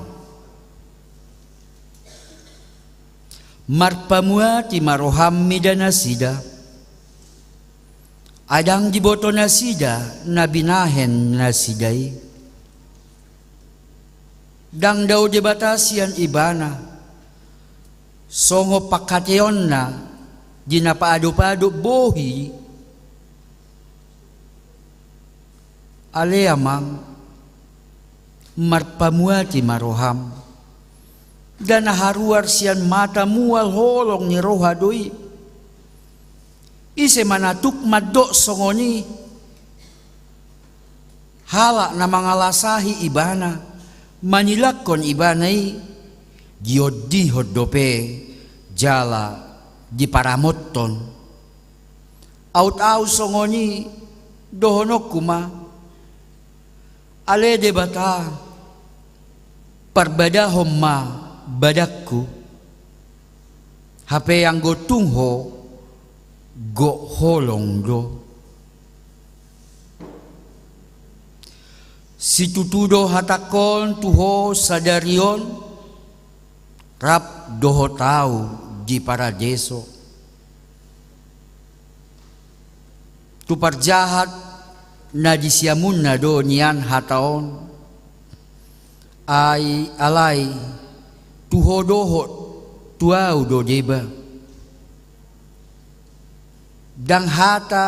marpamuati ma roham mida nasida, ai ndang diboto nasida na binahen nasida i. Ndang dao Debata sian ibana, songon pangkataionna di na paadopadop bohi. Ale Amang, marpamuati ma roham. Nda na haruar sian mata mual holong ni roha do i. Ise ma na tuk mandok songon i? Halak na mangalasahi ibana, manilangkon ibana i, diondihon dope jala diparamothon. Aut ahu songon i, dohononku ma: Ale Debata, parbadahon ma badanku. Hape anggo tung ho, gok holong do. Situtu do hatangkon tu ho sadari on, rap dohot ahu di paradeso. Tu parjahat na di siamunna do nian hata on. Ai alai tu ho dohot tu ahu do deba. Ndang hata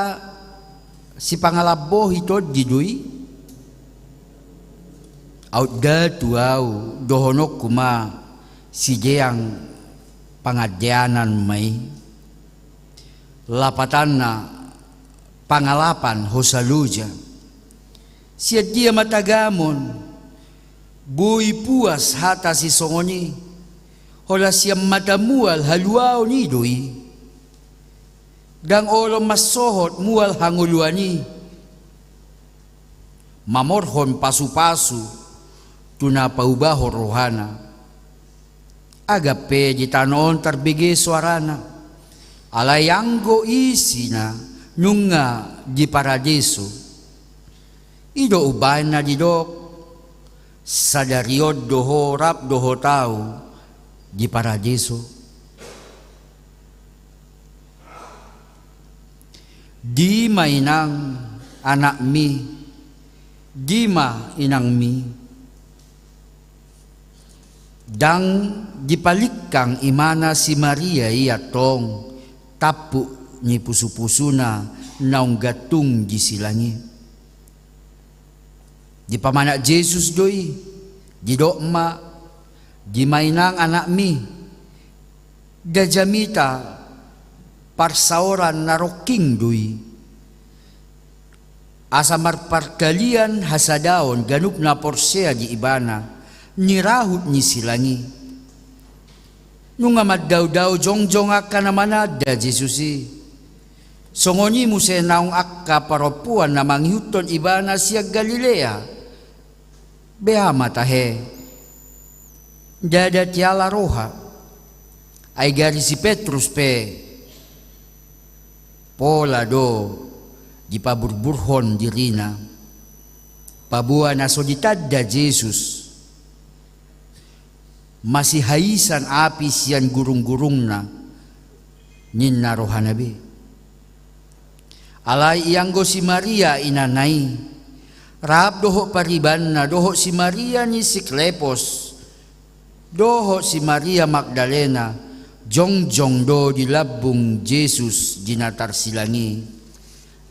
sipangalambohi tondi do i? Aut nda tu ahu, dohononku ma, sideang pangandeanan ma i. Lapatanna, pangalapan hosa loja. Sian dia ma tagamon boi puas hata sisongon i? Holan sian mata mual haluaon i do i. Ndang olo mansohot mual hangoluan i. Mamorhon pasupasu tu na paubahon rohana. Agak pe di tano on tarbege soarana. Alai anggo isina nunga di paradeso. I do umbahen na didok, sadari on do ho rap dohot au di paradeso. Dima inang anakmi, dima inangmi. Ndang dipalingkang imana si Maria i antong tampuk ni pusupusuna naung gantung di silang i. Dipamanak Jesus do i, didok ma, dima inang anakmi. Ndang jamita parsaoran na rongking do i. Asa marpargalian hasadaon ganup na porsea di ibana, nirahut ni silang i. Nunga mandaodao jongjong angka na mananda Jesus i. Songon i muse naung angka parompuan na mangihuthon ibana sian Galilea. Beha ma tahe. Ndada tiala roha. Ai gari si Petrus pe pola do dipaburburhon dirina. Paboa na so ditanda Jesus. Masihaisan api sian gurunggurungna, ninna rohana be. Alai ianggo si Maria inanna i, rap dohot paribanna, dohot si Maria ni si Klepos, dohot si Maria Magdalena, jongjong do di lambung Jesus di na tarsilang i.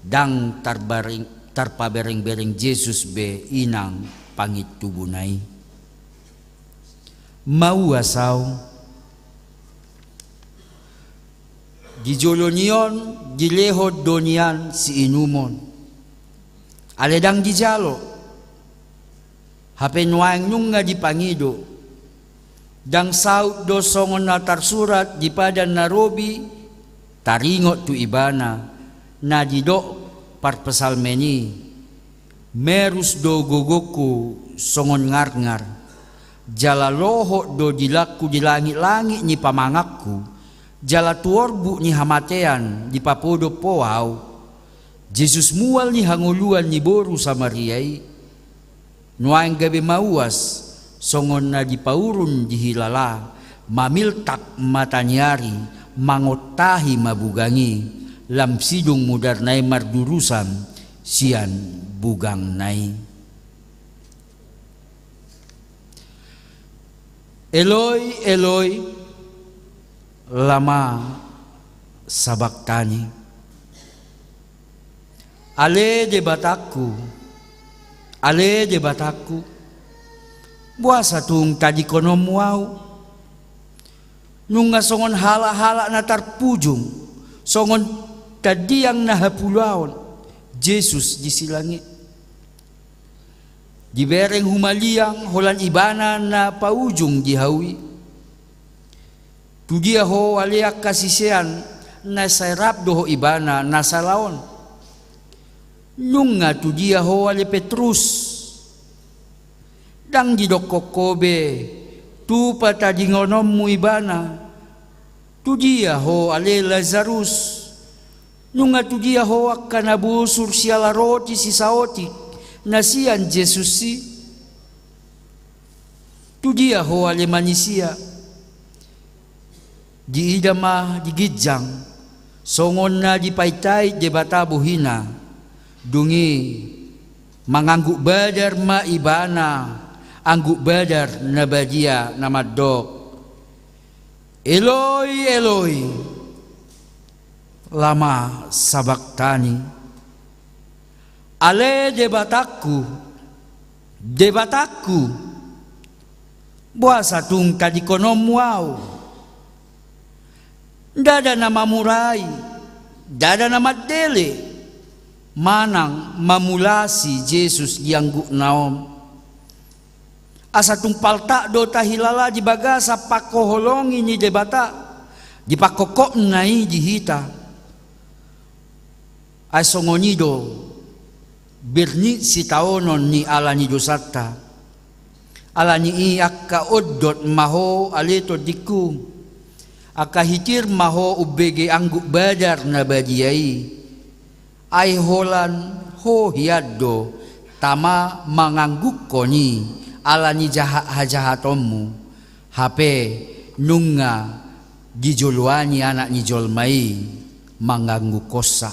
Ndang tarbareng-, tarpaberengbereng Jesus be inang pangintubuna i. Mauas au. Di jolo ni on dilehon do nian siinumon. Alai ndang dijalo. Hape nuaeng nunga dipangido. Ndang saut do songon na tarsurat di Padan na Robi, taringot tu ibana, na didok parpsalmen i. Merus do gogongku songon ngarngar, jala lohot do dilangku di langitlangit ni pamanganku, jala tu orbuk ni hamatean dipapodop ho au. Jesus mual ni hangoluan ni boru Samaria i, nuaeng gabe mauas songon na dipaurun dihilala, mamiltak mata ni ari, mangontahi ma bugang i, lam sidung mudarna i mardurusan sian bugangna i. Eloi, Eloi, lama sabaktani. Ale Debatangku, ale Debatangku, boasa tung tadingkononmu au? Nunga songon halak-halak na tarpujung, songon tandiang na hapulaon Jesus di silang i. Dibereng humaliang holan ibana na paujung di hau i. Tudia ho ale angka sisean na sai rap dohot ibana na sala on? Nunga tudia ho ale Petrus? Ndang didokkon ho be, tu patadingononmu ibana? Tudia ho ale Lazarus? Nunga tudia ho angka na bosur siala roti sisaotik na sian Jesus i? Tudia ho ale manisia? Diida ma di ginjang, songon na dipaitait Debata bohina, dung i mangangguk badar ma ibana, angguk badar na badia na mandok: Eloi, Eloi, lama sabaktani? Ale Debatangku, Debatangku, boasa tung tadingkononmu au? Ndada na mamurai, Ndada na mandele manang mamulasi Jesus di anggukna on. Asa tung paltak do tahilala di bagasan pangkaholongi ni Debata, di pangkophopna i di hita. Ai songon i do bernit sitaonon ni ala ni dosanta. Ala ni i angka ondot ma ho ale tondingku, angka hitir ma ho umbege angguk badar na badia i. Ai holan ho hian do tama manganggukkon i ala ni jahat hajahatonmu, hape nunga dijoloani Anak ni jolma i manganggukkonsa.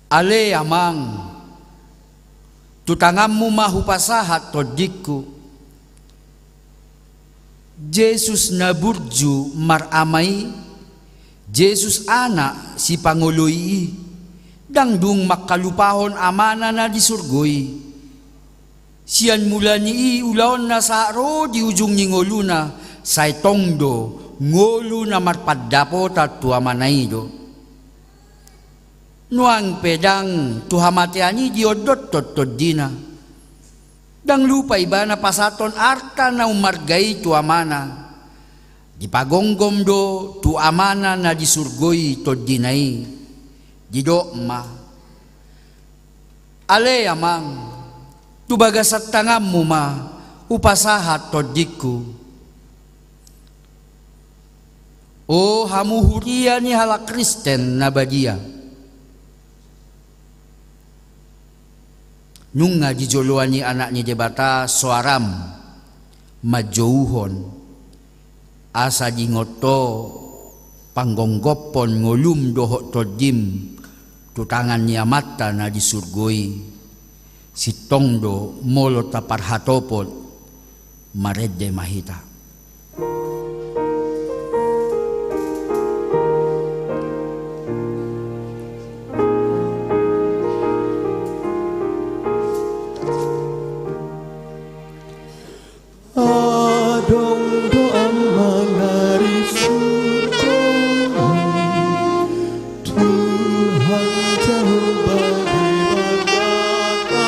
Ale Amang, tu tanganmu ma hupasahat tondingku. Jesus na burju mar Ama i, Jesus Anak sipangoloi i, ndang dung mangkalupahon Amana na di surgo i. Sian mula ni i ulaonna sahat ro di ujung ni ngoluna, sai tong do ngolu na marpandapotan tu Amana i do. Nuaeng pe ndang tu hamatean i diondothon tondina. Ndang lupa ibana pasahathon arta na ummarga i tu Amana. Dipagonggom do tu Amana na di surgo i tondina i. Didok ma, ale Amang, tu bagasan tanganmu ma hupasahat tondingku. O hamu huria ni halak Kristen na badia. Nunga dijoloani Anak ni Debata soaram manjouhon, asa diingot ho panggonggophon ngolum dohot tondim tu tangan ni Amanta na di surgo i. Sintong do molo taparhatopot, marende ma hita. Adong do Amang na di surgo i, Tuhan Jahowa Debata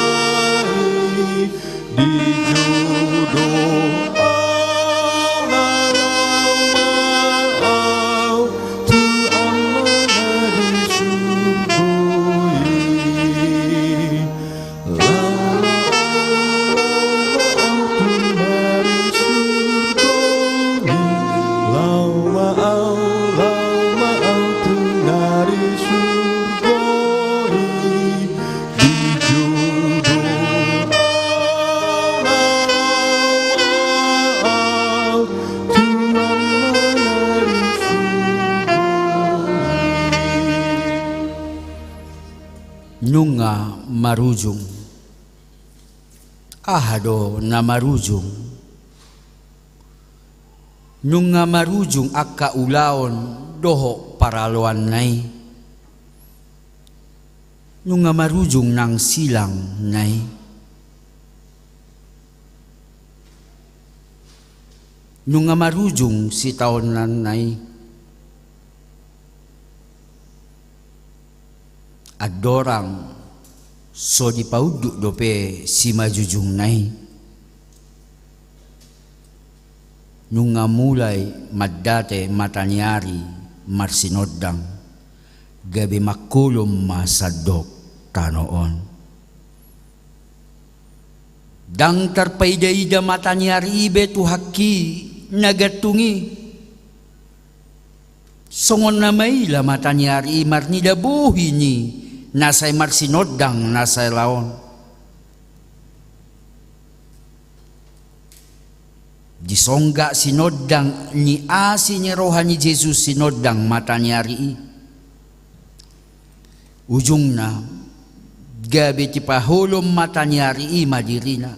i, di jolo on laho ma au tu Amang na di surgo i. Laho ma au, laho ma au tu na di surgo i. Laho ma au, laho ma au tu na di surgo i. Di jolo on laho ma au tu Amang na di surgo i. Nunga marujung. Aha do na marujung? Nunga marujung angka ulaon dohot paraloanna i. Nunga marujung nang silangna i. Nunga marujung sitaononna i. Andorang so dipaunduk dope simanjujungna i, nunga mulai mandate mataniari marsinondang, gabe mangkolom ma sandok tano on. Ndang tarpaidaida mataniari i be tu hangki na gantung i. Songon na maila mataniari i marnida bohi ni na sai marsinondang na saela on. Disonggak sinondang ni asi ni roha ni Jesus sinondang mataniari i. Ujungna, gabe dipaholom mataniari i ma dirina.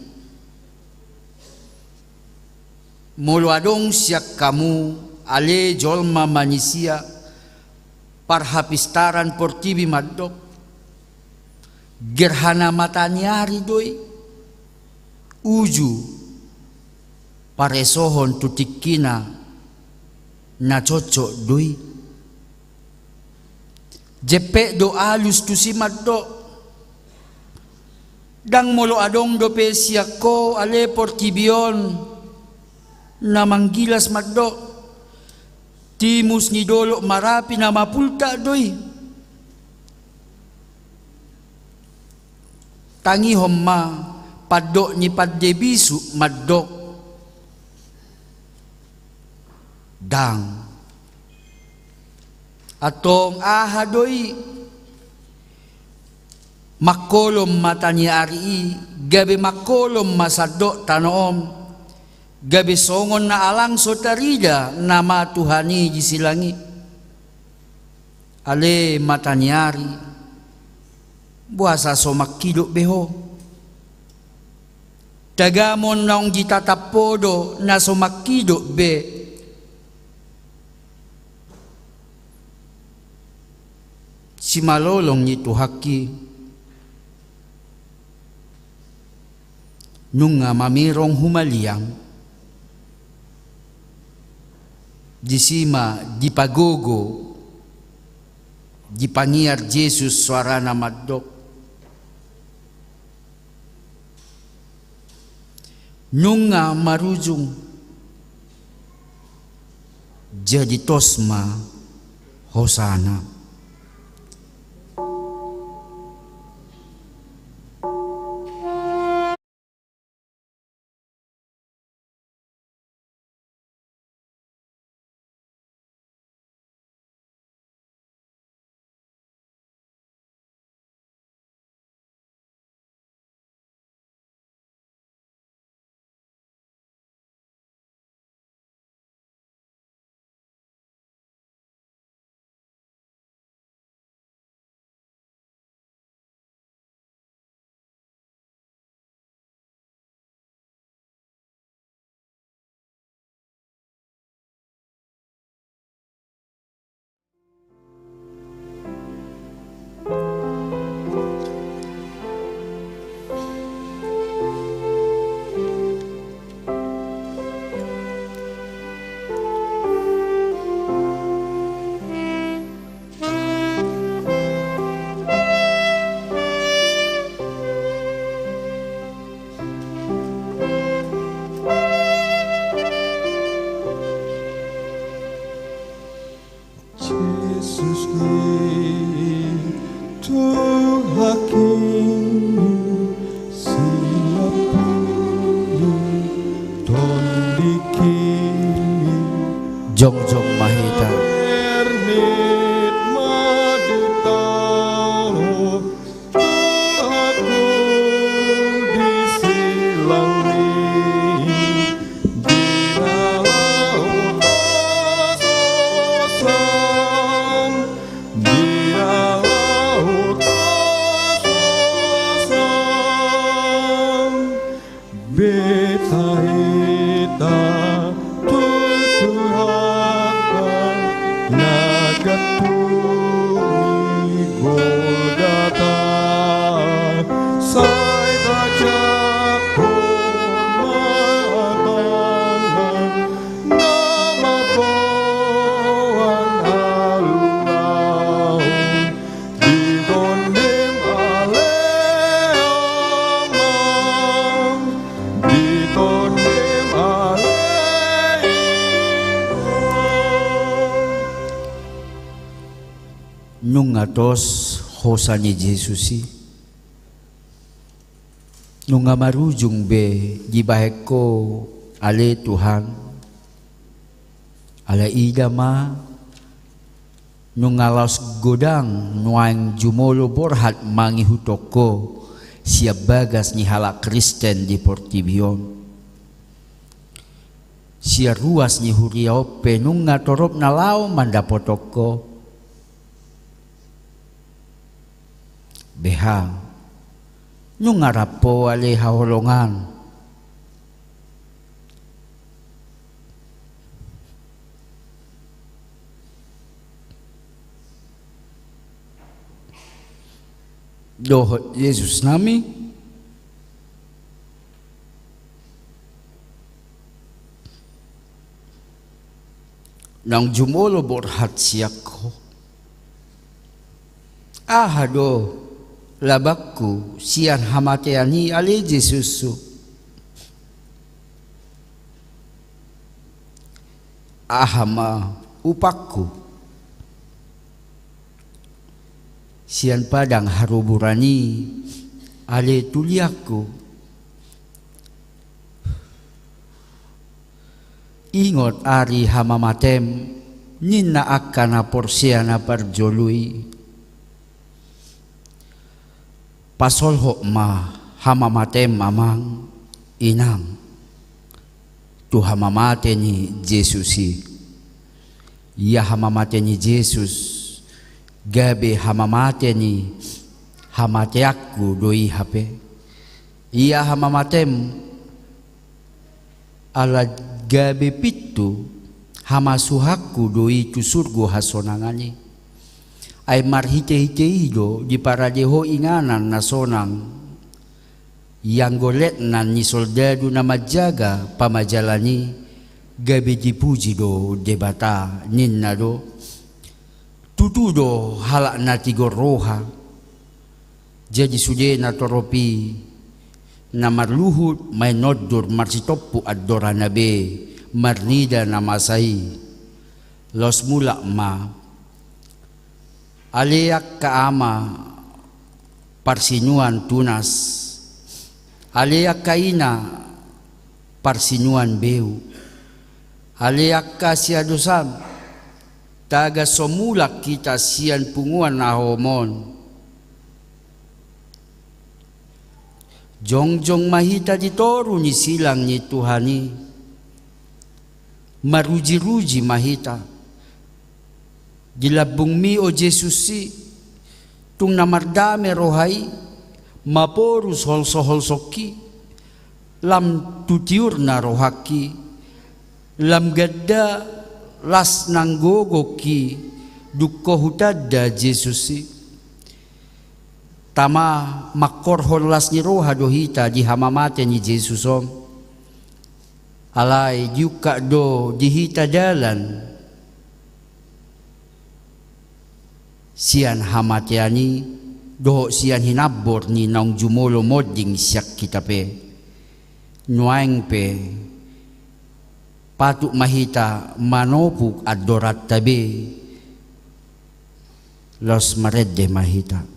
Molo adong sian hamu ale jolma manisia parhapistaran portibi mandok, gerhana mataniari do i, uju paresohon tu tingkina Na cocok do i. Jempek do alus tusi mandok. Ndang molo adong dope sian ho ale portibi on na manggilas mandok, timus ni dolok Marapi na mapultak do i. Tangihon ma pandok ni pande bisuk mandok, ndang. Antong aha do i? Mangkolom mata ni ari i, gabe mangkolom ma sandok tano on, gabe songon na alang so tarida nama Tuhan i di silang i. Ale mata ni ari, boasa so mangkidop be ho? Tagamon naung ditatap ho do na so mangkidop be. Simalolong ni Tuhanki. Nunga mamereng humaliang. Disi ma dipagogo, dipangiar Jesus soarana mandok. Nunga marujung, jadi tos ma hosana. Jesus, Tuhanki, siapuli tondingki. Jongjong ma hita. Hernit ma di tano. Tuhanku di silang i, di na laho tos hosam, di na laho tos hosam. Beta hita tu Tuhanta na gantung di Golgata, sai tajangkon ma tangan na mamboan haluaon. Di tondem ale Amang, di tondem ale Inang. Nunga tos hosa ni Jesus i. Nunga marujung be dibahen ho ale Tuhan. Alai ida ma, nunga laos godang nuaeng jumolo borhat mangihuthon ho sian bagas ni halak Kristen di portibi on. Sian ruas ni huria on pe nunga torop na laho mandapothon ho. Beha, nunga rap ho ale haholongan. Dohot Jesus nami. naung jumolo borhat sian Ho. Aha do labangku sian hamatean i, ale Jesus-hu? Aha ma upangku sian padang haroboran i, ale tuliangku? Ingot ari hamamatem, ninna angka na porsea na parjolo i. Pasolhot ma hamamatem, amang, inang, tu hamamate ni Jesus i. Ia hamamate ni Jesus gabe hamamate ni hamateanku do i hape. Ia hamamatem ala gabe pintu hamasuhanku do i tu surgo hasonangan i. Ai marhitehite i do diparade Ho inganan na sonang. Ianggo letnan ni soldadu na manjaga pamajalan i, gabe dipuji do Debata, ninna do. Tutu do halak na tigor roha. Jadi sude natorop i na marluhut maen ondur marsitompu andorana be marnida na masa i. Laos mulak ma. Ale angka ama parsinuan tunas, ale angka ina parsinuan beu, ale angka siadosan, tagan so mulak hita sian punguan na hohom on. Jongjong ma hita di toru ni silang ni Tuhan i. Marujiruji ma hita di lambungmi, o Jesus i, tung na mardame roha i, maporus holsoholsongki, lam tu tiurna rohangki, lam ganda las nang gogongki, dung ho hutanda Jesus i. Tama mangkorhon las ni roha do hita di hamamate ni Jesus on. Alai diungkap do di hita dalan sian hamatean i dohot sian hinambor ni naung jumolo monding sian hita pe. Nuaeng pe patut ma hita manopuk andoranta be. Laos marende ma hita.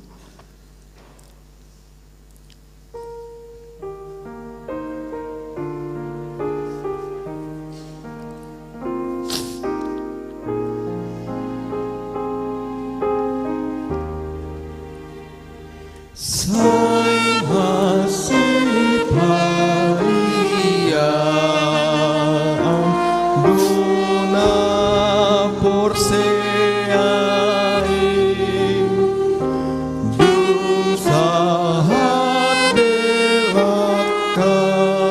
Sai masipalian do na porsea i, dung sahat be langkangna.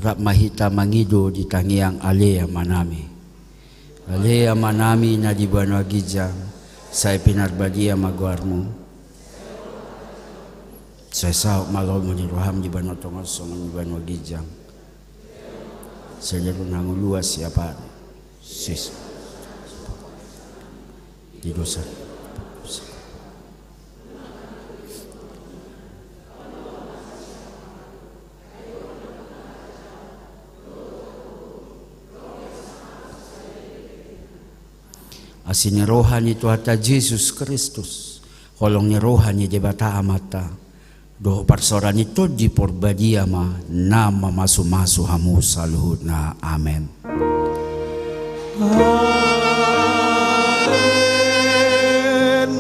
Rap ma hita mangido di tangiang Ale Amanami. Ale Amanami na di banua ginjang, sai pinarbadia ma goarmu. Sai saut ma lomo ni roham di banua tonga on songon di banua ginjang. Sai denggan hangoluan siapari. Sis. Di dosa. Asi ni roha ni Tuhanta Jesus Kristus, holong ni roha ni Debata Amanta, dohot parsaoran ni Tondi Porbadia ma na mamasumasu hamu saluhutna. Amen. Amen.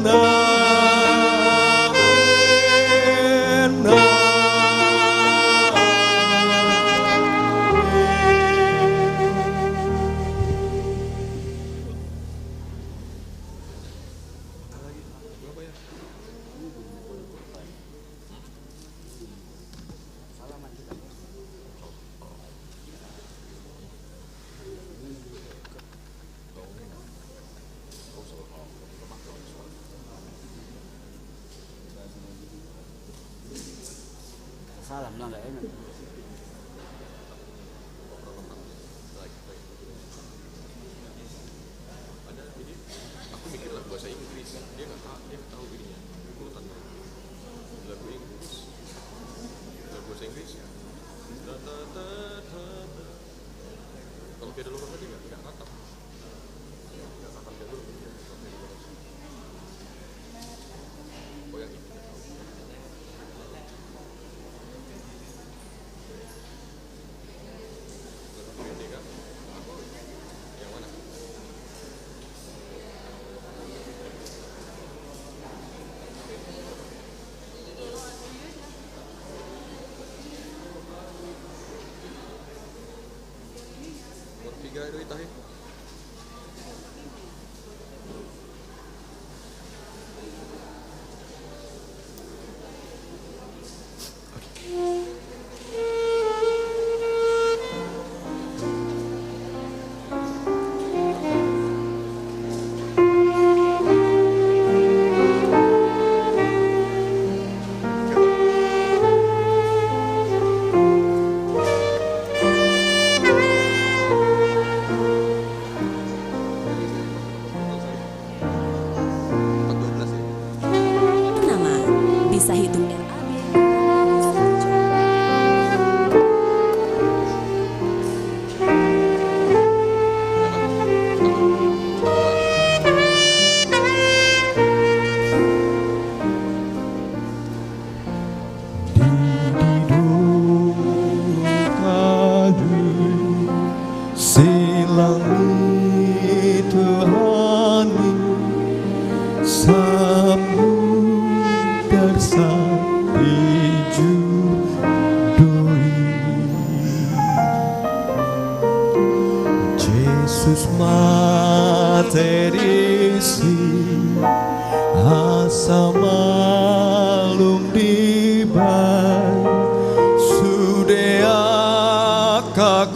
Amen. Alam lah, nggak enak. Ada ini, aku mikir lagu bahasa Inggris, dia nggak tahu, dia nggak tahu ininya, urutannya. Lagu Inggris, lagu bahasa Inggris. Ta, ta, ta, ta, ta. Kalau piano lo kan dia nggak, nggak rata. Nggak rata piano lo, dia nggak tahu piano lo. Oh, yang ini. Nama bisa hitung R A B. Di didok ahu silang ni Tuhan i, samudar sapijiu do i. Jesus mate disi, asa malum dibahen sude angka